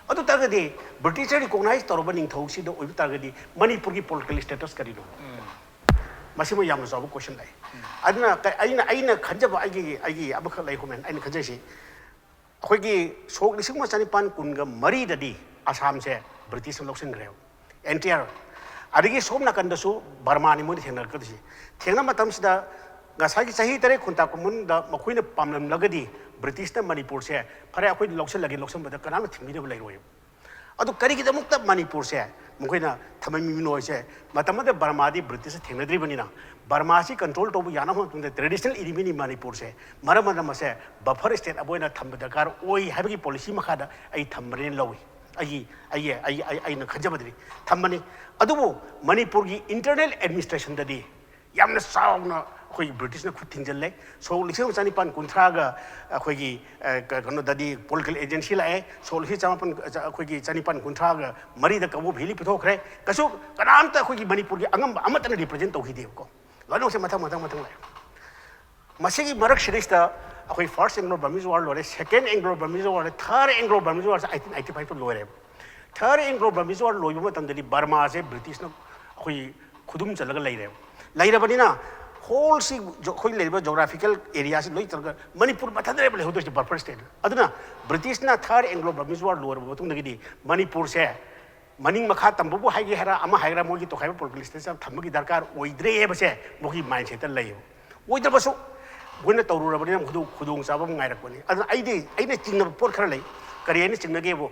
ꯑꯗꯨ ꯇꯥꯔꯒꯗꯤ ꯕ꯭ꯔꯤꯇꯤꯁꯅ ꯔꯤꯀꯣꯛꯅꯥꯏꯖ ꯇꯧꯔꯕ ꯅꯤꯡꯊꯧꯁꯤꯗ ꯑꯣꯏꯕ ꯇꯥꯔꯒꯗꯤ ꯃꯅꯤꯄꯨꯔꯒꯤ ꯄꯣꯂꯤꯇꯤꯀꯦꯜ ꯁ꯭ꯇꯦꯇꯁ ꯀꯔꯤꯅꯣ? ꯃꯁꯤꯃ ꯌꯥꯝꯅ ꯆꯥꯎꯕ ꯀꯣꯏꯁꯟ ꯂꯥꯛꯑꯦ꯫ ꯑꯗꯨꯅ ꯀ- ꯑꯩꯅ ꯑꯩꯅ ꯈꯟꯖꯕ ꯑꯩꯒꯤ ꯑꯩꯒꯤ ꯑꯃꯈꯛ ꯂꯩ ꯍꯣꯃꯦꯟ ꯑꯩꯅ ꯈꯟꯖꯩꯁꯤ, ꯑꯩꯈꯣꯏꯒꯤ ꯁꯣꯛ ꯂꯤꯁꯤꯡ ꯑꯃ ꯆꯅꯤꯄꯥꯟ ꯀꯨꯟꯒ ꯃꯔꯤꯗꯗꯤ ꯑꯁꯥꯝꯁꯦ ꯕ꯭ꯔꯤꯇꯤꯁꯅ ꯂꯧꯁꯤꯟꯈ꯭ꯔꯦꯕ, ꯑꯦꯟ ꯇꯤ ꯑꯥꯔ꯫ ꯑꯗꯒꯤ ꯁꯣꯝ ꯅꯥꯀꯟꯗꯁꯨ ꯕꯔꯃꯥꯅꯤ ꯃꯣꯏꯅ ꯊꯦꯡꯅꯔꯛꯀꯗꯣꯏꯁꯤ꯫ ꯊꯦꯡꯅꯕ ꯃꯇꯝꯁꯤꯗ ꯉꯁꯥꯏꯒꯤ ꯆꯍꯤ ꯇꯔꯦꯠ ꯈꯨꯟꯇꯥꯛꯄ ꯃꯅꯨꯡꯗ ꯃꯈꯣꯏꯅ ꯄꯥꯝꯂꯝꯂꯒꯗꯤ ꯕ꯭ꯔꯤꯇꯤꯁꯅ ꯃꯅꯤꯄꯨꯔꯁꯦ ꯐꯔꯦ ꯑꯩꯈꯣꯏ ꯂꯧꯁꯤꯜꯂꯒꯦ ꯂꯧꯁꯤꯟꯕꯗ ꯀꯅꯥꯝꯇ ꯊꯤꯡꯕꯤꯅꯕ ꯂꯩꯔꯣꯏꯕ꯫ ꯑꯗꯨ ꯀꯔꯤꯒꯤꯗꯃꯛꯇ ꯃꯅꯤꯄꯨꯔꯁꯦ ꯃꯈꯣꯏꯅ ꯊꯝꯃꯝꯃꯤꯕꯅꯣ ꯍꯥꯏꯁꯦ, ꯃꯇꯝ ꯑꯃꯗ ꯕꯔꯃꯥꯗꯤ ꯕ꯭ꯔꯤꯇꯤꯁꯇ ꯊꯦꯡꯅꯗ꯭ꯔꯤꯕꯅꯤꯅ, ꯕꯔꯃꯥꯁꯤ ꯀꯟꯇ꯭ꯔꯣꯜ ꯇꯧꯕ ꯌꯥꯅꯕ ꯃꯇꯝꯗ ꯇ꯭ꯔꯦꯗꯤꯁꯅꯦꯜ ꯏꯅꯤꯃꯤꯅꯤ ꯃꯅꯤꯄꯨꯔꯁꯦ, ꯃꯔꯝ ꯑꯗꯨꯅ ꯃꯁꯦ ꯕꯐꯔ ꯁ꯭ꯇꯦꯠ ꯑꯃ ꯑꯣꯏꯅ ꯊꯝꯕ ꯗꯔꯀꯥꯔ ꯑꯣꯏ ꯍꯥꯏꯕꯒꯤ ꯄꯣꯂꯤꯁꯤ ꯃꯈꯥꯗ ꯑꯩ ꯊꯝꯕꯅꯦꯅ ꯂꯧꯏ꯫ ꯑꯩꯒꯤ ꯑꯩꯒꯤ ꯑꯩ ꯑꯩ ꯑꯩꯅ ꯈꯟꯖꯕꯗꯗꯤ ꯊꯝꯕꯅꯤ꯫ ꯑꯗꯨꯕꯨ ꯃꯅꯤꯄꯨꯔꯒꯤ ꯏꯟꯇꯔꯅꯦꯜ ꯑꯦꯗꯃꯤꯅꯤꯁꯇ꯭ꯔꯦꯁꯟꯗꯗꯤ ꯌꯥꯝꯅ ꯆꯥꯎꯅ ꯑꯩꯈꯣꯏꯒꯤ ꯕ꯭ꯔꯤꯇꯤꯁꯅ ꯈꯨꯠ ꯊꯤꯡꯖꯤꯜꯂꯦ꯫ ꯁꯣꯛ ꯂꯤꯁꯤꯡ ꯑꯃ ꯆꯅꯤꯄꯥꯟ ꯀꯨꯟꯊ꯭ꯔꯥꯒ ꯑꯩꯈꯣꯏꯒꯤ ꯑ, ꯀ- ꯀꯩꯅꯣꯗꯗꯤ ꯄꯣꯂꯤꯇꯤꯀꯦꯜ ꯑꯦꯖꯦꯟꯁꯤ ꯂꯥꯛꯑꯦ꯫ ꯁꯣꯛ ꯂꯤꯁꯤꯡ ꯆꯃꯥꯄꯟ ꯑꯩꯈꯣꯏꯒꯤ ꯆꯅꯤꯄꯥꯟ ꯀꯨꯟꯊ꯭ꯔꯥꯒ ꯃꯔꯤꯗ ꯀꯕꯣ ꯚꯦꯂꯤ ꯄꯤꯊꯣꯛꯈ꯭ꯔꯦ꯫ ꯀꯩꯁꯨ ꯀꯅꯥꯝꯇ ꯑꯩꯈꯣꯏꯒꯤ ꯃꯅꯤꯄꯨꯔꯒꯤ ꯑꯉꯝꯕ ꯑꯃꯠꯇꯅ ꯔꯤꯄ꯭ꯔꯖꯦꯟ ꯇꯧꯈꯤꯗꯦꯕꯀꯣ꯫ ꯂꯣꯏꯅꯃꯛꯁꯦ ꯃꯊꯪ ꯃꯊꯪ ꯃꯊꯪ ꯂꯥꯛꯑꯦ꯫ ꯃꯁꯤꯒꯤ ꯃꯔꯛꯁꯤꯗꯩꯁꯤꯗ ꯑꯩꯈꯣꯏ ꯐꯥꯔꯁ ꯑꯦꯡꯒ꯭ꯂꯣ ꯕꯔꯃꯤꯁ ꯋꯥꯔ ꯂꯣꯏꯔꯦ, ꯁꯦꯀꯦꯟ ꯑꯦꯡꯒ꯭ꯂꯣ ꯕꯔꯃꯤꯁ ꯋꯥꯔ ꯂꯣꯏꯔꯦ, ꯊꯥꯔꯠ ꯑꯦꯡꯒ꯭ꯂꯣ ꯕꯔꯃꯤꯁ ꯋꯥꯔꯁꯦ ꯑꯩꯇꯤꯟ ꯑꯩꯇꯤ ꯐꯥꯏꯚꯇ ꯂꯣꯏꯔꯦꯕ꯫ ꯊꯥꯔꯠ ꯑꯦꯡꯒ꯭ꯂꯣ ꯕꯔꯃꯤꯁ ꯋꯥꯔ ꯂꯣꯏꯕ ꯃꯇꯝꯗꯗꯤ ꯕꯔꯃꯥꯁꯦ ꯕ꯭ꯔꯤꯇꯤꯁꯅ ꯑꯩꯈꯣꯏ ꯈꯨꯗꯨꯝ ꯆꯜꯂꯒ ꯂꯩꯔꯦꯕ꯫ ꯂꯩꯔꯕꯅꯤꯅ ꯍꯣꯜꯁꯤ ꯑꯩꯈꯣꯏ ꯂꯩꯔꯤꯕ ꯖꯣꯒ꯭ꯔꯥꯐꯤꯀꯦꯜ ꯑꯦꯔꯤꯌꯥꯁꯤ ꯂꯣꯏ ꯆꯠꯂꯒ ꯃꯅꯤꯄꯨꯔ ꯃꯊꯟꯇ ꯂꯩꯍꯧꯗꯣꯏꯁꯦ ꯕꯐꯔ ꯁ꯭ꯇꯦꯠ꯫ ꯑꯗꯨꯅ ꯕ꯭ꯔꯤꯇꯤꯁꯅ ꯊꯥꯔꯠ ꯑꯦꯡꯒ꯭ꯂꯣ ꯕꯔꯃꯤꯁ ꯋꯥꯔ ꯂꯣꯏꯔꯕ ꯃꯇꯨꯡꯗꯒꯤꯗꯤ ꯃꯅꯤꯄꯨꯔꯁꯦ ꯃꯅꯤꯡ ꯃꯈꯥ ꯇꯝꯕꯕꯨ ꯍꯥꯏꯒꯦ ꯍꯥꯏꯔ ꯑꯃ ꯍꯥꯏꯒꯦꯔꯥ ꯃꯣꯏꯒꯤ ꯇꯣꯈꯥꯏꯕ ꯄꯣꯂꯤꯇꯤꯀꯦꯜ ꯁ꯭ꯇꯦꯠꯁꯦ ꯊꯝꯕꯒꯤ ꯗꯔꯀꯥꯔ ꯑꯣꯏꯗ꯭ꯔꯦ ꯍꯥꯏꯕꯁꯦ ꯃꯣꯏꯒꯤ ꯃꯥꯏꯟꯁꯦꯠꯇ ꯂꯩꯌꯦꯕ꯫ ꯑꯣꯏꯗ꯭ꯔꯕꯁꯨ ꯑꯩꯈꯣꯏꯅ ꯇꯧꯔꯨꯔꯕꯅꯤꯅ ꯈꯨꯗꯣꯡ ꯈꯨꯗꯣꯡꯆꯥꯕ ꯑꯃ ꯉꯥꯏꯔꯛꯄꯅꯤ꯫ ꯑꯗꯨꯅ ꯑꯩꯗꯤ ꯑꯩꯅ ꯆꯤꯡꯅꯕ ꯄꯣꯠ ꯈꯔ ꯂꯩ꯫ ꯀꯔꯤ ꯍꯥꯏꯅ ꯆꯤꯡꯅꯒꯦꯕꯨ,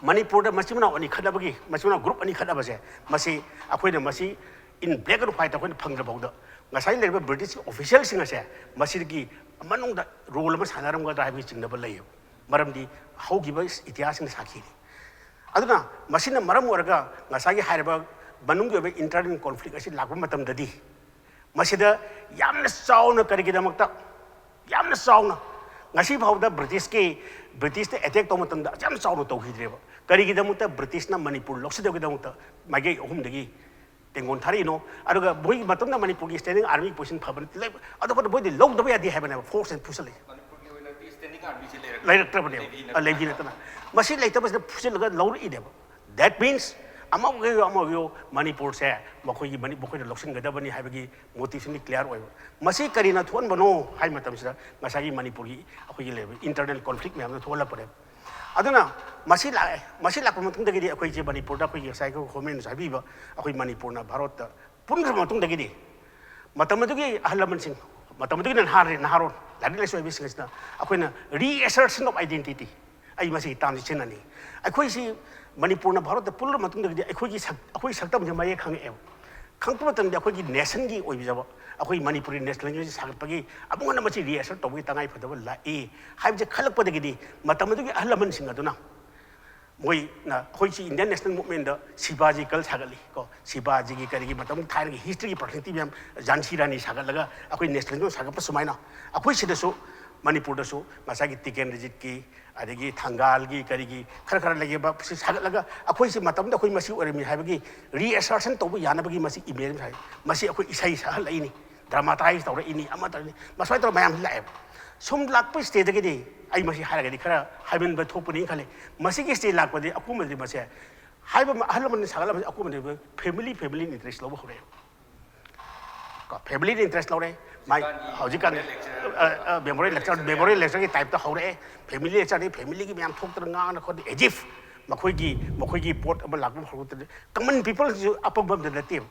ꯃꯅꯤꯄꯨꯔꯗ ꯃꯆꯤꯟ ꯃꯅꯥꯎ ꯑꯅꯤ ꯈꯠꯅꯕꯒꯤ, ꯃꯆꯤꯟ ꯃꯅꯥꯎ ꯒ꯭ꯔꯨꯞ ꯑꯅꯤ ꯈꯠꯅꯕꯁꯦ, ꯃꯁꯤ ꯑꯩꯈꯣꯏꯅ ꯃꯁꯤ in black and white ꯑꯩꯈꯣꯏꯅ ꯐꯪꯗ꯭ꯔꯐꯥꯎꯗ ꯉꯁꯥꯏ ꯂꯩꯔꯤꯕ ꯕ꯭ꯔꯤꯇꯤꯁ ꯑꯣꯐꯤꯁꯤꯌꯦꯜꯁꯤꯡ ꯑꯁꯦ ꯃꯁꯤꯒꯤ ꯃꯅꯨꯡꯗ ꯔꯣꯜ ꯑꯃ ꯁꯥꯟꯅꯔꯝꯒꯗ꯭ꯔꯥ ꯍꯥꯏꯕꯒꯤ ꯆꯤꯡꯅꯕ ꯂꯩꯌꯦꯕ꯫ ꯃꯔꯝꯗꯤ ꯍꯧꯈꯤꯕ ꯏꯇꯤꯍꯥꯁꯁꯤꯡꯅ ꯁꯥꯈꯤꯅꯤ꯫ ꯑꯗꯨꯅ ꯃꯁꯤꯅ ꯃꯔꯝ ꯑꯣꯏꯔꯒ ꯉꯁꯥꯏꯒꯤ ꯍꯥꯏꯔꯤꯕ ꯃꯅꯨꯡꯒꯤ ꯑꯣꯏꯕ ꯏꯟꯇꯔꯅꯦꯜ ꯀꯣꯟꯐ꯭ꯂꯤꯛ ꯑꯁꯤ ꯂꯥꯛꯄ ꯃꯇꯝꯗꯗꯤ ꯃꯁꯤꯗ ꯌꯥꯝꯅ ꯆꯥꯎꯅ ꯀꯔꯤꯒꯤꯗꯃꯛꯇ, ꯌꯥꯝꯅ ꯆꯥꯎꯅ ꯉꯁꯤ ꯐꯥꯎꯕꯗ ꯕ꯭ꯔꯤꯇꯤꯁꯀꯤ, ꯕ꯭ꯔꯤꯇꯤꯁꯇ ꯑꯦꯇꯦꯛ ꯇꯧꯕ ꯃꯇꯝꯗ ꯌꯥꯝ ꯆꯥꯎꯅ ꯇꯧꯈꯤꯗ꯭ꯔꯦꯕ꯫ ꯀꯔꯤꯒꯤꯗꯃꯛꯇ ꯕ꯭ꯔꯤꯇꯤꯁꯅ ꯃꯅꯤꯄꯨꯔ ꯂꯧꯁꯤꯟꯗꯕꯒꯤꯗꯃꯛꯇ ꯃꯥꯏꯀꯩ ꯑꯍꯨꯝꯗꯒꯤ ꯇꯦꯡꯒꯣꯟ ꯊꯥꯔꯛꯏꯅꯣ? ꯑꯗꯨꯒ ꯃꯣꯏꯒꯤ ꯃꯇꯝꯗ ꯃꯅꯤꯄꯨꯔꯒꯤ ꯁ꯭ꯇꯦꯟꯗꯤꯡ ꯑꯥꯔꯃꯤ ꯄꯣꯖꯤꯁꯟ ꯐꯕ ꯅꯠꯇꯦ, ꯂꯩ-, ꯑꯗꯨ ꯃꯣꯏꯗꯤ ꯂꯧꯗꯕ ꯌꯥꯗꯦ ꯍꯥꯏꯕꯅꯦꯕ, ꯐꯣꯔꯁ ꯑꯣꯏꯅ ꯄꯨꯁꯜꯂꯛꯏ꯫ ꯃꯅꯤꯄꯨꯔꯒꯤ ꯑꯣꯏꯅꯗꯤ ꯁ꯭ꯇꯦꯟꯗꯤꯡ ꯂꯩꯔꯛꯇ꯭ꯔꯕꯅꯦꯕ꯫ ꯂꯩꯕꯤ ꯅꯠꯇꯅ꯫ ꯃꯁꯤ ꯂꯩꯇꯕꯁꯤꯗ ꯐꯨꯖꯤꯜꯂꯒ ꯂꯧꯔꯛꯏꯅꯦꯕ꯫ That means ꯑꯃ ꯑꯣꯏꯒꯦꯔꯥ ꯑꯃ ꯑꯣꯏꯒꯦꯔꯥ ꯃꯅꯤꯄꯨꯔꯁꯦ ꯃꯈꯣꯏꯒꯤ ꯃꯅꯤ-, ꯃꯈꯣꯏꯅ ꯂꯧꯁꯤꯟꯒꯗꯕꯅꯤ ꯍꯥꯏꯕꯒꯤ motivation ꯗꯤ clear ꯑꯣꯏꯕ꯫ ꯃꯁꯤ ꯀꯔꯤꯅ ꯊꯣꯛꯍꯟꯕꯅꯣ ꯍꯥꯏꯕ ꯃꯇꯝꯁꯤꯗ ꯉꯁꯥꯏꯒꯤ ꯃꯅꯤꯄꯨꯔꯒꯤ ꯑꯩꯈꯣꯏꯒꯤ ꯂꯩꯔꯤꯕ internal conflict ꯃꯌꯥꯝꯅ ꯊꯣꯛꯍꯜꯂꯛꯄꯅꯦꯕ꯫ ꯑꯗꯨꯅ ꯃꯁꯤ ꯂꯥꯛꯑꯦ, ꯃꯁꯤ ꯂꯥꯛꯄ ꯃꯇꯨꯡꯗꯒꯤꯗꯤ ꯑꯩꯈꯣꯏꯁꯦ ꯃꯅꯤꯄꯨꯔꯗ ꯑꯩꯈꯣꯏꯒꯤ ꯉꯁꯥꯏ ꯑꯩꯈꯣꯏ ꯍꯣꯝ ꯃꯤꯅꯤꯁꯇꯔ ꯍꯥꯏꯕꯤꯕ ꯑꯩꯈꯣꯏ ꯃꯅꯤꯄꯨꯔꯅ ꯚꯥꯔꯠꯇ ꯄꯨꯟꯈ꯭ꯔꯕ ꯃꯇꯨꯡꯗꯒꯤꯗꯤ ꯃꯇꯝ ꯑꯗꯨꯒꯤ ꯑꯍꯜ ꯂꯃꯟꯁꯤꯡ, ꯃꯇꯝ ꯑꯗꯨꯒꯤ ꯅꯍꯥꯔ-, ꯅꯍꯥꯔꯣꯟ, ꯂꯥꯏꯔꯤꯛ ꯂꯥꯏꯁꯨ ꯍꯩꯕꯁꯤꯡ ꯑꯁꯤꯅ ꯑꯩꯈꯣꯏꯅ reassertion of identity, ꯑꯩ ꯃꯁꯤꯒꯤ term ꯁꯤ ꯁꯤꯖꯤꯟꯅꯅꯤꯡꯉꯤ꯫ ꯑꯩꯈꯣꯏꯁꯤ ꯃꯅꯤꯄꯨꯔꯅ ꯚꯥꯔꯠꯇ ꯄꯨꯜꯂ ꯃꯇꯨꯡꯗꯒꯤꯗꯤ ꯑꯩꯈꯣꯏꯒꯤ ꯁꯛ-, ꯑꯩꯈꯣꯏ ꯁꯛꯇꯝꯁꯦ ꯃꯌꯦꯛ ꯈꯪꯉꯛꯑꯦꯕ꯫ ꯈꯪꯉꯛꯄ ꯃꯇꯝꯗ ꯑꯩꯈꯣꯏꯒꯤ nation ꯒꯤ ꯑꯣꯏꯕꯤꯖꯕ ꯑꯩꯈꯣꯏ ꯃꯅꯤꯄꯨꯔꯤ nationalism ꯁꯤ ꯁꯥꯒꯠꯄꯒꯤ ꯑꯃꯨꯛ ꯍꯟꯅ ꯃꯁꯤ reassert ꯇꯧꯕꯒꯤ ꯇꯉꯥꯏ ꯐꯗꯕ ꯂꯥꯛꯏ ꯍꯥꯏꯕꯁꯦ ꯈꯜꯂꯛꯄꯗꯒꯤꯗꯤ ꯃꯇꯝ ꯑꯗꯨꯒꯤ ꯑꯍꯜ ꯂꯃꯟꯁꯤꯡ ꯑꯗꯨꯅ ꯃꯣꯏꯅ ꯑꯩꯈꯣꯏꯁꯤ Indian national movement ꯗ ꯁꯤꯕꯥꯖꯤ cult ꯁꯥꯒꯠꯂꯤ ꯀꯣ, ꯁꯤꯕꯥꯖꯤꯒꯤ ꯀꯔꯤꯒꯤ ꯃꯇꯝ ꯊꯥꯏꯅꯒꯤ history ꯒꯤ personality ꯃꯌꯥꯝ, ꯖꯥꯟꯁꯤ ꯔꯥꯅꯤ ꯁꯥꯒꯠꯂꯒ ꯑꯩꯈꯣꯏ nationalism ꯁꯥꯒꯠꯄ ꯁꯨꯃꯥꯏꯅ ꯑꯩꯈꯣꯏ ꯁꯤꯗꯁꯨ ꯃꯅꯤꯄꯨꯔꯗꯁꯨ ꯉꯁꯥꯏꯒꯤ ꯇꯤꯀꯦꯟꯗ꯭ꯔꯖꯤꯠꯀꯤ ꯑꯗꯒꯤ ꯊꯪꯒꯥꯜꯒꯤ ꯀꯔꯤꯒꯤ ꯈꯔ ꯈꯔ ꯂꯩꯈꯤꯕ ꯁꯤ ꯁꯥꯒꯠꯂꯒ ꯑꯩꯈꯣꯏꯁꯤ ꯃꯇꯝꯗ ꯑꯩꯈꯣꯏ ꯃꯁꯤ ꯑꯣꯏꯔꯝꯃꯤ ꯍꯥꯏꯕꯒꯤ reassertion ꯇꯧꯕ ꯌꯥꯅꯕꯒꯤ ꯃꯁꯤ image ꯍꯥꯏ, ꯃꯁꯤ ꯑꯩꯈꯣꯏ ꯏꯁꯩ ꯁꯛꯍꯜꯂꯛꯏꯅꯤ, dramatize ꯇꯧꯔꯛꯏꯅꯤ, ꯑꯃ ꯇꯧꯔꯛꯏꯅꯤ, ꯃꯁꯨꯃꯥꯏꯅ ꯇꯧꯔ ꯃꯌꯥꯝ ꯂꯥꯛꯑꯦꯕ꯫ ꯁꯨꯝ ꯂꯥꯛꯄ stage ꯗꯒꯤꯗꯤ ꯑꯩ ꯃꯁꯤ ꯍꯥꯏꯔꯒꯗꯤ ꯈꯔ ꯍꯥꯏꯃꯟꯕ ꯊꯣꯛꯄꯅꯤ ꯈꯜꯂꯤ꯫ ꯃꯁꯤꯒꯤ stage ꯂꯥꯛꯄꯗꯤ ꯑꯀꯣꯟꯕꯗꯗꯤ ꯃꯁꯦ ꯍꯥꯏꯕ ꯑꯍꯜ ꯂꯃꯟꯅ ꯁꯥꯒꯠꯂꯝꯕꯁꯦ ꯑꯀꯣꯟꯕꯗꯗꯤ family, family interest ꯂꯧꯕ ꯍꯧꯔꯛꯑꯦꯕ꯫ ꯀꯣ, family interest ꯂꯧꯔꯦ꯫ ꯃꯥꯏ ꯍꯧꯖꯤꯛꯀꯥꯟ, ꯍꯧꯖꯤꯛꯀꯥꯟꯒꯤ ꯑ, ꯑ, memorial lecture, memorial lecture ꯒꯤ type ꯇ ꯍꯧꯔꯛꯑꯦ꯫ Family lecture ꯗꯤ family ꯒꯤ ꯃꯌꯥꯝ ꯊꯣꯛꯇꯅ ꯉꯥꯡꯗꯅ ꯈꯣꯠꯇꯅ, as if ꯃꯈꯣꯏꯒꯤ, ꯃꯈꯣꯏꯒꯤ ꯄꯣꯠ ꯑꯃ ꯂꯥꯛꯄ ꯍꯧꯔꯛꯇꯅ, common people ꯁꯤꯁꯨ ꯑꯄꯪꯕ ꯑꯝꯇ ꯅꯠꯇꯦꯕ꯫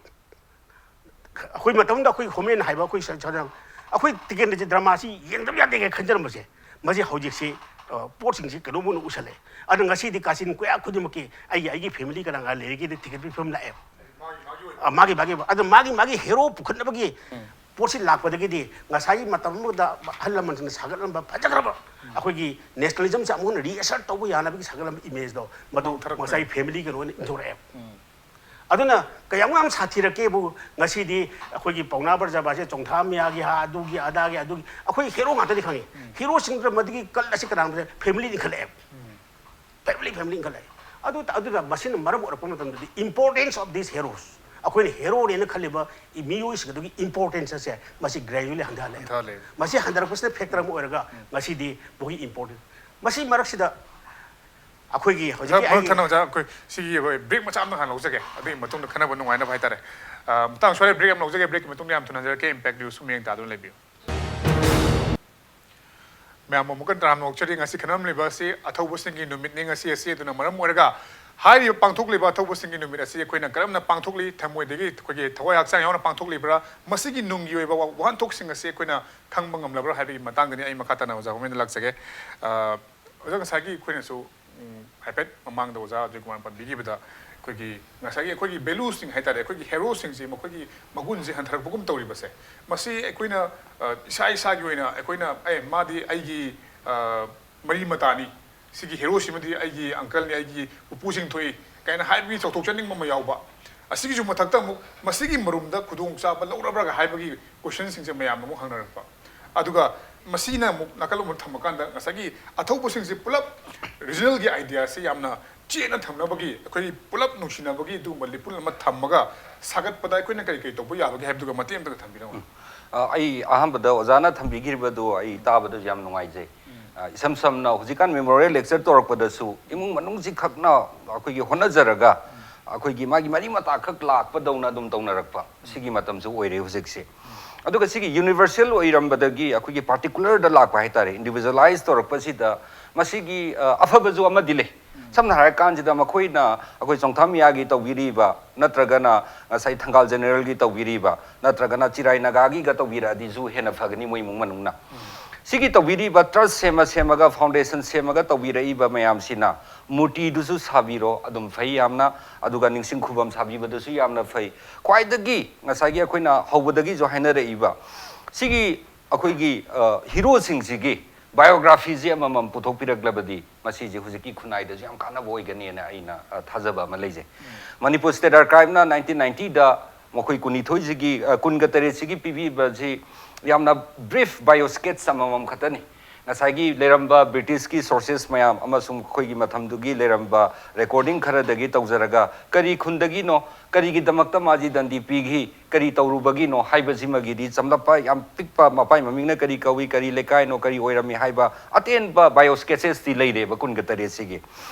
ꯑꯩꯈꯣꯏ ꯃꯇꯝꯗ ꯑꯩꯈꯣꯏ ꯍꯣꯃꯦꯟ ꯍꯥꯏꯕ ꯑꯩꯈꯣꯏ ꯁ-, ꯁ-, ꯑꯩꯈꯣꯏ ꯇꯤꯀꯦꯟꯗ꯭ꯔꯖꯤꯠ drama ꯁꯤ ꯌꯦꯡꯗꯕ ꯌꯥꯗꯦ ꯀꯥꯏ ꯈꯟꯖꯔꯝꯕꯁꯦ, ꯃꯁꯤ ꯍꯧꯖꯤꯛꯁꯤ, ꯑ, ꯄꯣꯠꯁꯤꯡꯁꯤ ꯀꯩꯅꯣꯝ ꯑꯣꯏꯅ ꯎꯁꯜꯂꯛꯑꯦ꯫ ꯑꯗꯨꯅ ꯉꯁꯤꯗꯤ ꯀꯥꯆꯤꯟ ꯀꯣꯌꯥ ꯈꯨꯗꯤꯡꯃꯛꯀꯤ ꯑꯩꯒꯤ, ꯑꯩꯒꯤ family ꯀꯅꯥ ꯀꯅꯥ ꯂꯩꯔꯤꯒꯦꯗ ꯊꯤꯒꯠꯄꯒꯤ ꯐꯤꯕꯝ ꯂꯥꯛꯑꯦꯕ꯫ ꯑ, ꯃꯥꯒꯤ, ꯃꯥꯒꯤ, ꯑꯗꯨ ꯃꯥꯒꯤ, ꯃꯥꯒꯤ hero ꯄꯨꯈꯠꯅꯕꯒꯤ ꯄꯣꯠꯁꯤ ꯂꯥꯛꯄꯗꯒꯤꯗꯤ ꯉꯁꯥꯏꯒꯤ ꯃꯇꯝ ꯑꯃꯗ ꯑꯍꯜ ꯂꯃꯟꯁꯤꯡꯅ ꯁꯥꯒꯠꯂꯝꯕ ꯐꯖꯈ꯭ꯔꯕ ꯑꯩꯈꯣꯏꯒꯤ nationalism ꯁꯦ ꯑꯃꯨꯛ ꯍꯟꯅ reassert ꯇꯧꯕ ꯌꯌꯥꯅꯕꯒꯤ ꯁꯥꯒꯠꯂꯝꯕ image ꯗꯣ ꯃꯗꯨ ꯃꯥꯡꯊꯔꯛꯄ꯫ ꯉꯁꯥꯏ family ꯀꯩꯅꯣ ꯑꯣꯏꯅ ꯏꯟꯊꯣꯔꯛꯑꯦꯕ꯫ ꯑꯗꯨꯅ ꯀꯌꯥꯃꯨꯛ ꯌꯥꯝ ꯁꯥꯊꯤꯔꯛꯀꯦꯕꯨ ꯉꯁꯤꯗꯤ ꯑꯩꯈꯣꯏꯒꯤ ꯄꯥꯎꯅꯥ ꯕ꯭ꯔꯖꯕꯥꯁꯦ ꯆꯣꯡꯊꯥ ꯃꯌꯥꯒꯤ ꯍꯥ ꯑꯗꯨꯒꯤ ꯑꯗꯥꯒꯤ ꯑꯗꯨꯒꯤ ꯑꯩꯈꯣꯏ hero ꯉꯥꯛꯇꯗꯤ ꯈꯪꯉꯤ꯫ Hero ꯁꯤꯡꯗꯨꯗ ꯃꯗꯨꯒꯤ cult ꯑꯁꯤ ꯀꯅꯥꯅꯣ ꯍꯥꯏꯕꯗ family ꯂꯤꯡꯈꯠꯂꯛꯑꯦꯕ꯫ Family, family ꯂꯤꯡꯈꯠꯂꯛꯑꯦ꯫ ꯑꯗꯨ, ꯑꯗꯨꯅ ꯃꯁꯤꯅ ꯃꯔꯝ ꯑꯣꯏꯔꯛꯄ ꯃꯇꯝꯗꯗꯤ importance of these heroes, ꯑꯩꯈꯣꯏꯅ ꯍꯦꯔꯣꯅꯦꯅ ꯈꯜꯂꯤꯕ ꯃꯤꯑꯣꯏꯁꯤꯡ ꯑꯗꯨꯒꯤ ꯏꯝꯄꯣꯔꯇꯦꯟꯁ ꯑꯁꯦ ꯃꯁꯤ ꯒ꯭ꯔꯦꯖꯨꯋꯦꯂꯤ ꯍꯟꯊꯍꯜꯂꯦ꯫ ꯍꯟꯊꯍꯜꯂꯦ꯫ ꯃꯁꯤ ꯍꯟꯊꯔꯛꯄꯁꯤꯅ ꯐꯦꯛꯇꯔ ꯑꯃ ꯑꯣꯏꯔꯒ ꯉꯁꯤꯗꯤ ꯃꯈꯣꯏꯒꯤ ꯏꯝꯄꯣꯔꯇꯦꯟ, ꯃꯁꯤ ꯃꯔꯛꯁꯤꯗ ꯑꯩꯈꯣꯏꯒꯤ ꯍꯧꯖꯤꯛꯀꯤ ꯃꯔꯛ ꯑꯩꯒꯤ ꯊꯠꯅ ꯑꯣꯖꯥ, ꯑꯩꯈꯣꯏ ꯁꯤꯒꯤ ꯑꯩꯈꯣꯏ ꯕ꯭ꯔꯦꯛ ꯃꯆꯥ ꯑꯃ ꯍꯥꯟꯅ ꯂꯧꯖꯒꯦ, ꯑꯗꯨꯒꯤ ꯃꯇꯨꯡꯗ ꯈꯟꯅꯕ ꯅꯨꯡꯉꯥꯏꯅꯕ ꯍꯥꯏꯇꯥꯔꯦ꯫ ꯑ, ꯃꯇꯥꯡ ꯁ꯭ꯋꯥꯏꯗ ꯕ꯭ꯔꯦꯛ ꯑꯃ ꯂꯧꯖꯒꯦ, ꯕ꯭ꯔꯦꯛꯀꯤ ꯃꯇꯨꯡꯗ ꯌꯥꯝ ꯊꯨꯅ ꯍꯟꯖꯔꯛꯀꯦ, ꯏꯝꯄꯦꯛ ꯅ꯭ꯌꯨꯁ ꯃꯤꯠꯌꯦꯡ ꯇꯥꯗꯨꯅ ꯂꯩꯕꯤꯌꯨ꯫ ꯃꯌꯥꯝ ꯑꯃꯨꯛꯀ ꯇꯔꯥꯝꯅ ꯑꯣꯛꯆꯔꯤ꯫ ꯉꯁꯤ ꯈꯟꯅꯔꯝꯂꯤꯕ ꯑꯁꯤ ꯑꯊꯧꯕꯁꯤꯡꯒꯤ ꯅꯨꯃꯤꯠꯅꯤ ꯉꯁꯤ ꯑꯁꯤ꯫ ꯑꯗꯨꯅ ꯃꯔꯝ ꯑꯣꯏꯔꯒ ꯍꯥꯏꯔꯤꯕ ꯄꯥꯡꯊꯣꯛꯂꯤꯕ ꯑꯊꯧꯕꯁꯤꯡꯒꯤ ꯅꯨꯃꯤꯠ ꯑꯁꯤ ꯑꯩꯈꯣꯏꯅ ꯀꯔꯝꯅ ꯄꯥꯡꯊꯣꯛꯂꯤ, ꯊꯃꯣꯏꯗꯒꯤ ꯑꯩꯈꯣꯏꯒꯤ ꯊꯋꯥꯏ ꯍꯛꯆꯥꯡ ꯌꯥꯎꯅ ꯄꯥꯡꯊꯣꯛꯂꯤꯕ꯭ꯔꯥ, ꯃꯁꯤꯒꯤ ꯅꯨꯡꯒꯤ ꯑꯣꯏꯕ ꯋꯥ-, ꯋꯥꯍꯟꯊꯣꯛꯁꯤꯡ ꯑꯁꯤ ꯑꯩꯈꯣꯏꯅ ꯈꯪꯕ ꯉꯝꯂꯕ꯭ꯔꯥ ꯍꯥꯏꯕꯒꯤ ꯃꯇꯥꯡꯗꯅꯤ ꯑꯩ ꯃꯈꯥ ꯇꯥꯅ ꯑꯣꯖꯥ ꯍꯣꯃꯦꯟꯗ ꯂꯥꯛꯆꯒꯦ꯫ ꯑ, ꯑꯣꯖꯥ, ꯉꯁꯥꯏꯒꯤ ꯑꯩꯈꯣꯏꯅꯁꯨ, ꯎꯝ, ꯍꯥꯏꯐꯦꯠ ꯃꯃꯥꯡꯗ ꯑꯣꯖꯥ ꯑꯖꯣꯏ ꯀꯨꯃꯥꯔ ꯄꯟꯕꯤꯈꯤꯕꯗ ꯑꯩꯈꯣꯏꯒꯤ ꯉꯁꯥꯏꯒꯤ ꯑꯩꯈꯣꯏꯒꯤ ꯚꯦꯂꯨꯁꯤꯡ ꯍꯥꯏꯇꯥꯔꯦ, ꯑꯩꯈꯣꯏꯒꯤ ꯍꯦꯔꯣꯁꯤꯡꯁꯦ ꯃꯈꯣꯏꯒꯤ ꯃꯒꯨꯟꯁꯦ ꯍꯟꯊꯔꯛꯄꯒꯨꯝ ꯇꯧꯔꯤꯕꯁꯦ, ꯃꯁꯤ ꯑꯩꯈꯣꯏꯅ, ꯑ, ꯏꯁꯥ ꯏꯁꯥꯒꯤ ꯑꯣꯏꯅ ꯑꯩꯈꯣꯏꯅ, "ꯑꯦ, ꯃꯥꯗꯤ ꯑꯩꯒꯤ, ꯑ, ꯃꯔꯤ ꯃꯇꯥꯅꯤ, ꯁꯤꯒꯤ ꯍꯦꯔꯣꯁꯤꯃꯗꯤ ꯑꯩꯒꯤ ꯑꯪꯀꯜꯅꯤ, ꯑꯩꯒꯤ ꯄꯨꯄꯨꯁꯤꯡ ꯊꯣꯛꯏ" ꯀꯥꯏꯅ ꯍꯥꯏꯕꯒꯤ ꯆꯥꯎꯊꯣꯛꯆꯅꯤꯡꯕ ꯑꯃ ꯌꯥꯎꯕ꯫ ꯑꯁꯤꯒꯤꯁꯨ ꯃꯊꯛꯇ ꯑꯃꯨꯛ ꯃꯁꯤꯒꯤ ꯃꯔꯨꯝꯗ ꯈꯨꯗꯣꯡꯆꯥꯕ ꯂꯧꯔꯕ꯭ꯔꯥꯒ ꯍꯥꯏꯕꯒꯤ ꯀꯣꯏꯁꯟꯁꯤꯡꯁꯦ ꯃꯌꯥꯝꯅ ꯑꯃꯨꯛ ꯍꯪꯅꯔꯛꯄ꯫ ꯑꯗꯨꯒ ꯃꯁꯤꯅ ꯑꯃꯨꯛ ꯅꯥꯀꯜ ꯑꯃꯗ ꯊꯝꯃꯀꯥꯟꯗ ꯉꯁꯥꯏꯒꯤ ꯑꯊꯧꯕꯁꯤꯡꯁꯦ ꯄꯨꯂꯞ ꯔꯤꯖꯅꯦꯜꯒꯤ ꯑꯥꯏꯗꯤꯌꯥꯁꯦ ꯌꯥꯝꯅ ꯆꯦꯠꯅ ꯊꯝꯅꯕꯒꯤ, ꯑꯩꯈꯣꯏ ꯄꯨꯂꯞ ꯅꯨꯡꯁꯤꯅꯕꯒꯤ ꯑꯗꯨꯒꯨꯝꯕ ꯂꯤꯄꯨꯟ ꯑꯃ ꯊꯝꯃꯒ ꯁꯥꯒꯠꯄꯗ ꯑꯩꯈꯣꯏꯅ ꯀꯔꯤ ꯀꯔꯤ ꯇꯧꯕ ꯌꯥꯕꯒꯦ ꯍꯥꯏꯕꯗꯨꯒ ꯃꯇꯦꯛ ꯑꯃꯇꯒ ꯊꯝꯕꯤꯔꯝꯃꯨ꯫ ꯎꯝ꯫ ꯑ, ꯑꯩ ꯑꯍꯥꯟꯕꯗ ꯑꯣꯖꯥꯅ ꯊꯝꯕꯤꯈꯤꯕꯗꯨ ꯑꯩ ꯇꯥꯕꯗꯁꯨ ꯌꯥꯝ ꯅꯨꯡꯉꯥꯏꯖꯩ꯫ ꯎꯝ꯫ ꯑ, ꯏꯁꯝ ꯁꯝꯅ ꯍꯧꯖꯤꯛꯀꯥꯟ ꯃꯦꯃꯣꯔꯤꯌꯦꯜ ꯂꯦꯛꯆꯔ ꯇꯧꯔꯛꯄꯗꯁꯨ ꯏꯃꯨꯡ ꯃꯅꯨꯡꯁꯤ ꯈꯛꯅ ꯑꯩꯈꯣꯏꯒꯤ ꯍꯣꯠꯅꯖꯔꯒ ꯎꯝ꯫ ꯑꯩꯈꯣꯏꯒꯤ ꯃꯥꯒꯤ ꯃꯔꯤ ꯃꯇꯥ ꯈꯛ ꯂꯥꯛꯄꯗꯧꯅ ꯑꯗꯨꯝ ꯇꯧꯅꯔꯛꯄ ꯁꯤꯒꯤ ꯃꯇꯝꯁꯨ ꯑꯣꯏꯔꯦ ꯍꯧꯖꯤꯛꯁꯦ꯫ ꯑꯗꯨꯒ ꯁꯤꯒꯤ ꯌꯨꯅꯤꯚꯔꯁꯦꯜ ꯑꯣꯏꯔꯝꯕꯗꯒꯤ ꯑꯩꯈꯣꯏꯒꯤ ꯄꯥꯔꯇꯤꯀꯨꯂꯔꯗ ꯂꯥꯛꯄ ꯍꯥꯏꯇꯥꯔꯦ, ꯏꯟꯗꯤꯚꯤꯖꯨꯋꯦꯂꯥꯏꯁ ꯇꯧꯔꯛꯄꯁꯤꯗ ꯃꯁꯤꯒꯤ, ꯑ, ꯑꯐꯕꯁꯨ ꯑꯃꯗꯤ ꯂꯩ꯫ ꯁꯝꯅ ꯍꯥꯏꯔꯀꯥꯟꯁꯤꯗ ꯃꯈꯣꯏꯅ ꯑꯩꯈꯣꯏ ꯆꯣꯡꯊꯥꯝ ꯃꯤꯌꯥꯒꯤ ꯇꯧꯕꯤꯔꯤꯕ, ꯅꯠꯇ꯭ꯔꯒꯅ ꯉꯁꯥꯏ ꯊꯪꯒꯥꯜ ꯖꯦꯅꯦꯔꯦꯜꯒꯤ ꯇꯧꯕꯤꯔꯤꯕ, ꯅꯠꯇ꯭ꯔꯒꯅ ꯆꯤꯔꯥꯏ ꯅꯥꯒꯥꯒꯤꯒ ꯇꯧꯕꯤꯔꯛꯑꯗꯤꯁꯨ ꯍꯦꯟꯅ ꯐꯒꯅꯤ ꯃꯣꯏ ꯏꯃꯨꯡ ꯃꯅꯨꯡꯅ꯫ ꯁꯤꯒꯤ ꯇꯧꯕꯤꯔꯤꯕ ꯇ꯭ꯔꯁ ꯁꯦꯝꯃ ꯁꯦꯝꯃꯒ, ꯐꯥꯎꯟꯗꯦꯁꯟ ꯁꯦꯝꯃꯒ ꯇꯧꯕꯤꯔꯛꯏꯕ ꯃꯌꯥꯝꯁꯤꯅ ꯃꯨꯔꯇꯤꯗꯨꯁꯨ ꯁꯥꯕꯤꯔꯣ, ꯑꯗꯨꯝ ꯐꯩ ꯌꯥꯝꯅ, ꯑꯗꯨꯒ ꯅꯤꯡꯁꯤꯡ ꯈꯨꯕꯝ ꯁꯥꯕꯤꯕꯗꯨꯁꯨ ꯌꯥꯝꯅ ꯐꯩ꯫ ꯈ꯭ꯋꯥꯏꯗꯒꯤ ꯉꯁꯥꯏꯒꯤ ꯑꯩꯈꯣꯏꯅ ꯍꯧꯕꯗꯒꯤꯁꯨ ꯍꯥꯏꯅꯔꯛꯏꯕ ꯁꯤꯒꯤ ꯑꯩꯈꯣꯏꯒꯤ, ꯑ, ꯍꯤꯔꯣꯁꯤꯡꯁꯤꯒꯤ ꯕꯥꯏꯑꯣꯒ꯭ꯔꯥꯐꯤꯁꯦ ꯑꯃꯃꯝ ꯄꯨꯊꯣꯛꯄꯤꯔꯛꯂꯕꯗꯤ ꯃꯁꯤꯁꯦ ꯍꯧꯖꯤꯛꯀꯤ ꯈꯨꯟꯅꯥꯏꯗꯁꯨ ꯌꯥꯝ ꯀꯥꯟꯅꯕ ꯑꯣꯏꯒꯅꯤꯅ ꯑꯩꯅ, ꯑ, ꯊꯥꯖꯕ ꯑꯃ ꯂꯩꯖꯩ꯫ ꯃꯅꯤꯄꯨꯔ ꯁ꯭ꯇꯦꯠ ꯑꯥꯔꯀꯥꯏꯚꯅ ꯅꯥꯏꯟꯇꯤꯟ ꯅꯥꯏꯟꯇꯤꯗ ꯃꯈꯣꯏ ꯀꯨꯟꯅꯤꯊꯣꯏꯁꯤꯒꯤ, ꯑ, ꯀꯨꯟꯒ ꯇꯔꯦꯠꯁꯤꯒꯤ ꯄꯤꯕꯤꯕꯁꯤ ꯌꯥꯝꯅ ꯕ꯭ꯔꯤꯐ ꯕꯥꯏꯑꯣ ꯁ꯭ꯀꯦꯠꯁ ꯑꯃꯃꯝ ꯈꯛꯇꯅꯤ꯫ ꯉꯁꯥꯏꯒꯤ ꯂꯩꯔꯝꯕ ꯕ꯭ꯔꯤꯇꯤꯁꯀꯤ ꯁꯣꯔꯁꯦꯁ ꯃꯌꯥꯝ ꯑꯃꯁꯨꯡ ꯑꯩꯈꯣꯏꯒꯤ ꯃꯇꯝꯗꯨꯒꯤ ꯂꯩꯔꯝꯕ ꯔꯦꯀꯣꯔꯗꯤꯡ ꯈꯔꯗꯒꯤ ꯇꯧꯖꯔꯒ, ꯀꯔꯤ ꯈꯨꯟꯗꯒꯤꯅꯣ, ꯀꯔꯤꯒꯤꯗꯃꯛꯇ ꯃꯥꯁꯤ ꯗꯟꯗꯤ ꯄꯤꯈꯤ, ꯀꯔꯤ ꯇꯧꯔꯨꯕꯒꯤꯅꯣ ꯍꯥꯏꯕꯁꯤꯃꯒꯤꯗꯤ ꯆꯝꯂꯞꯄ, ꯌꯥꯝ ꯄꯤꯛꯄ, ꯃꯄꯥꯏ ꯃꯃꯤꯡꯅ ꯀꯔꯤ ꯀꯧꯏ, ꯀꯔꯤ ꯂꯩꯀꯥꯏꯅꯣ, ꯀꯔꯤ ꯑꯣꯏꯔꯝꯃꯤ ꯍꯥꯏꯕ ꯑꯇꯦꯟꯕ ꯕꯥꯏꯑꯣ ꯁ꯭ꯀꯦꯆꯦꯁꯇꯤ ꯂꯩꯔꯦꯕ ꯀꯨꯟꯒ ꯇꯔꯦꯠꯁꯤꯒꯤ꯫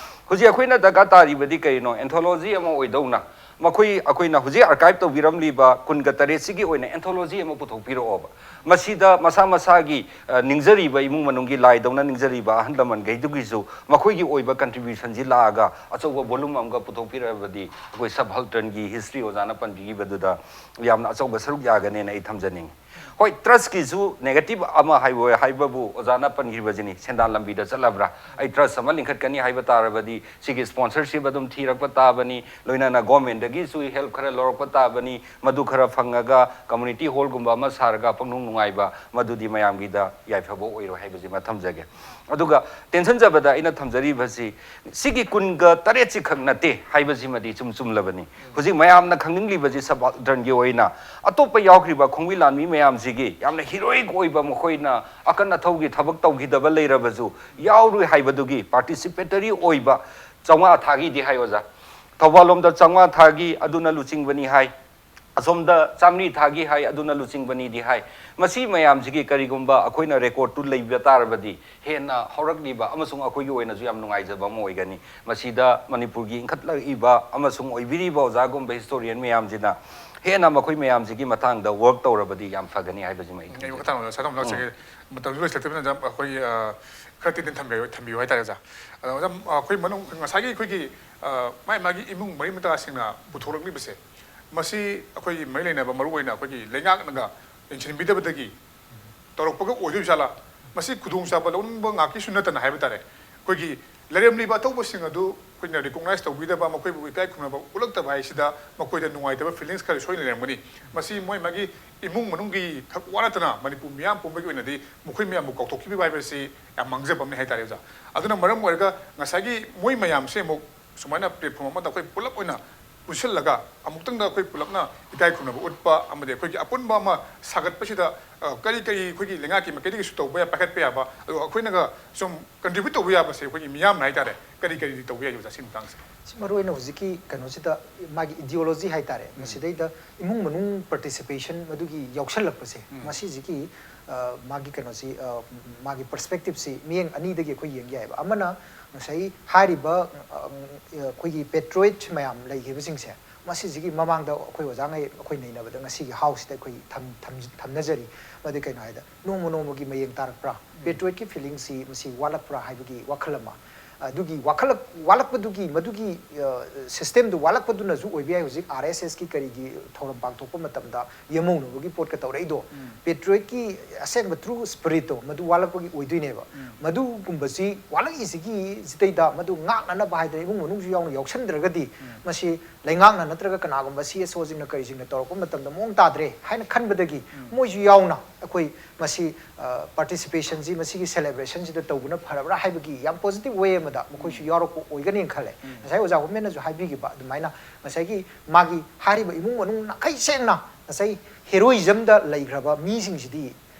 ꯍꯧꯖꯤꯛ ꯑꯩꯈꯣꯏꯅ ꯗꯔꯀꯥꯔ ꯇꯥꯔꯤꯕꯗꯤ ꯀꯔꯤꯅꯣ? ꯑꯦꯟꯊꯣꯂꯣꯖꯤ ꯑꯃ ꯑꯣꯏꯗꯧꯅ ꯃꯈꯣꯏ, ꯑꯩꯈꯣꯏꯅ ꯍꯧꯖꯤꯛ ꯑꯥꯔꯀꯥꯏꯚ ꯇꯧꯕꯤꯔꯝꯂꯤꯕ ꯀꯨꯟꯒ ꯇꯔꯦꯠꯁꯤꯒꯤ ꯑꯣꯏꯅ ꯑꯦꯟꯊꯣꯂꯣꯖꯤ ꯑꯃ ꯄꯨꯊꯣꯛꯄꯤꯔꯛꯑꯣꯕ꯫ ꯃꯁꯤꯗ ꯃꯁꯥ ꯃꯁꯥꯒꯤ, ꯑ, ꯅꯤꯡꯖꯔꯤꯕ ꯏꯃꯨꯡ ꯃꯅꯨꯡꯒꯤ ꯂꯥꯏꯗꯧꯅ ꯅꯤꯡꯖꯔꯤꯕ ꯑꯍꯜ ꯂꯃꯟꯈꯩꯗꯨꯒꯤꯁꯨ ꯃꯈꯣꯏꯒꯤ ꯑꯣꯏꯕ ꯀꯟꯇ꯭ꯔꯤꯕ꯭ꯌꯨꯁꯟꯁꯤ ꯂꯥꯛꯑꯒ ꯑꯆꯧꯕ ꯚꯣꯂꯨꯝ ꯑꯃꯒ ꯄꯨꯊꯣꯛꯄꯤꯔꯛꯑꯕꯗꯤ, ꯑꯩꯈꯣꯏ ꯁꯕꯑꯜꯇꯔꯟꯒꯤ ꯍꯤꯁꯇ꯭ꯔꯤ ꯑꯣꯖꯥꯅ ꯄꯟꯕꯤꯈꯤꯕꯗꯨꯗ ꯌꯥꯝꯅ ꯑꯆꯧꯕ ꯁꯔꯨꯛ ꯌꯥꯒꯅꯦꯅ ꯑꯩ ꯊꯝꯖꯅꯤꯡꯉꯤ꯫ ꯍꯣꯏ, ꯇ꯭ꯔꯁꯀꯤꯁꯨ ꯅꯦꯒꯦꯇꯤꯚ ꯑꯃ ꯍꯥꯏꯕ ꯍꯥꯏꯕꯕꯨ ꯑꯣꯖꯥꯅ ꯄꯟꯈꯤꯕꯁꯤꯅꯤ, ꯁꯦꯟꯗꯥꯟ ꯂꯝꯕꯤꯗ ꯆꯠꯂꯕ꯭ꯔꯥ? ꯑꯩ ꯇ꯭ꯔꯁ ꯑꯃ ꯂꯤꯡꯈꯠꯀꯅꯤ ꯍꯥꯏꯕ ꯇꯥꯔꯕꯗꯤ ꯁꯤꯒꯤ ꯁ꯭ꯄꯣꯟꯁꯔꯁꯤꯞ ꯑꯗꯨꯝ ꯊꯤꯔꯛꯄ ꯇꯥꯕꯅꯤ, ꯂꯣꯏꯅꯅ ꯒꯣꯔꯃꯦꯟꯗꯒꯤꯁꯨ ꯍꯦꯜꯞ ꯈꯔ ꯂꯧꯔꯛꯄ ꯇꯥꯕꯅꯤ, ꯃꯗꯨ ꯈꯔ ꯐꯪꯉꯒ ꯀꯝꯃꯨꯅꯤꯇꯤ ꯍꯣꯜꯒꯨꯝꯕ ꯑꯃ ꯁꯥꯔꯒ ꯄꯪꯅꯨꯡ ꯅꯨꯡꯉꯥꯏꯕ, ꯃꯗꯨꯗꯤ ꯃꯌꯥꯝꯒꯤꯗ ꯌꯥꯏꯐꯕ ꯑꯣꯏꯔꯣꯏ ꯍꯥꯏꯕꯁꯤꯃ ꯊꯝꯖꯒꯦ꯫ ꯑꯗꯨꯒ ꯇꯦꯟꯁꯟꯖꯕꯗ ꯑꯩꯅ ꯊꯝꯖꯔꯤꯕꯁꯤ, ꯁꯤꯒꯤ ꯀꯨꯟꯒ ꯇꯔꯦꯠꯁꯤ ꯈꯛ ꯅꯠꯇꯦ ꯍꯥꯏꯕꯁꯤꯃꯗꯤ ꯏꯆꯨꯝ ꯆꯨꯝꯂꯕꯅꯤ꯫ ꯍꯧꯖꯤꯛ ꯃꯌꯥꯝꯅ ꯈꯪꯅꯤꯡꯂꯤꯕꯁꯤ ꯁꯕꯑꯜꯇꯔꯟꯒꯤ ꯑꯣꯏꯅ ꯑꯇꯣꯞꯄ ꯌꯥꯎꯈ꯭ꯔꯤꯕ ꯈꯣꯡꯕꯤ ꯂꯥꯟꯃꯤ ꯃꯌꯥꯝꯁꯤꯒꯤ ꯌꯥꯝꯅ ꯍꯤꯔꯣꯏꯛ ꯑꯣꯏꯕ, ꯃꯈꯣꯏꯅ ꯑꯀꯟ ꯑꯊꯧꯒꯤ ꯊꯕꯛ ꯇꯧꯈꯤꯗꯕ ꯂꯩꯔꯕꯁꯨ ꯌꯥꯎꯔꯨꯏ ꯍꯥꯏꯕꯗꯨꯒꯤ ꯄꯥꯔꯇꯤꯁꯤꯄꯦꯇꯔꯤ ꯑꯣꯏꯕ ꯆꯥꯝꯃꯉꯥ ꯊꯥꯈꯤꯗꯤ ꯍꯥꯏ ꯑꯣꯖꯥ꯫ ꯊꯧꯕꯥꯜ ꯂꯣꯝꯗ ꯆꯥꯝꯃꯉꯥ ꯊꯥꯈꯤ, ꯑꯗꯨꯅ ꯂꯨꯆꯤꯡꯕꯅꯤ ꯍꯥꯏ꯫ ꯑꯁꯣꯝꯗ ꯆꯥꯝꯃꯔꯤ ꯊꯥꯈꯤ ꯍꯥꯏ, ꯑꯗꯨꯅ ꯂꯨꯆꯤꯡꯕꯅꯤꯗꯤ ꯍꯥꯏ꯫ ꯃꯁꯤ ꯃꯌꯥꯝꯁꯤꯒꯤ ꯀꯔꯤꯒꯨꯝꯕ ꯑꯩꯈꯣꯏꯅ ꯔꯦꯀꯣꯔꯠꯇꯨ ꯂꯩꯕ ꯇꯥꯔꯕꯗꯤ ꯍꯦꯟꯅ ꯍꯧꯔꯛꯂꯤꯕ ꯑꯃꯁꯨꯡ ꯑꯩꯈꯣꯏꯒꯤ ꯑꯣꯏꯅꯁꯨ ꯌꯥꯝ ꯅꯨꯡꯉꯥꯏꯖꯕ ꯑꯃ ꯑꯣꯏꯒꯅꯤ꯫ ꯃꯁꯤꯗ ꯃꯅꯤꯄꯨꯔꯒꯤ ꯏꯟꯈꯠꯂꯛꯏꯕ ꯑꯃꯁꯨꯡ ꯑꯣꯏꯕꯤꯔꯤꯕ ꯑꯣꯖꯥꯒꯨꯝꯕ ꯍꯤꯁꯇꯣꯔꯤꯌꯟ ꯃꯌꯥꯝꯁꯤꯅ ꯍꯦꯟꯅ ꯃꯈꯣꯏ ꯃꯌꯥꯝꯁꯤꯒꯤ ꯃꯇꯥꯡꯗ ꯋꯔꯛ ꯇꯧꯔꯕꯗꯤ ꯌꯥꯝ ꯐꯒꯅꯤ ꯍꯥꯏꯕꯁꯤꯃ ꯑꯩ ꯑꯩ ꯊꯝꯖꯒꯦ꯫ ꯃꯈꯥ ꯇꯥꯅ ꯑꯣꯖꯥ ꯁꯥꯗꯣꯝ ꯂꯥꯛꯆꯒꯦ꯫ ꯃꯇꯝꯁꯨ ꯂꯣꯏꯁꯤꯜꯂꯛꯇꯕꯅꯤꯅ ꯑꯣꯖꯥ, ꯑꯩꯈꯣꯏꯒꯤ, ꯑ, ꯈꯔ ꯇꯦꯟꯇꯦꯟ ꯊꯝꯕꯤꯌꯨ, ꯊꯝꯕꯤꯌꯨ ꯍꯥꯏꯇꯥꯔꯦ ꯑꯣꯖꯥ꯫ ꯑꯗꯣ ꯑꯣꯖꯥ, ꯑꯩꯈꯣꯏ ꯃꯅꯨꯡ ꯉꯁꯥꯏꯒꯤ ꯑꯩꯈꯣꯏꯒꯤ, ꯑ, ꯃꯥꯏ ꯃꯥꯒꯤ ꯏꯃꯨꯡ ꯃꯔꯤ ꯃꯇꯥꯁꯤꯡꯅ ꯄꯨꯊꯣꯔꯛꯂꯤꯕꯁꯦ, ꯃꯁꯤ ꯑꯩꯈꯣꯏꯒꯤ ꯃꯔꯤ ꯂꯩꯅꯕ, ꯃꯔꯨꯑꯣꯏꯅ ꯑꯩꯈꯣꯏꯒꯤ ꯂꯩꯉꯥꯛꯅꯒ ꯌꯦꯡꯁꯤꯟꯕꯤꯗꯕꯗꯒꯤ ꯇꯧꯔꯛꯄꯒ ꯑꯣꯏꯗꯣꯏ ꯖꯥꯠꯂꯥ? ꯃꯁꯤ ꯈꯨꯗꯣꯡꯆꯥꯕ ꯂꯧꯅꯤꯡꯕ ꯉꯥꯛꯀꯤꯁꯨ ꯅꯠꯇꯅ ꯍꯥꯏꯕ ꯇꯥꯔꯦ, ꯑꯩꯈꯣꯏꯒꯤ ꯂꯩꯔꯝꯂꯤꯕ ꯑꯇꯧꯕꯁꯤꯡ ꯑꯗꯨ ꯑꯩꯈꯣꯏꯅ ꯔꯤꯀꯣꯛꯅꯥꯏꯖ ꯇꯧꯕꯤꯗꯕ, ꯃꯈꯣꯏꯕꯨ ꯏꯀꯥꯏ ꯈꯨꯝꯅꯕ ꯎꯠꯂꯛꯇꯕ ꯍꯥꯏꯁꯤꯗ ꯃꯈꯣꯏꯗ ꯅꯨꯡꯉꯥꯏꯇꯕ ꯐꯤꯂꯤꯡꯁ ꯈꯔ ꯁꯣꯏꯅ ꯂꯩꯔꯝꯒꯅꯤ꯫ ꯃꯁꯤ ꯃꯣꯏ ꯃꯥꯒꯤ ꯏꯃꯨꯡ ꯃꯅꯨꯡꯒꯤ ꯈꯛ ꯋꯥ ꯅꯠꯇꯅ ꯃꯅꯤꯄꯨꯔ ꯃꯤꯌꯥꯝ ꯄꯨꯝꯕꯒꯤ ꯑꯣꯏꯅꯗꯤ ꯃꯈꯣꯏ ꯃꯌꯥꯝꯕꯨ ꯀꯥꯎꯊꯣꯛꯈꯤꯕ ꯍꯥꯏꯕꯁꯤ ꯌꯥꯝ ꯃꯥꯡꯖꯕ ꯑꯃꯅꯤ ꯍꯥꯏꯇꯥꯔꯦ ꯑꯣꯖꯥ꯫ ꯑꯗꯨꯅ ꯃꯔꯝ ꯑꯣꯏꯔꯒ ꯉꯁꯥꯏꯒꯤ ꯃꯣꯏ ꯃꯌꯥꯝꯁꯦ ꯑꯃꯨꯛ ꯁꯨꯃꯥꯏꯅ ꯄ꯭ꯂꯦꯠꯐꯣꯝ ꯑꯃꯗ ꯑꯩꯈꯣꯏ ꯄꯨꯂꯞ ꯑꯣꯏꯅ ꯄꯨꯟꯁꯤꯜꯂꯒ ꯑꯃꯨꯛꯇꯪꯗ ꯑꯩꯈꯣꯏ ꯄꯨꯂꯞꯅ ꯏꯀꯥꯏ ꯈꯨꯝꯅꯕ ꯎꯠꯄ ꯑꯃꯗꯤ ꯑꯩꯈꯣꯏꯒꯤ ꯑꯄꯨꯟꯕ ꯑꯃ ꯁꯥꯒꯠꯄꯁꯤꯗ, ꯑ, ꯀꯔꯤ ꯀꯔꯤ ꯑꯩꯈꯣꯏꯒꯤ ꯂꯩꯉꯥꯛꯀꯤ ꯃꯥꯏꯀꯩꯗꯒꯤꯁꯨ ꯇꯧꯕ ꯌꯥꯏ, ꯄꯥꯏꯈꯠꯄ ꯌꯥꯕ, ꯑꯗꯨꯒ ꯑꯩꯈꯣꯏꯅꯒ ꯁꯨꯝ ꯀꯟꯇ꯭ꯔꯤꯕ꯭ꯌꯨꯠ ꯇꯧꯕ ꯌꯥꯕꯁꯦ ꯑꯩꯈꯣꯏꯒꯤ ꯃꯤꯌꯥꯝꯅ ꯍꯥꯏꯇꯥꯔꯦ, ꯀꯔꯤ ꯀꯔꯤꯗꯤ ꯇꯧꯕ ꯌꯥꯏ ꯑꯣꯖꯥ ꯁꯤ ꯃꯇꯥꯡꯁꯦ? ꯁꯤ ꯃꯔꯨ ꯑꯣꯏꯅ ꯍꯧꯖꯤꯛꯀꯤ ꯀꯩꯅꯣꯁꯤꯗ ꯃꯥꯒꯤ ideology ꯍꯥꯏꯇꯥꯔꯦ, ꯃꯁꯤꯗꯩꯗ ꯏꯃꯨꯡ ꯃꯅꯨꯡ participation ꯃꯗꯨꯒꯤ ꯌꯥꯎꯁꯜꯂꯛꯄꯁꯦ, ꯃꯁꯤꯁꯤꯒꯤ ꯑ, ꯃꯥꯒꯤ ꯀꯩꯅꯣꯁꯤ, ꯑ, ꯃꯥꯒꯤ perspective ꯁꯤ ꯃꯤꯠꯌꯦꯡ ꯑꯅꯤꯗꯒꯤ ꯑꯩꯈꯣꯏ ꯌꯦꯡ ꯌꯥꯏꯑꯕ꯫ ꯑꯃꯅ ꯉꯁꯥꯏ ꯍꯥꯏꯔꯤꯕ, ꯑ, ꯑꯩꯈꯣꯏꯒꯤ patriot ꯃꯌꯥꯝ ꯂꯩꯈꯤꯕꯁꯤꯡꯁꯦ, ꯃꯁꯤꯁꯤꯒꯤ ꯃꯃꯥꯡꯗ ꯑꯩꯈꯣꯏ ꯑꯣꯖꯥꯉꯩ ꯑꯩꯈꯣꯏ ꯅꯩꯅꯕꯗ ꯉꯁꯤꯒꯤ ꯍꯥꯎꯁꯤꯗ ꯑꯩꯈꯣꯏ ꯊꯝ-, ꯊꯝ-, ꯊꯝꯅꯖꯔꯤ꯫ ꯃꯗꯨ ꯀꯩꯅꯣ ꯍꯥꯏꯗ, ꯅꯣꯡꯃ ꯅꯣꯡꯃꯒꯤ ꯃꯌꯦꯡ ꯇꯥꯔꯛꯄ꯭ꯔꯥ, patriot ꯀꯤ feeling ꯁꯤ ꯃꯁꯤ ꯋꯥꯠꯂꯛꯄ꯭ꯔꯥ ꯍꯥꯏꯕꯒꯤ ꯋꯥꯈꯜ ꯑꯃ, ꯑꯗꯨꯒꯤ ꯋꯥꯈꯜꯂꯛ-, ꯋꯥꯠꯂꯛꯄꯗꯨꯒꯤ, ꯃꯗꯨꯒꯤ, ꯑ, system ꯗꯨ ꯋꯥꯠꯂꯛꯄꯗꯨꯅꯁꯨ ꯑꯣꯏꯕ ꯌꯥꯏ꯫ ꯍꯧꯖꯤꯛ R S S ꯀꯤ ꯀꯔꯤꯒꯤ ꯊꯧꯔꯝ ꯄꯥꯡꯊꯣꯛꯄ ꯃꯇꯝꯗ ꯌꯦꯃꯧꯅꯕꯒꯤ ꯄꯣꯠꯀ ꯇꯧꯔꯛꯏꯗꯣ, patriot ꯀꯤ ꯑꯁꯦꯡꯕ true spirit ꯇꯣ ꯃꯗꯨ ꯋꯥꯠꯂꯛꯄꯒꯤ ꯑꯣꯏꯗꯣꯏꯅꯦꯕ꯫ ꯃꯗꯨꯒꯨꯝꯕꯁꯤ ꯋꯥꯠꯂꯛꯏꯁꯤꯒꯤ ꯁꯤꯗꯩꯗ ꯃꯗꯨ ꯉꯥꯛꯅꯅꯕ ꯍꯥꯏꯗꯅ ꯏꯃꯨꯡ ꯃꯅꯨꯡꯁꯨ ꯌꯥꯎꯅ ꯌꯥꯎꯁꯟꯗ꯭ꯔꯒꯗꯤ, ꯃꯁꯤ ꯂꯩꯉꯥꯛꯅ ꯅꯠꯇ꯭ꯔꯒ ꯀꯅꯥꯒꯨꯝꯕ C S O ꯁꯤꯡꯅ ꯀꯔꯤꯁꯤꯡꯅ ꯇꯧꯔꯛꯄ ꯃꯇꯝꯗ ꯃꯑꯣꯡ ꯇꯥꯗ꯭ꯔꯦ ꯍꯥꯏꯅ ꯈꯟꯕꯗꯒꯤ, ꯃꯣꯏꯁꯨ ꯌꯥꯎꯅ ꯑꯩꯈꯣꯏ ꯃꯁꯤ, ꯑ, participation ꯁꯤ ꯃꯁꯤꯒꯤ celebration ꯁꯤꯗ ꯇꯧꯕꯅ ꯐꯔꯕ꯭ꯔꯥ ꯍꯥꯏꯕꯒꯤ ꯌꯥꯝ positive way ꯑꯃꯗ ꯃꯈꯣꯏꯁꯨ ꯌꯥꯎꯔꯛꯄ ꯑꯣꯏꯒꯅꯤꯅ ꯈꯜꯂꯦ꯫ ꯉꯁꯥꯏ ꯑꯣꯖꯥ ꯍꯣꯃꯦꯟꯅꯁꯨ ꯍꯥꯏꯕꯤꯈꯤꯕ ꯑꯗꯨꯃꯥꯏꯅ, ꯉꯁꯥꯏꯒꯤ ꯃꯥꯒꯤ ꯍꯥꯏꯔꯤꯕ ꯏꯃꯨꯡ ꯃꯅꯨꯡ ꯅꯥꯈꯩ ꯁꯦꯡꯅ ꯉꯁꯥꯏ heroism ꯗ ꯂꯩꯈ꯭ꯔꯕ ꯃꯤꯁꯤꯡꯁꯤꯗꯤ,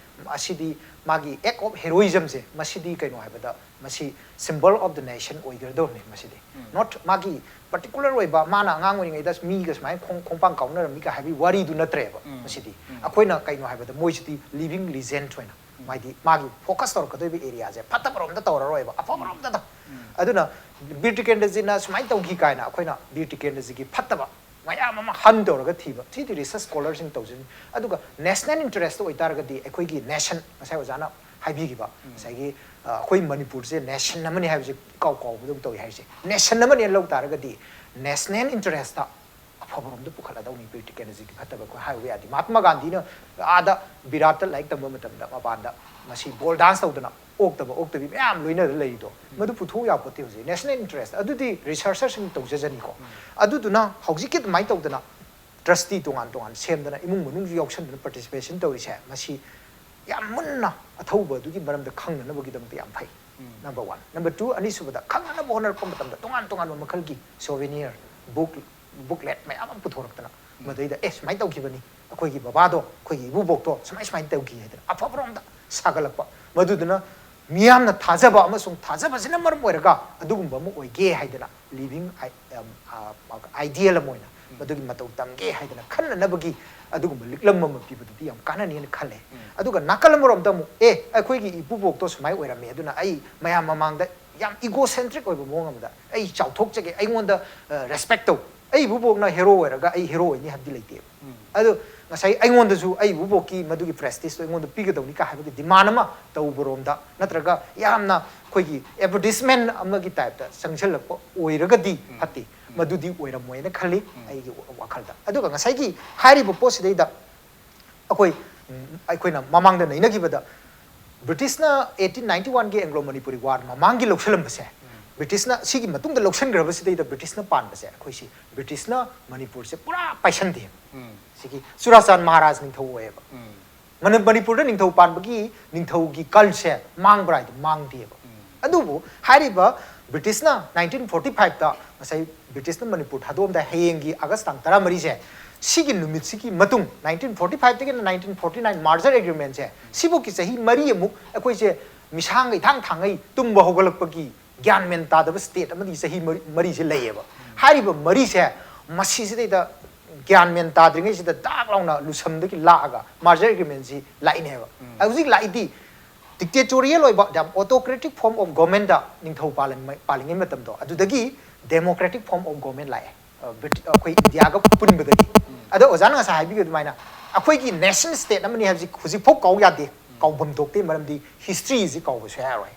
ꯑꯁꯤꯗꯤ ꯃꯥꯒꯤ act of heroism ꯁꯦ, ꯃꯁꯤꯗꯤ ꯀꯩꯅꯣ ꯍꯥꯏꯕꯗ ꯃꯁꯤ symbol of the nation ꯑꯣꯏꯒꯗꯧꯔꯤꯕꯅꯤ꯫ ꯃꯁꯤꯗꯤ not ꯃꯥꯒꯤ particular ꯑꯣꯏꯕ, ꯃꯥꯅ ꯑꯉꯥꯡ ꯑꯣꯏꯔꯤꯉꯩꯗ ꯃꯤꯒ ꯁꯨꯃꯥꯏꯅ ꯈꯣꯡ-, ꯈꯣꯡꯄꯥꯡ ꯀꯥꯎꯅꯔꯝꯃꯤꯒ ꯍꯥꯏꯕꯒꯤ ꯋꯥꯔꯤꯗꯨ ꯅꯠꯇ꯭ꯔꯦꯕ꯫ ꯃꯁꯤꯗꯤ ꯑꯩꯈꯣꯏꯅ ꯀꯩꯅꯣ ꯍꯥꯏꯕꯗ ꯃꯣꯏꯁꯤꯗꯤ living legend ꯑꯣꯏꯅ, ꯍꯥꯏꯗꯤ ꯃꯥꯒꯤ focus ꯇꯧꯔꯛꯀꯗꯣꯏꯕ area ꯁꯦ ꯐꯠꯇꯕꯔꯣꯝꯗ ꯇꯧꯔꯔꯣꯏꯕ, ꯑꯐꯕꯔꯣꯝꯗ ꯇꯧ-, ꯑꯗꯨꯅ ꯕꯤꯔ ꯇꯤꯀꯦꯟꯗ꯭ꯔꯖꯤꯅ ꯁꯨꯃꯥꯏꯅ ꯇꯧꯈꯤ ꯀꯥꯏꯅ ꯑꯩꯈꯣꯏꯅ ꯕꯤꯔ ꯇꯤꯀꯦꯟꯗ꯭ꯔꯖꯤꯒꯤ ꯐꯠꯇꯕ ꯃꯌꯥꯝ ꯑꯃ hunt ꯇꯧꯔꯒ ꯊꯤꯕ, ꯁꯤꯗꯤ research scholar ꯁꯤꯡ ꯇꯧꯖꯅꯤ꯫ ꯑꯗꯨꯒ national interest ꯑꯣꯏꯇꯥꯔꯒꯗꯤ ꯑꯩꯈꯣꯏꯒꯤ nation, ꯉꯁꯥꯏ ꯑꯣꯖꯥꯅ ꯍꯥꯏꯕꯤꯈꯤꯕ, ꯉꯁꯥꯏꯒꯤ, ꯑ, ꯑꯩꯈꯣꯏ ꯃꯅꯤꯄꯨꯔꯁꯦ nation ꯑꯃꯅꯤ ꯍꯥꯏꯕꯁꯦ ꯏꯀꯥꯎ ꯀꯥꯎꯕꯗꯧ ꯇꯧꯏ ꯍꯥꯏꯔꯤꯁꯦ, nation ꯑꯃꯅꯤ ꯂꯧ ꯇꯥꯔꯒꯗꯤ national interest ꯑꯐꯕꯔꯣꯝꯗ ꯄꯨꯈꯠꯂꯗꯧꯅꯤ꯫ ꯕꯤꯔ ꯇꯤꯀꯦꯟꯗ꯭ꯔꯖꯤꯒꯤ ꯐꯠꯇꯕ ꯑꯩꯈꯣꯏ ꯍꯥꯏꯔꯨꯕ ꯌꯥꯗꯦ꯫ ꯃꯍꯥꯇꯃꯥ ꯒꯥꯟꯙꯤꯅ ꯑꯥꯗ ꯕꯤꯔꯥꯠꯇ ꯂꯥꯏꯔꯤꯛ ꯇꯝꯕ ꯃꯇꯝꯗ ꯃꯄꯥꯟꯗ ꯃꯁꯤ ball dance ꯇꯧꯗꯅ ꯑꯣꯛꯇꯕ ꯑꯣꯛꯇꯕꯤ ꯃꯌꯥꯝ ꯂꯣꯏꯅꯔ ꯂꯩꯔꯤꯗꯣ, ꯃꯗꯨ ꯄꯨꯊꯣꯛꯎ ꯌꯥꯄꯣꯠꯇꯦ ꯍꯧꯖꯤꯛ national interest꯫ ꯑꯗꯨꯗꯤ researcher ꯁꯤꯡ ꯇꯧꯖꯖꯅꯤꯀꯣ꯫ ꯑꯗꯨꯗꯨꯅ ꯍꯧꯖꯤꯛꯀꯤ ꯑꯗꯨꯃꯥꯏꯅ ꯇꯧꯗꯅ trustee ꯇꯣꯉꯥꯟ ꯇꯣꯉꯥꯟ ꯁꯦꯝꯗꯅ ꯏꯃꯨꯡ ꯃꯅꯨꯡꯁꯨ ꯌꯥꯎꯁꯟꯗꯅ participation ꯇꯧꯔꯤꯁꯦ, ꯃꯁꯤ ꯌꯥꯝ ꯃꯨꯟꯅ ꯑꯊꯧꯕ ꯑꯗꯨꯒꯤ ꯃꯔꯝꯗ ꯈꯪꯅꯅꯕꯒꯤꯗꯃꯛꯇ ꯌꯥꯝ ꯐꯩ꯫ Number one꯫ Number two, ꯑꯅꯤꯁꯨꯕꯗ ꯈꯪꯅꯅꯕ ꯍꯣꯠꯅꯔꯛꯄ ꯃꯇꯝꯗ ꯇꯣꯉꯥꯟ ꯇꯣꯉꯥꯟꯕ ꯃꯈꯜꯒꯤ souvenir, book, ꯕꯨꯛꯂꯦꯠ ꯃꯌꯥꯝ ꯑꯃ ꯄꯨꯊꯣꯔꯛꯇꯅ, ꯃꯗꯩꯗ, "ꯑꯦ, ꯁꯨꯃꯥꯏꯅ ꯇꯧꯈꯤꯕꯅꯤ, ꯑꯩꯈꯣꯏꯒꯤ ꯕꯕꯥꯗꯣ, ꯑꯩꯈꯣꯏꯒꯤ ꯏꯕꯨꯕꯣꯛꯇꯣ ꯁꯨꯃꯥꯏ ꯁꯨꯃꯥꯏꯅ ꯇꯧꯈꯤ" ꯍꯥꯏꯗꯅ ꯑꯐꯕꯔꯣꯝꯗ ꯁꯥꯒꯠꯂꯛꯄ꯫ ꯃꯗꯨꯗꯨꯅ ꯃꯤꯌꯥꯝꯅ ꯊꯥꯖꯕ ꯑꯃꯁꯨꯡ ꯊꯥꯖꯕꯁꯤꯅ ꯃꯔꯝ ꯑꯣꯏꯔꯒ ꯑꯗꯨꯒꯨꯝꯕ ꯑꯃ ꯑꯣꯏꯒꯦ ꯍꯥꯏꯗꯅ, ꯂꯤꯚꯤꯡ ꯑꯥꯏꯗꯤꯌꯦꯜ ꯑꯃ ꯑꯣꯏꯅ ꯃꯗꯨꯒꯤ ꯃꯇꯧ ꯇꯝꯒꯦ ꯍꯥꯏꯗꯅ ꯈꯟꯅꯅꯕꯒꯤ ꯑꯗꯨꯒꯨꯝꯕ ꯂꯤꯛꯂꯝ ꯑꯃ ꯄꯤꯕꯗꯨꯗꯤ ꯌꯥꯝ ꯀꯥꯟꯅꯅꯤꯅ ꯈꯜꯂꯦ꯫ ꯑꯗꯨꯒ ꯅꯥꯀꯜ ꯑꯃꯔꯣꯝꯗ ꯑꯃꯨꯛ, "ꯑꯦ, ꯑꯩꯈꯣꯏꯒꯤ ꯏꯄꯨꯕꯣꯛꯇꯣ ꯁꯨꯃꯥꯏ ꯑꯣꯏꯔꯝꯃꯦ, ꯑꯗꯨꯅ ꯑꯩ ꯃꯌꯥꯝ ꯃꯃꯥꯡꯗ ꯌꯥꯝ ꯏꯒꯣꯁꯦꯟꯇ꯭ꯔꯤꯛ ꯑꯣꯏꯕ ꯃꯑꯣꯡ ꯑꯃꯗ ꯑꯩ ꯆꯥꯎꯊꯣꯛꯆꯒꯦ, ꯑꯩꯉꯣꯟꯗ ꯔꯦꯁꯄꯦꯛ ꯇꯧ, ꯑꯩ ꯏꯄꯨꯕꯣꯛꯅ ꯍꯦꯔꯣ ꯑꯣꯏꯔꯒ ꯑꯩ ꯍꯦꯔꯣ ꯑꯣꯏꯅꯤ" ꯍꯥꯏꯕꯗꯤ ꯂꯩꯇꯦꯕ꯫ ꯑꯗꯣ ꯉꯁꯥꯏ ꯑꯩꯉꯣꯟꯗꯁꯨ ꯑꯩ ꯏꯄꯨꯕꯣꯛꯀꯤ ꯃꯗꯨꯒꯤ ꯄ꯭ꯔꯦꯁꯇꯤꯖꯇꯣ ꯑꯩꯉꯣꯟꯗ ꯄꯤꯒꯗꯧꯅꯤ ꯀꯥ ꯍꯥꯏꯕꯒꯤ ꯗꯤꯃꯥꯟ ꯑꯃ ꯇꯧꯕꯔꯣꯝꯗ, ꯅꯠꯇ꯭ꯔꯒ ꯌꯥꯝꯅ ꯑꯩꯈꯣꯏꯒꯤ ꯑꯦꯗꯚꯔꯇꯤꯁꯃꯦꯟ ꯑꯃꯒꯤ ꯇꯥꯏꯞꯇ ꯆꯪꯁꯤꯜꯂꯛꯄ ꯑꯣꯏꯔꯒꯗꯤ ꯐꯠꯇꯦ꯫ ꯃꯗꯨꯗꯤ ꯑꯣꯏꯔꯝꯃꯣꯏꯅ ꯈꯜꯂꯤ ꯑꯩꯒꯤ ꯋꯥꯈꯜꯗ꯫ ꯑꯗꯨꯒ ꯉꯁꯥꯏꯒꯤ ꯍꯥꯏꯔꯤꯕ ꯄꯣꯠꯁꯤꯗꯩꯗ ꯑꯩꯈꯣꯏ, ꯎꯝ, ꯑꯩꯈꯣꯏꯅ ꯃꯃꯥꯡꯗ ꯅꯩꯅꯈꯤꯕꯗ, ꯕ꯭ꯔꯤꯇꯤꯁꯅ ꯑꯩꯠꯇꯤꯟ ꯅꯥꯏꯟꯇꯤ ꯋꯥꯟꯒꯤ ꯑꯦꯡꯒ꯭ꯂꯣ ꯃꯅꯤꯄꯨꯔꯤ ꯋꯥꯔ ꯃꯃꯥꯡꯒꯤ ꯂꯧꯁꯤꯜꯂꯝꯕꯁꯦ, ꯕ꯭ꯔꯤꯇꯤꯁꯅ ꯁꯤꯒꯤ ꯃꯇꯨꯡꯗ ꯂꯧꯁꯤꯟꯈ꯭ꯔꯕꯁꯤꯗꯩꯗ ꯕ꯭ꯔꯤꯇꯤꯁꯅ ꯄꯥꯟꯕꯁꯦ, ꯑꯩꯈꯣꯏꯁꯤ ꯕ꯭ꯔꯤꯇꯤꯁꯅ ꯃꯅꯤꯄꯨꯔꯁꯦ ꯄꯨꯔꯥ ꯄꯥꯏꯁꯟꯗꯦꯕ꯫ ꯁꯤꯒꯤ ꯆꯨꯔꯥꯆꯥꯟ ꯃꯍꯥꯔꯥꯖ ꯅꯤꯡꯊꯧ ꯑꯣꯏꯌꯦꯕ꯫ ꯃꯅꯤ-, ꯃꯅꯤꯄꯨꯔꯗ ꯅꯤꯡꯊꯧ ꯄꯥꯟꯕꯒꯤ ꯅꯤꯡꯊꯧꯒꯤ ꯀꯜꯁꯦ ꯃꯥꯡꯕ꯭ꯔꯥ ꯍꯥꯏꯗꯤ ꯃꯥꯡꯗꯦꯕ꯫ ꯑꯗꯨꯕꯨ ꯍꯥꯏꯔꯤꯕ ꯕ꯭ꯔꯤꯇꯤꯁꯅ ꯅꯥꯏꯟꯇꯤꯟ ꯐꯣꯔꯇꯤ ꯐꯥꯏꯚꯇ, ꯉꯁꯥꯏ ꯕ꯭ꯔꯤꯇꯤꯁꯅ ꯃꯅꯤꯄꯨꯔ ꯊꯥꯗꯣꯛꯑꯝꯗꯥꯏ ꯍꯌꯦꯡꯒꯤ ꯑꯥꯒꯁ ꯇꯥꯡ ꯇꯔꯥꯃꯔꯤꯁꯦ, ꯁꯤꯒꯤ ꯅꯨꯃꯤꯠꯁꯤꯒꯤ ꯃꯇꯨꯡ, ꯅꯥꯏꯟꯇꯤꯟ ꯐꯣꯔꯇꯤ ꯐꯥꯏꯚꯇꯒꯤꯅ ꯅꯥꯏꯟꯇꯤꯟ ꯐꯣꯔꯇꯤ ꯅꯥꯏꯟ ꯃꯥꯔꯖꯔ ꯑꯦꯒ꯭ꯔꯤꯃꯦꯟꯁꯦ, ꯁꯤꯐꯧꯀꯤ ꯆꯍꯤ ꯃꯔꯤ ꯑꯃꯨꯛ ꯑꯩꯈꯣꯏꯁꯦ ꯃꯤꯁꯥꯡꯒ ꯏꯊꯥꯡ ꯊꯥꯡꯉꯩ ꯇꯨꯝꯕ ꯍꯧꯒꯠꯂꯛꯄꯒꯤ ꯒ꯭ꯌꯥꯟ ꯃꯦꯟ ꯇꯥꯗꯕ ꯁ꯭ꯇꯦꯠ ꯑꯃꯗꯤ ꯆꯍꯤ ꯃꯔꯤ, ꯃꯔꯤꯁꯦ ꯂꯩꯌꯦꯕ꯫ ꯍꯥꯏꯔꯤꯕ ꯃꯔꯤꯁꯦ ꯃꯁꯤꯁꯤꯗꯩꯗ ꯒ꯭ꯌꯥꯟ ꯃꯦꯟ ꯇꯥꯗ꯭ꯔꯤꯉꯩꯁꯤꯗ ꯗꯥꯛ ꯂꯥꯎꯅ ꯂꯨꯁꯝꯗꯒꯤ ꯂꯥꯛꯑꯒ ꯃꯥꯔꯖꯔ ꯑꯦꯒ꯭ꯔꯤꯃꯦꯟꯁꯤ ꯂꯥꯛꯏꯅꯦꯕ꯫ ꯍꯧꯖꯤꯛ ꯂꯥꯛꯏꯗꯤ dictatorial ꯑꯣꯏꯕ, ꯌꯥꯝ autocratic form of governmentꯇ ꯅꯤꯡꯊꯧ ꯄꯥꯜꯂꯝ-, ꯄꯥꯜꯂꯤꯉꯩ ꯃꯇꯝꯗꯣ, ꯑꯗꯨꯗꯒꯤ democratic form of government ꯂꯥꯛꯑꯦ, ꯑ, Brit-, ꯑꯩꯈꯣꯏ ꯏꯟꯗꯤꯌꯥꯒ ꯄꯨꯟꯕꯗꯒꯤ꯫ ꯑꯗꯣ ꯑꯣꯖꯥꯅ ꯉꯁꯥꯏ ꯍꯥꯏꯕꯤꯈꯤꯕ ꯑꯗꯨꯃꯥꯏꯅ ꯑꯩꯈꯣꯏꯒꯤ ꯅꯦꯁꯟ ꯁ꯭ꯇꯦꯠ ꯑꯃꯅꯤ ꯍꯥꯏꯕꯁꯤ ꯍꯧꯖꯤꯛꯐꯥꯎ ꯀꯥꯎ ꯌꯥꯗꯦ, ꯀꯥꯎꯐꯝ ꯊꯣꯛꯇꯦ, ꯃꯔꯝꯗꯤ ꯍꯤꯁꯇ꯭ꯔꯤꯁꯤ ꯀꯥꯎꯕꯁꯨ ꯌꯥꯔꯣꯏ꯫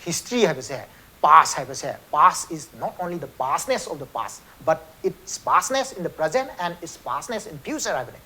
ꯍꯤꯁꯇ꯭ꯔꯤ ꯍꯥꯏꯕꯁꯦ, ꯄꯥꯁ ꯍꯥꯏꯕꯁꯦ, past is not only the pastness of the past, but it's pastness in the present and it's pastness in future ꯍꯥꯏꯕꯅꯦ꯫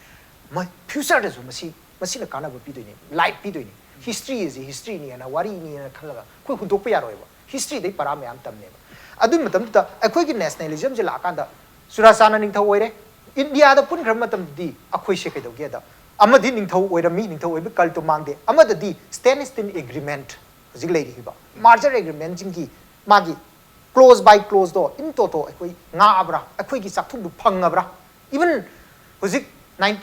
ꯃ-, ꯐ꯭ꯌꯨꯆꯔꯗꯁꯨ ꯃꯁꯤ, ꯃꯁꯤꯅ ꯀꯥꯟꯅꯕ ꯄꯤꯗꯣꯏꯅꯤ, ꯂꯥꯏꯠ ꯄꯤꯗꯣꯏꯅꯤ꯫ ꯍꯤꯁꯇ꯭ꯔꯤ ꯑꯁꯤ ꯍꯤꯁꯇ꯭ꯔꯤꯅꯤ ꯍꯥꯏꯅ, ꯋꯥꯔꯤꯅꯤ ꯍꯥꯏꯅ ꯈꯜꯂꯒ ꯑꯩꯈꯣꯏ ꯍꯨꯟꯗꯣꯛꯄ ꯌꯥꯔꯣꯏꯕ꯫ ꯍꯤꯁꯇ꯭ꯔꯤꯗꯩ ꯄꯔꯥ ꯃꯌꯥꯝ ꯇꯝꯅꯦꯕ꯫ ꯑꯗꯨꯒꯤ ꯃꯇꯝꯗꯨꯗ ꯑꯩꯈꯣꯏꯒꯤ ꯅꯦꯁꯅꯦꯂꯤꯖꯝꯁꯦ ꯂꯥꯛꯑꯀꯥꯟꯗ ꯆꯨꯔꯥꯆꯥꯟꯅ ꯅꯤꯡꯊꯧ ꯑꯣꯏꯔꯦ, ꯏꯟꯗꯤꯌꯥꯗ ꯄꯨꯟꯈ꯭ꯔꯕ ꯃꯇꯝꯗꯗꯤ ꯑꯩꯈꯣꯏꯁꯦ ꯀꯩꯗꯧꯒꯦꯗ, ꯑꯃꯗꯤ ꯅꯤꯡꯊꯧ ꯑꯣꯏꯔꯝꯃꯤ, ꯅꯤꯡꯊꯧ ꯑꯣꯏꯕ ꯀꯜꯇꯣ ꯃꯥꯡꯗꯦ, ꯑꯃꯗꯗꯤ ꯁ꯭ꯇꯦꯟꯁꯇꯤꯟ ꯑꯦꯒ꯭ꯔꯤꯃꯦꯟꯠ, ꯍꯧꯖꯤꯛ ꯂꯩꯔꯤꯕ ꯃꯥꯔꯖꯔ ꯑꯦꯒ꯭ꯔꯤꯃꯦꯟꯠꯁꯤꯡꯒꯤ ꯃꯥꯒꯤ Clause by clauseꯗꯣ in toto ꯑꯩꯈꯣꯏ ꯉꯥꯛꯑꯕ꯭ꯔꯥ? ꯑꯩꯈꯣꯏꯒꯤ ꯆꯥꯛꯊꯨꯡꯗꯨ ꯐꯪꯉꯕ꯭ꯔꯥ? Even ꯍꯧꯖꯤꯛ nine,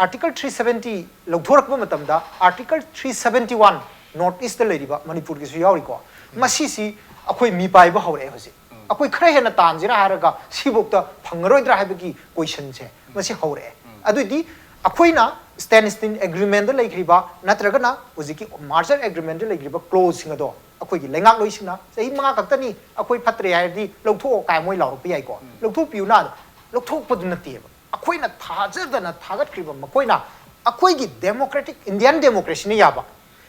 article three seventy ꯂꯧꯊꯣꯔꯛꯄ ꯃꯇꯝꯗ article three seventy one North Eastꯇ ꯂꯩꯔꯤꯕ ꯃꯅꯤꯄꯨꯔꯒꯤꯁꯨ ꯌꯥꯎꯔꯤꯀꯣ, ꯃꯁꯤꯁꯤ ꯑꯩꯈꯣꯏ ꯃꯤ ꯄꯥꯏꯕ ꯍꯧꯔꯛꯑꯦ ꯍꯧꯖꯤꯛ꯫ ꯑꯩꯈꯣꯏ ꯈꯔ ꯍꯦꯟꯅ ꯇꯥꯟꯁꯤꯔꯥ ꯍꯥꯏꯔꯒ ꯁꯤꯐꯧꯗ ꯐꯪꯉꯔꯣꯏꯗ꯭ꯔꯥ ꯍꯥꯏꯕꯒꯤ questionꯁꯦ ꯃꯁꯤ ꯍꯧꯔꯛꯑꯦ꯫ ꯑꯗꯨꯏꯗꯤ ꯑꯩꯈꯣꯏꯅ standstill agreementꯗ ꯂꯩꯈ꯭ꯔꯤꯕ ꯅꯠꯇ꯭ꯔꯒꯅ ꯍꯧꯖꯤꯛꯀꯤ merger agreementꯗ ꯂꯩꯈ꯭ꯔꯤꯕ clauseꯁꯤꯡ ꯑꯗꯣ ꯑꯩꯈꯣꯏꯒꯤ ꯂꯩꯉꯥꯛꯂꯣꯏꯁꯤꯡꯅ ꯆꯍꯤ ꯃꯉꯥ ꯈꯛꯇꯅꯤ, ꯑꯩꯈꯣꯏ ꯐꯠꯇ꯭ꯔꯦ ꯍꯥꯏꯔꯗꯤ ꯂꯧꯊꯣꯛꯑꯣ ꯀꯥꯏ ꯃꯣꯏ ꯂꯥꯎꯔꯛꯄ ꯌꯥꯏꯀꯣ, ꯂꯧꯊꯣꯛꯄꯤꯌꯨꯅ꯫ ꯂꯧꯊꯣꯛꯄꯗꯨ ꯅꯠꯇꯦꯕ꯫ ꯑꯩꯈꯣꯏꯅ ꯊꯥꯖꯗꯅ ꯊꯥꯒꯠꯈ꯭ꯔꯤꯕ ꯃꯈꯣꯏꯅ ꯑꯩꯈꯣꯏꯒꯤ democratic Indian democracyꯅ ꯌꯥꯕ,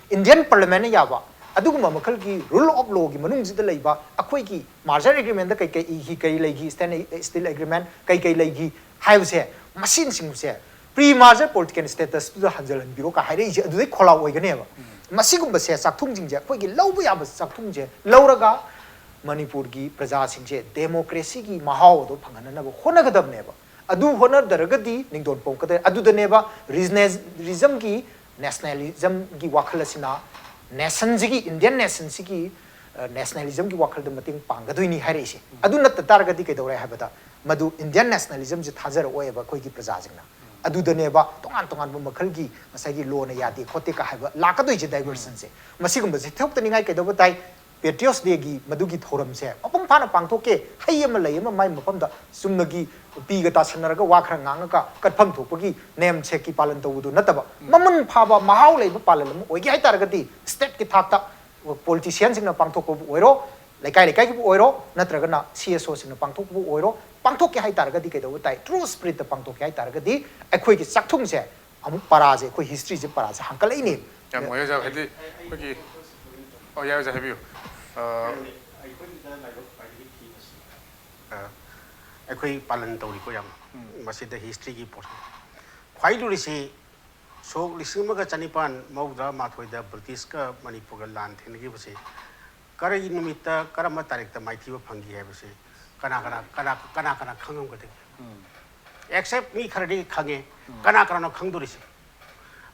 Indian parliamentꯅ ꯌꯥꯕ ꯑꯗꯨꯒꯨꯝꯕ ꯃꯈꯜꯒꯤ rule of lawꯒꯤ ꯃꯅꯨꯡꯁꯤꯗ ꯂꯩꯕ ꯑꯩꯈꯣꯏꯒꯤ merger agreementꯗ ꯀꯩ ꯀꯩ ꯏꯈꯤ, ꯀꯔꯤ ꯂꯩꯈꯤ, standstill agreement ꯀꯩ ꯀꯩ ꯂꯩꯈꯤ ꯍꯥꯏꯕꯁꯦ, ꯃꯁꯤꯅꯆꯤꯡꯕꯁꯦ pre merger political statusꯇꯨꯗ ꯍꯟꯖꯤꯜꯍꯟꯕꯤꯔꯣ ꯀ ꯍꯥꯏꯔꯛꯏꯁꯦ ꯑꯗꯨꯗꯩ ꯈꯣꯜꯂꯥꯎ ꯑꯣꯏꯒꯅꯦꯕ꯫ ꯃꯁꯤꯒꯨꯝꯕꯁꯦ ꯆꯥꯛꯊꯨꯡꯁꯤꯡꯁꯦ ꯑꯩꯈꯣꯏꯒꯤ ꯂꯧꯕ ꯌꯥꯕ ꯆꯥꯛꯊꯨꯡꯁꯦ ꯂꯧꯔꯒ ꯃꯅꯤꯄꯨꯔꯒꯤ ꯄ꯭ꯔꯖꯥꯁꯤꯡꯁꯦ democracyꯒꯤ ꯃꯍꯥꯎ ꯑꯗꯨ ꯐꯪꯍꯟꯅꯅꯕ ꯍꯣꯠꯅꯒꯗꯕꯅꯦꯕ꯫ ꯑꯗꯨ ꯍꯣꯠꯅꯗ꯭ꯔꯒꯗꯤ ꯅꯤꯡꯗꯣꯟ ꯄꯣꯛꯀꯗ-, ꯑꯗꯨꯗꯅꯦꯕ regionalismꯒꯤ, nationalismꯒꯤ ꯋꯥꯈꯜ ꯑꯁꯤꯅ nationꯁꯤꯒꯤ, Indian nationꯁꯤꯒꯤ nationalismꯒꯤ ꯋꯥꯈꯜꯗ ꯃꯇꯦꯡ ꯄꯥꯡꯒꯗꯣꯏꯅꯤ ꯍꯥꯏꯔꯛꯏꯁꯦ꯫ ꯑꯗꯨ ꯅꯠꯇ ꯇꯥꯔꯒꯗꯤ ꯀꯩꯗꯧꯔꯦ ꯍꯥꯏꯕꯗ ꯃꯗꯨ Indian nationalismꯁꯦ ꯊꯥꯖꯔꯛꯑꯣꯏꯕ ꯑꯩꯈꯣꯏꯒꯤ ꯄ꯭ꯔꯖꯥꯁꯤꯡꯅ꯫ ꯑꯗꯨꯗꯅꯦꯕ ꯇꯣꯉꯥꯟ ꯇꯣꯉꯥꯟꯕ ꯃꯈꯜꯒꯤ ꯉꯁꯥꯏꯒꯤ lawꯅ ꯌꯥꯗꯦ ꯈꯣꯠꯇꯦ ꯀ ꯍꯥꯏꯕ ꯂꯥꯛꯀꯗꯣꯏꯁꯦ, diversionꯁꯦ꯫ ꯃꯁꯤꯒꯨꯝꯕꯁꯦ ꯊꯣꯛꯇꯅꯤꯡꯉꯥꯏ ꯀꯩꯗꯧꯕ ꯇꯥꯏ? Patriots Dayꯒꯤ ꯃꯗꯨꯒꯤ ꯊꯧꯔꯝꯁꯦ ꯃꯄꯨꯡ ꯐꯥꯅ ꯄꯥꯡꯊꯣꯛꯀꯦ, ꯍꯩ ꯑꯃ ꯂꯩ ꯑꯃ ꯃꯥꯏ ꯃꯐꯝꯗ ꯆꯨꯝꯅꯒꯤ ꯄꯤꯒ ꯇꯥꯁꯟꯅꯔꯒ ꯋꯥ ꯈꯔ ꯉꯥꯡꯉꯒ ꯀꯠꯐꯝ ꯊꯣꯛꯄꯒꯤ ꯅꯦꯝ ꯁꯦꯛꯀꯤ ꯄꯥꯂꯟ ꯇꯧꯕꯗꯨ ꯅꯠꯇꯕ, ꯃꯃꯨꯟ ꯐꯥꯕ ꯃꯍꯥꯎ ꯂꯩꯕ ꯄꯥꯂꯟ ꯑꯃ ꯑꯣꯏꯒꯦ ꯍꯥꯏꯇꯥꯔꯒꯗꯤ stateꯀꯤ ꯊꯥꯛꯇ politicianꯁꯤꯡꯅ ꯄꯥꯡꯊꯣꯛꯄꯕꯨ ꯑꯣꯏꯔꯣ, ꯂꯩꯀꯥꯏ ꯂꯩꯀꯥꯏꯒꯤꯕꯨ ꯑꯣꯏꯔꯣ, ꯅꯠꯇ꯭ꯔꯒꯅ CSOꯁꯤꯡꯅ ꯄꯥꯡꯊꯣꯛꯄꯕꯨ ꯑꯣꯏꯔꯣ, ꯄꯥꯡꯊꯣꯛꯀꯦ ꯍꯥꯏꯇꯥꯔꯒꯗꯤ ꯀꯩꯗꯧꯕ ꯇꯥꯏ? True spiritꯇ ꯄꯥꯡꯊꯣꯛꯀꯦ ꯍꯥꯏꯇꯥꯔꯒꯗꯤ ꯑꯩꯈꯣꯏꯒꯤ ꯆꯥꯛꯊꯨꯡꯁꯦ ꯑꯃꯨꯛ ꯄꯔꯥꯁꯦ, ꯑꯩꯈꯣꯏ historyꯁꯦ ꯄꯔꯥꯁꯦ ꯍꯥꯡꯀꯠꯂꯛꯏꯅꯦ꯫ ꯌꯥꯝ ꯅꯨꯡꯉꯥꯏꯖꯔꯦ ꯑꯣꯖꯥ꯫ ꯍꯥꯏꯗꯤ ꯑꯩꯈꯣꯏꯒꯤ, ꯑꯣ, ꯌꯥꯏ ꯑꯣꯖꯥ, ꯍꯥꯏꯕꯤꯌꯨ꯫ ꯑ, ꯑ, ꯑꯩꯈꯣꯏ ꯄꯥꯂꯟ ꯇꯧꯔꯤꯀꯣ ꯌꯥꯝꯅ꯫ ꯃꯁꯤꯗ historyꯒꯤ portion꯫ ꯈ꯭ꯋꯥꯏ ꯂꯨꯔꯤꯁꯤ ꯁꯣꯛ ꯂꯤꯁꯤꯡ ꯑꯃꯒ ꯆꯅꯤꯄꯥꯟ ꯃꯧꯗ꯭ꯔꯥ ꯃꯥꯊꯣꯏꯗ Britishꯀ ꯃꯅꯤꯄꯨꯔꯒ ꯂꯥꯟ ꯊꯦꯡꯅꯈꯤꯕꯁꯦ ꯀꯔꯤ ꯅꯨꯃꯤꯠꯇ ꯀꯔꯝꯕ ꯇꯥꯔꯤꯛꯇ ꯃꯥꯏꯊꯤꯕ ꯐꯪꯈꯤ ꯍꯥꯏꯕꯁꯦ ꯀꯅꯥ ꯀꯅꯥ, ꯀꯅꯥ, ꯀꯅꯥ ꯀꯅꯥ ꯈꯪꯉꯝꯒꯗꯒꯦ? Except ꯃꯤ ꯈꯔꯗꯤ ꯈꯪꯉꯦ꯫ ꯀꯅꯥ ꯀꯅꯥꯅꯣ ꯈꯪꯗꯣꯔꯤꯁꯦ?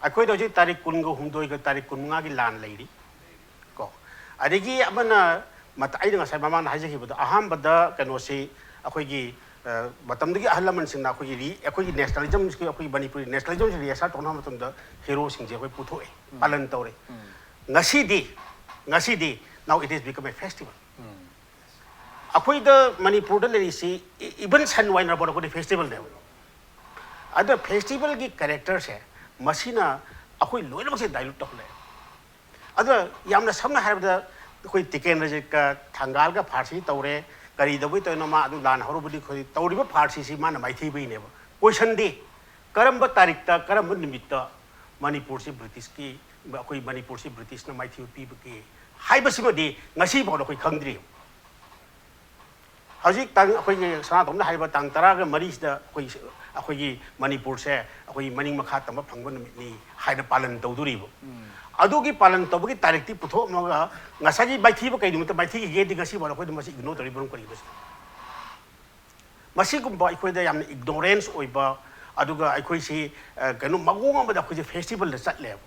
ꯑꯩꯈꯣꯏꯗ ꯍꯧꯖꯤꯛ ꯇꯥꯔꯤꯛ ꯀꯨꯟꯒ ꯍꯨꯝꯗꯣꯏꯒ ꯇꯥꯔꯤꯛ ꯀꯨꯟꯃꯉꯥꯒꯤ ꯂꯥꯟ ꯂꯩꯔꯤ ꯀꯣ꯫ ꯑꯗꯒꯤ ꯑꯃꯅ ꯃꯇ-, ꯑꯩꯅ ꯉꯁꯥꯏ ꯃꯃꯥꯡꯗ ꯍꯥꯏꯖꯈꯤꯕꯗꯣ, ꯑꯍꯥꯟꯕꯗ ꯀꯩꯅꯣꯁꯤ ꯑꯩꯈꯣꯏꯒꯤ, ꯑ, ꯃꯇꯝꯗꯨꯒꯤ ꯑꯍꯜ ꯂꯃꯟꯁꯤꯡꯅ ꯑꯩꯈꯣꯏꯒꯤ ꯔꯤ-, ꯑꯩꯈꯣꯏꯒꯤ ꯅꯦꯁꯅꯦꯂꯤꯖꯝꯁꯤ, ꯑꯩꯈꯣꯏꯒꯤ ꯃꯅꯤꯄꯨꯔꯤ ꯅꯦꯁꯅꯦꯂꯤꯖꯝꯁꯤ ꯔꯤꯑꯦꯁꯔꯠ ꯇꯧꯅꯕ ꯃꯇꯝꯗ ꯍꯦꯔꯣꯁꯤꯡꯁꯦ ꯑꯩꯈꯣꯏ ꯄꯨꯊꯣꯛꯑꯦ, ꯄꯥꯂꯟ ꯇꯧꯔꯦ꯫ ꯉꯁꯤꯗꯤ, ꯉꯁꯤꯗꯤ now it has become a festival. ꯑꯩꯈꯣꯏꯗ ꯃꯅꯤꯄꯨꯔꯗ ꯂꯩꯔꯤꯁꯤ ꯏ-, even ꯁꯟ ꯋꯥꯏꯅꯕ ꯑꯩꯈꯣꯏꯗꯤ ꯐꯦꯁꯇꯤꯚꯦꯜꯅꯦꯕ꯫ ꯑꯗ ꯐꯦꯁꯇꯤꯚꯦꯜꯒꯤ ꯀꯦꯔꯦꯛꯇꯔꯁꯦ ꯃꯁꯤꯅ ꯑꯩꯈꯣꯏ ꯂꯣꯏꯅꯃꯛꯁꯦ ꯗꯥꯏꯂꯨꯠ ꯇꯧꯍꯜꯂꯦ꯫ ꯑꯗ ꯌꯥꯝꯅ ꯁꯝꯅ ꯍꯥꯏꯔꯕꯗ ꯑꯩꯈꯣꯏ ꯇꯤꯀꯦꯟꯗ꯭ꯔꯖꯤꯠꯀ ꯊꯪꯒꯥꯜꯒ ꯐꯥꯔꯁꯤ ꯇꯧꯔꯦ, ꯀꯔꯤ ꯇꯧꯕꯩ ꯇꯧꯔꯤꯅꯣ, ꯃꯥ ꯑꯗꯨ ꯂꯥꯟ ꯍꯧꯔꯨꯕꯗꯤ ꯑꯩꯈꯣꯏ ꯇꯧꯔꯤꯕ ꯐꯥꯔꯁꯤꯁꯤ ꯃꯥꯅ ꯃꯥꯏꯊꯤꯕꯩꯅꯦꯕ꯫ ꯀꯣꯏꯁꯟꯗꯤ ꯀꯔꯝꯕ ꯇꯥꯔꯤꯛꯇ ꯀꯔꯝꯕ ꯅꯨꯃꯤꯠꯇ ꯃꯅꯤꯄꯨꯔꯁꯤ ꯕ꯭ꯔꯤꯇꯤꯁꯀꯤ, ꯑꯩꯈꯣꯏ ꯃꯅꯤꯄꯨꯔꯁꯤ ꯕ꯭ꯔꯤꯇꯤꯁꯅ ꯃꯥꯏꯊꯤꯕ ꯄꯤꯕꯒꯦ ꯍꯥꯏꯕꯁꯤꯃꯗꯤ ꯉꯁꯤ ꯐꯥꯎꯗ ꯑꯩꯈꯣꯏ ꯈꯪꯗ꯭ꯔꯤ꯫ ꯍꯧꯖꯤꯛ ꯇꯥꯡ, ꯑꯩꯈꯣꯏꯒꯤ ꯁꯅꯥꯇꯣꯝꯅ ꯍꯥꯏꯔꯤꯕ ꯇꯥꯡ ꯇꯔꯥꯒ ꯃꯔꯤꯁꯤꯗ ꯑꯩꯈꯣꯏ, ꯑꯩꯈꯣꯏꯒꯤ ꯃꯅꯤꯄꯨꯔꯁꯦ ꯑꯩꯈꯣꯏꯒꯤ ꯃꯅꯤꯡ ꯃꯈꯥ ꯇꯝꯕ ꯐꯪꯕ ꯅꯨꯃꯤꯠꯅꯤ ꯍꯥꯏꯅ ꯄꯥꯂꯟ ꯇꯧꯗꯣꯔꯤꯕ꯫ ꯑꯗꯨꯒꯤ ꯄꯥꯂꯟ ꯇꯧꯕꯒꯤ ꯇꯥꯔꯤꯛꯇꯤ ꯄꯨꯊꯣꯛꯑꯝꯃꯒ ꯉꯁꯥꯏꯒꯤ ꯃꯥꯏꯊꯤꯕ ꯀꯩ ꯅꯨꯃꯤꯠꯇ ꯃꯥꯏꯊꯤꯈꯤꯒꯦꯗꯤ ꯉꯁꯤ ꯐꯥꯎꯗ ꯑꯩꯈꯣꯏꯗ ꯃꯁꯤ ꯏꯒꯅꯣꯔ ꯇꯧꯔꯤꯕ ꯃꯔꯝ ꯀꯔꯤꯒꯤꯅꯣ ꯁꯤꯅꯤ꯫ ꯃꯁꯤꯒꯨꯝꯕ ꯑꯩꯈꯣꯏꯗ ꯌꯥꯝꯅ ꯏꯒꯅꯣꯔꯦꯟꯁ ꯑꯣꯏꯕ, ꯑꯗꯨꯒ ꯑꯩꯈꯣꯏꯁꯤ, ꯑ, ꯀꯩꯅꯣ ꯃꯑꯣꯡ ꯑꯃꯗ ꯑꯩꯈꯣꯏꯁꯦ ꯐꯦꯁꯇꯤꯚꯦꯜꯗ ꯆꯠꯂꯦꯕ꯫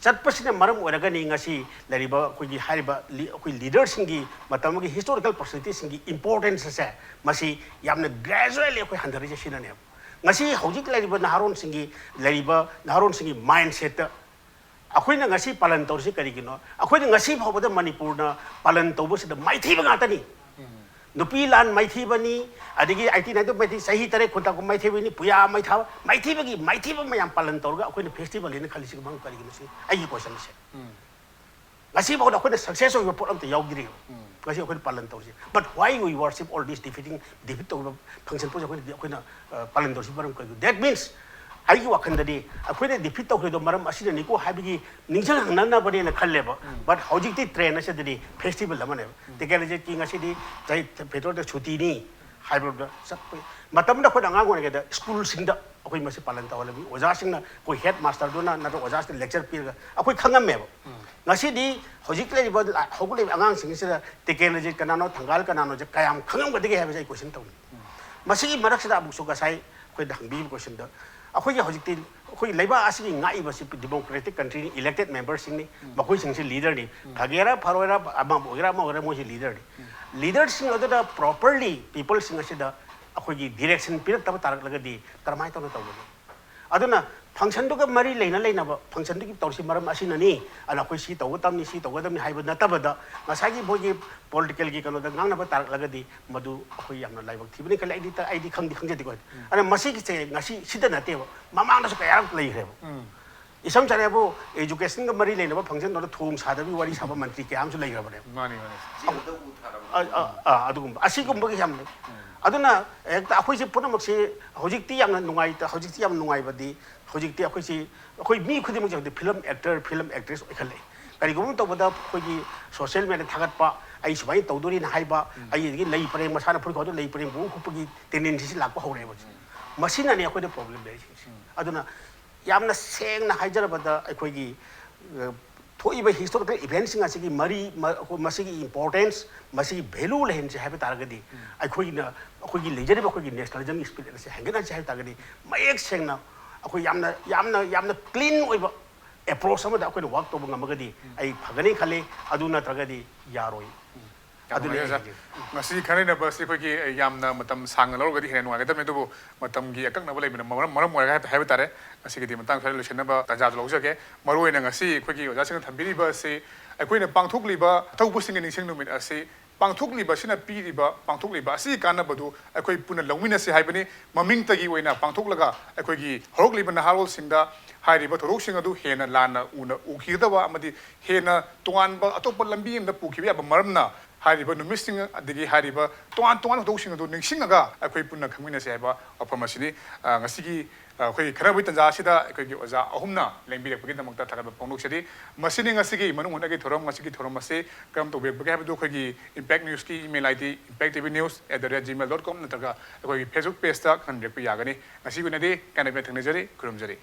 ꯆꯠꯄꯁꯤꯅ ꯃꯔꯝ ꯑꯣꯏꯔꯒꯅꯤ ꯉꯁꯤ ꯂꯩꯔꯤꯕ ꯑꯩꯈꯣꯏꯒꯤ ꯍꯥꯏꯔꯤꯕ ꯂꯤ-, ꯑꯩꯈꯣꯏ ꯂꯤꯗꯔꯁꯤꯡꯒꯤ ꯃꯇꯝ ꯑꯃꯒꯤ ꯍꯤꯁꯇꯣꯔꯤꯀꯦꯜ ꯄꯔꯁꯣꯅꯦꯂꯤꯇꯤꯁꯤꯡꯒꯤ ꯏꯝꯄꯣꯔꯇꯦꯟꯁ ꯑꯁꯦ ꯃꯁꯤ ꯌꯥꯝꯅ ꯒ꯭ꯔꯦꯖꯨꯋꯦꯜꯂꯤ ꯑꯩꯈꯣꯏ ꯍꯟꯊꯔꯤꯁꯦ ꯁꯤꯅꯅꯦꯕ꯫ ꯉꯁꯤ ꯍꯧꯖꯤꯛ ꯂꯩꯔꯤꯕ ꯅꯍꯥꯔꯣꯟꯁꯤꯡꯒꯤ, ꯂꯩꯔꯤꯕ ꯅꯍꯥꯔꯣꯟꯁꯤꯡꯒꯤ ꯃꯥꯏꯟꯁꯦꯠꯇ ꯑꯩꯈꯣꯏꯅ ꯉꯁꯤ ꯄꯥꯂꯟ ꯇꯧꯔꯤꯁꯤ ꯀꯔꯤꯒꯤꯅꯣ? ꯑꯩꯈꯣꯏꯅ ꯉꯁꯤ ꯐꯥꯎꯕꯗ ꯃꯅꯤꯄꯨꯔꯅ ꯄꯥꯂꯟ ꯇꯧꯕꯁꯤꯗ ꯃꯥꯏꯊꯤꯕ ꯉꯥꯛꯇꯅꯤ꯫ ꯅꯨꯄꯤ ꯂꯥꯟ ꯃꯥꯏꯊꯤꯕꯅꯤ, ꯑꯗꯒꯤ ꯑꯩꯠꯇꯤꯟ ꯅꯥꯏꯟꯇꯤ ꯃꯥꯏꯊꯤ, ꯆꯍꯤ ꯇꯔꯦꯠ ꯈꯨꯟꯇꯥꯛꯄ ꯃꯥꯏꯊꯤꯕꯅꯤ, ꯄꯨꯌꯥ ꯃꯩꯊꯥ, ꯃꯥꯏꯊꯤꯕꯒꯤ ꯃꯥꯏꯊꯤꯕ ꯃꯌꯥꯝ ꯄꯥꯂꯟ ꯇꯧꯔꯒ ꯑꯩꯈꯣꯏꯅ ꯐꯦꯁꯇꯤꯚꯦꯜꯅꯦꯅ ꯈꯜꯂꯤꯁꯤꯒꯤ ꯃꯔꯝ ꯀꯔꯤꯒꯤꯅꯣ ꯁꯤ ꯑꯩꯒꯤ ꯀꯣꯏꯁꯟꯁꯦ꯫ ꯉꯁꯤ ꯐꯥꯎꯗ ꯑꯩꯈꯣꯏꯅ ꯁꯛꯁꯦꯁ ꯑꯣꯏꯕ ꯄꯣꯠ ꯑꯝꯇ ꯌꯥꯎꯗ꯭ꯔꯤꯕ꯫ ꯉꯁꯤ ꯑꯩꯈꯣꯏꯅ ꯄꯥꯂꯟ ꯇꯧꯔꯤꯁꯦ꯫ But why we worship all these defeating, defeat ꯇꯧꯔꯤꯕ ꯐꯪꯁꯟ ꯄꯣꯠꯁꯦ ꯑꯩꯈꯣꯏꯅꯗꯤ ꯑꯩꯈꯣꯏꯅ, ꯑ, ꯄꯥꯂꯟ ꯇꯧꯔꯤꯁꯤ ꯃꯔꯝ ꯀꯔꯤꯒꯤꯅꯣ? That means ꯑꯩꯒꯤ ꯋꯥꯈꯜꯗꯗꯤ ꯑꯩꯈꯣꯏꯅ ꯗꯤꯐꯤꯠ ꯇꯧꯈ꯭ꯔꯤꯗꯣ ꯃꯔꯝ ꯑꯁꯤꯅꯅꯤꯀꯣ ꯍꯥꯏꯕꯒꯤ ꯅꯤꯡꯁꯤꯡꯍꯟꯅꯕꯅꯦꯅ ꯈꯜꯂꯦꯕ꯫ But ꯍꯧꯖꯤꯛꯇꯤ ꯇ꯭ꯔꯦꯟ ꯑꯁꯤꯗꯗꯤ ꯐꯦꯁꯇꯤꯚꯦꯜ ꯑꯃꯅꯦꯕ꯫ ꯇꯤꯀꯦꯟꯗ꯭ꯔꯖꯤꯠꯀꯤ ꯉꯁꯤꯗꯤ ꯆꯍꯤ ꯐꯦꯁꯇꯤꯚꯦꯜꯗ ꯁꯨꯇꯤꯅꯤ ꯍꯥꯏꯕꯗ ꯆꯠꯄ ꯃꯇꯝꯗ ꯑꯩꯈꯣꯏꯅ ꯑꯉꯥꯡ ꯑꯣꯏꯔꯤꯉꯩꯗ ꯁ꯭ꯀꯨꯜꯁꯤꯡꯗ ꯑꯩꯈꯣꯏ ꯃꯁꯤ ꯄꯥꯂꯟ ꯇꯧꯍꯜꯂꯝꯃꯤ꯫ ꯑꯣꯖꯥꯁꯤꯡꯅ ꯑꯩꯈꯣꯏ ꯍꯦꯗ ꯃꯥꯁꯇꯔꯗꯨꯅ ꯅꯠꯇ꯭ꯔꯒ ꯑꯣꯖꯥꯁꯤꯡꯅ ꯂꯦꯛꯆꯔ ꯄꯤꯔꯒ ꯑꯩꯈꯣꯏ ꯈꯪꯉꯝꯃꯦꯕ꯫ ꯉꯁꯤꯗꯤ ꯍꯧꯖꯤꯛ ꯂꯩꯔꯤꯕ ꯂꯥ-, ꯍꯧꯒꯠꯂꯛꯏꯕ ꯑꯉꯥꯡꯁꯤꯡꯁꯤꯗ ꯇꯤꯀꯦꯟꯗ꯭ꯔꯖꯤꯠ ꯀꯅꯥꯅꯣ, ꯊꯪꯒꯥꯜ ꯀꯅꯥꯅꯣꯁꯦ ꯀꯌꯥꯝ ꯈꯪꯉꯝꯒꯗꯒꯦ ꯍꯥꯏꯕꯁꯦ ꯑꯩ ꯀꯣꯏꯁꯟ ꯇꯧꯅꯤꯡꯉꯤ꯫ ꯃꯁꯤꯒꯤ ꯃꯔꯛꯁꯤꯗ ꯑꯃꯨꯛꯁꯨ ꯉꯁꯥꯏ ꯑꯩꯈꯣꯏꯗ ꯍꯪꯕꯤꯕ ꯀꯣꯏꯁꯟꯗ ꯑꯩꯈꯣꯏꯒꯤ ꯍꯧꯖꯤꯛꯇꯤ ꯑꯩꯈꯣꯏ ꯂꯩꯕꯥꯛ ꯑꯁꯤꯒꯤ ꯉꯥꯛꯏꯕꯁꯤ democratic countryꯅꯤ, elected memberꯁꯤꯡꯅꯤ, ꯃꯈꯣꯏꯁꯤꯡꯁꯤ leaderꯅꯤ꯫ ꯐꯒꯦꯔꯥ ꯐꯔꯣꯏꯔꯥ, ꯑꯃꯕꯨ ꯑꯣꯏꯒꯦꯔꯥ ꯑꯃ ꯑꯣꯏꯒꯦꯔꯥ, ꯃꯣꯏꯁꯤ leaderꯅꯤ꯫ Leaderꯁꯤꯡ ꯑꯗꯨꯗ properly peopleꯁꯤꯡ ꯑꯁꯤꯗ ꯑꯩꯈꯣꯏꯒꯤ direction ꯄꯤꯔꯛꯇꯕ ꯇꯥꯔꯛꯂꯒꯗꯤ ꯀꯔꯝꯍꯥꯏꯅ ꯇꯧꯅ ꯇꯧꯒꯅꯤ? ꯑꯗꯨꯅ functionꯗꯨꯒ ꯃꯔꯤ ꯂꯩꯅ ꯂꯩꯅꯕ functionꯗꯨꯒꯤ ꯇꯧꯔꯤꯁꯤ ꯃꯔꯝ ꯑꯁꯤꯅꯅꯤ, ꯑꯗꯨꯅ ꯑꯩꯈꯣꯏ ꯁꯤ ꯇꯧꯒꯗꯕꯅꯤ, ꯁꯤ ꯇꯧꯒꯗꯕꯅꯤ ꯍꯥꯏꯕ ꯅꯠꯇꯕꯗ, ꯉꯁꯥꯏꯒꯤ ꯃꯣꯏꯒꯤ politicalꯒꯤ ꯀꯩꯅꯣꯗ ꯉꯥꯡꯅꯕ ꯇꯥꯔꯛꯂꯒꯗꯤ ꯃꯗꯨ ꯑꯩꯈꯣꯏ ꯌꯥꯝꯅ ꯂꯥꯏꯕꯛ ꯊꯤꯕꯅꯤ ꯈꯜꯂꯤ꯫ ꯑꯩꯗꯤ ꯇ-, ꯑꯩꯗꯤ ꯈꯪꯗꯤ ꯈꯪꯖꯗꯦꯀꯣ꯫ ꯑꯗꯨꯅ ꯃꯁꯤꯒꯤꯁꯦ ꯉꯁꯤ ꯁꯤꯗ ꯅꯠꯇꯦꯕ, ꯃꯃꯥꯡꯗꯁꯨ ꯀꯌꯥꯔꯛ ꯂꯩꯈ꯭ꯔꯦꯕ꯫ ꯏꯁꯝ ꯁꯝꯅ ꯍꯥꯏꯕꯨ educationꯒ ꯃꯔꯤ ꯂꯩꯅꯕ functionꯗꯨꯗ ꯊꯣꯡ ꯁꯥꯗꯕꯤ ꯋꯥꯔꯤ ꯁꯥꯕ ꯃꯟꯇ꯭ꯔꯤ ꯀꯌꯥ ꯑꯃꯁꯨ ꯂꯩꯈ꯭ꯔꯕꯅꯦꯕ꯫ ꯃꯥꯅꯤ, ꯃꯥꯅꯤ꯫ ꯑ, ꯑ, ꯑ, ꯑꯗꯨꯒꯨꯝꯕ, ꯑꯁꯤꯒꯨꯝꯕꯒꯤ ꯌꯥꯝ ꯂꯩ꯫ ꯑꯗꯨꯅ ꯍꯦꯛꯇ ꯑꯩꯈꯣꯏꯁꯦ ꯄꯨꯝꯅꯃꯛꯁꯦ ꯍꯧꯖꯤꯛꯇꯤ ꯌꯥꯝꯅ ꯅꯨꯡꯉꯥꯏꯇ-, ꯍꯧꯖꯤꯛꯇꯤ ꯌꯥꯝ ꯅꯨꯡꯉꯥꯏꯕꯗꯤ ꯍꯧꯖꯤꯛꯇꯤ ꯑꯩꯈꯣꯏꯁꯤ, ꯑꯩꯈꯣꯏ ꯃꯤ ꯈꯨꯗꯤꯡꯃꯛꯁꯦ ꯍꯧꯖꯤꯛ film actor, film actress ꯑꯣꯏꯈꯠꯂꯛꯑꯦ꯫ ꯀꯔꯤꯒꯨꯝꯕ ꯇꯧꯕꯗ ꯑꯩꯈꯣꯏꯒꯤ social media ꯊꯥꯒꯠꯄ, ꯑꯩ ꯁꯨꯃꯥꯏꯅ ꯇꯧꯗꯣꯔꯤꯅ ꯍꯥꯏꯕ, ꯑꯩ ꯑꯗꯒꯤ ꯂꯩ ꯄꯔꯦꯡ, ꯃꯁꯥꯅ ꯐꯨꯔꯤꯠ ꯈꯥꯎꯗ ꯂꯩ ꯄꯔꯦꯡ ꯄꯨꯡ ꯍꯨꯞꯄꯒꯤ tendencyꯁꯤ ꯂꯥꯛꯄ ꯍꯧꯔꯛꯑꯦꯕ ꯍꯧꯖꯤꯛ꯫ ꯃꯁꯤꯅꯅꯦ ꯑꯩꯈꯣꯏꯗ problem ꯂꯩꯔꯤꯁꯤꯡꯁꯦ꯫ ꯑꯗꯨꯅ ꯌꯥꯝꯅ ꯁꯦꯡꯅ ꯍꯥꯏꯖꯔꯕꯗ ꯑꯩꯈꯣꯏꯒꯤ, ꯑ, ꯊꯣꯛꯏꯕ historical eventꯁꯤꯡ ꯑꯁꯤꯒꯤ ꯃꯔꯤ, ꯃ-, ꯑꯩꯈꯣꯏ ꯃꯁꯤꯒꯤ importance, ꯃꯁꯤꯒꯤ value ꯂꯩꯍꯟꯁꯤ ꯍꯥꯏꯕ ꯇꯥꯔꯒꯗꯤ ꯑꯩꯈꯣꯏꯅ, ꯑꯩꯈꯣꯏꯒꯤ ꯂꯩꯖꯔꯤꯕ ꯑꯩꯈꯣꯏꯒꯤ nationalismꯒꯤ spirit ꯑꯁꯤ ꯍꯦꯟꯒꯠꯍꯟꯁꯤ ꯍꯥꯏꯕ ꯇꯥꯔꯒꯗꯤ ꯃꯌꯦꯛ ꯁꯦꯡꯅ ꯑꯩꯈꯣꯏ ꯌꯥꯝꯅ, ꯌꯥꯝꯅ, ꯌꯥꯝꯅ clean ꯑꯣꯏꯕ approach ꯑꯃꯗ ꯑꯩꯈꯣꯏꯅ work ꯇꯧꯕ ꯉꯝꯃꯒꯗꯤ ꯑꯩ ꯐꯒꯅꯤ ꯈꯜꯂꯤ꯫ ꯑꯗꯨ ꯅꯠꯇ꯭ꯔꯒꯗꯤ ꯌꯥꯔꯣꯏ꯫ ꯌꯥꯝ ꯑꯗꯨꯅꯤ ꯅꯨꯡꯉꯥꯏꯖꯩ, ꯑꯩ ꯑꯣꯖꯥ꯫ ꯍꯥꯏꯖꯩ꯫ ꯉꯁꯤ ꯈꯟꯅ ꯅꯩꯅꯕ ꯑꯁꯤ ꯑꯩꯈꯣꯏꯒꯤ ꯌꯥꯝꯅ ꯃꯇꯝ ꯁꯥꯡꯅ ꯂꯧꯔꯒꯗꯤ ꯍꯦꯟꯅ ꯅꯨꯡꯉꯥꯏꯒꯗꯕꯅꯤ, ꯑꯗꯨꯕꯨ ꯃꯇꯝꯒꯤ ꯑꯀꯛꯅꯕ ꯂꯩꯕꯅ ꯃꯔꯝ, ꯃꯔꯝ ꯑꯣꯏꯔꯒ ꯍꯥꯏꯕ, ꯍꯥꯏꯕ ꯇꯥꯔꯦ꯫ ꯉꯁꯤꯒꯤꯗꯤ ꯃꯇꯥꯡ ꯁ꯭ꯋꯥꯏꯗ ꯂꯣꯏꯁꯤꯟꯅꯕ ꯇꯥꯟꯖꯥꯗꯨ ꯂꯧꯖꯒꯦ꯫ ꯃꯔꯨꯑꯣꯏꯅ ꯉꯁꯤ ꯑꯩꯈꯣꯏꯒꯤ ꯑꯣꯖꯥꯁꯤꯡꯅ ꯊꯝꯕꯤꯔꯤꯕ ꯑꯁꯤ ꯑꯩꯈꯣꯏꯅ ꯄꯥꯡꯊꯣꯛꯂꯤꯕ ꯊꯧꯕꯁꯤꯡꯒꯤ ꯅꯤꯡꯁꯤꯡ ꯅꯨꯃꯤꯠ ꯑꯁꯤ ꯄꯥꯡꯊꯣꯛꯂꯤꯕ ꯑꯁꯤꯅ ꯄꯤꯔꯤꯕ, ꯄꯥꯡꯊꯣꯛꯂꯤꯕ ꯑꯁꯤꯒꯤ ꯀꯥꯟꯅꯕꯗꯨ ꯑꯩꯈꯣꯏ ꯄꯨꯟꯅ ꯂꯧꯃꯤꯟꯅꯁꯤ ꯍꯥꯏꯕꯅꯤ꯫ ꯃꯃꯤꯡꯇꯒꯤ ꯑꯣꯏꯅ ꯄꯥꯡꯊꯣꯛꯂꯒ ꯑꯩꯈꯣꯏꯒꯤ ꯍꯧꯔꯛꯂꯤꯕ ꯅꯍꯥꯔꯣꯜꯁꯤꯡꯗ ꯍꯥꯏꯔꯤꯕ ꯊꯧꯗꯣꯛꯁꯤꯡ ꯑꯗꯨ ꯍꯦꯟꯅ ꯂꯥꯟꯅ ꯎꯅ ꯎꯈꯤꯒꯗꯕ ꯑꯃꯗꯤ ꯍꯦꯟꯅ ꯇꯣꯉꯥꯟꯕ ꯑꯇꯣꯞꯄ ꯂꯝꯕꯤ ꯑꯃꯗ ꯄꯨꯈꯤꯕ ꯌꯥꯕ ꯃꯔꯝꯅ ꯍꯥꯏꯔꯤꯕ ꯅꯨꯃꯤꯠꯁꯤꯡ ꯑꯗꯒꯤ ꯍꯥꯏꯔꯤꯕ ꯇꯣꯉꯥꯟ ꯇꯣꯉꯥꯟꯕ ꯊꯧꯗꯣꯛꯁꯤꯡ ꯑꯗꯨ ꯅꯤꯡꯁꯤꯡꯉꯒ ꯑꯩꯈꯣꯏ ꯄꯨꯟꯅ ꯈꯪꯃꯤꯟꯅꯁꯤ ꯍꯥꯏꯕ ꯋꯥꯐꯝ ꯑꯁꯤꯅꯤ꯫ ꯑ, ꯉꯁꯤꯒꯤ, ꯑ, ꯑꯩꯈꯣꯏꯒꯤ ꯈꯟꯅꯕꯒꯤ ꯇꯥꯟꯖꯥ ꯑꯁꯤꯗ ꯑꯩꯈꯣꯏꯒꯤ ꯑꯣꯖꯥ ꯑꯍꯨꯝꯅ ꯂꯦꯡꯕꯤꯔꯛꯄꯒꯤꯗꯃꯛꯇ ꯊꯥꯒꯠꯄ ꯐꯣꯡꯗꯣꯛꯆꯔꯤ꯫ ꯃꯁꯤꯅꯤ ꯉꯁꯤꯒꯤ ꯃꯅꯨꯡ ꯍꯨꯠꯅꯒꯤ ꯊꯧꯔꯝ꯫ ꯉꯁꯤꯒꯤ ꯊꯧꯔꯝ ꯑꯁꯤ ꯀꯔꯝ ꯇꯧꯕꯤꯔꯛꯄꯒꯦ ꯍꯥꯏꯕꯗꯨ ꯑꯩꯈꯣꯏꯒꯤ Impact Newsꯀꯤ email ID impact T V news at the rate gmail dot com ꯅꯠꯇ꯭ꯔꯒ ꯑꯩꯈꯣꯏꯒꯤ Facebook pageꯇ ꯈꯪꯍꯟꯕꯤꯔꯛꯄ ꯌꯥꯒꯅꯤ꯫ ꯉꯁꯤꯒꯤ ꯑꯣꯏꯅꯗꯤ ꯀꯥꯏꯅ ꯊꯦꯡꯅꯖꯔꯤ, ꯈꯨꯔꯨꯝꯖꯔꯤ꯫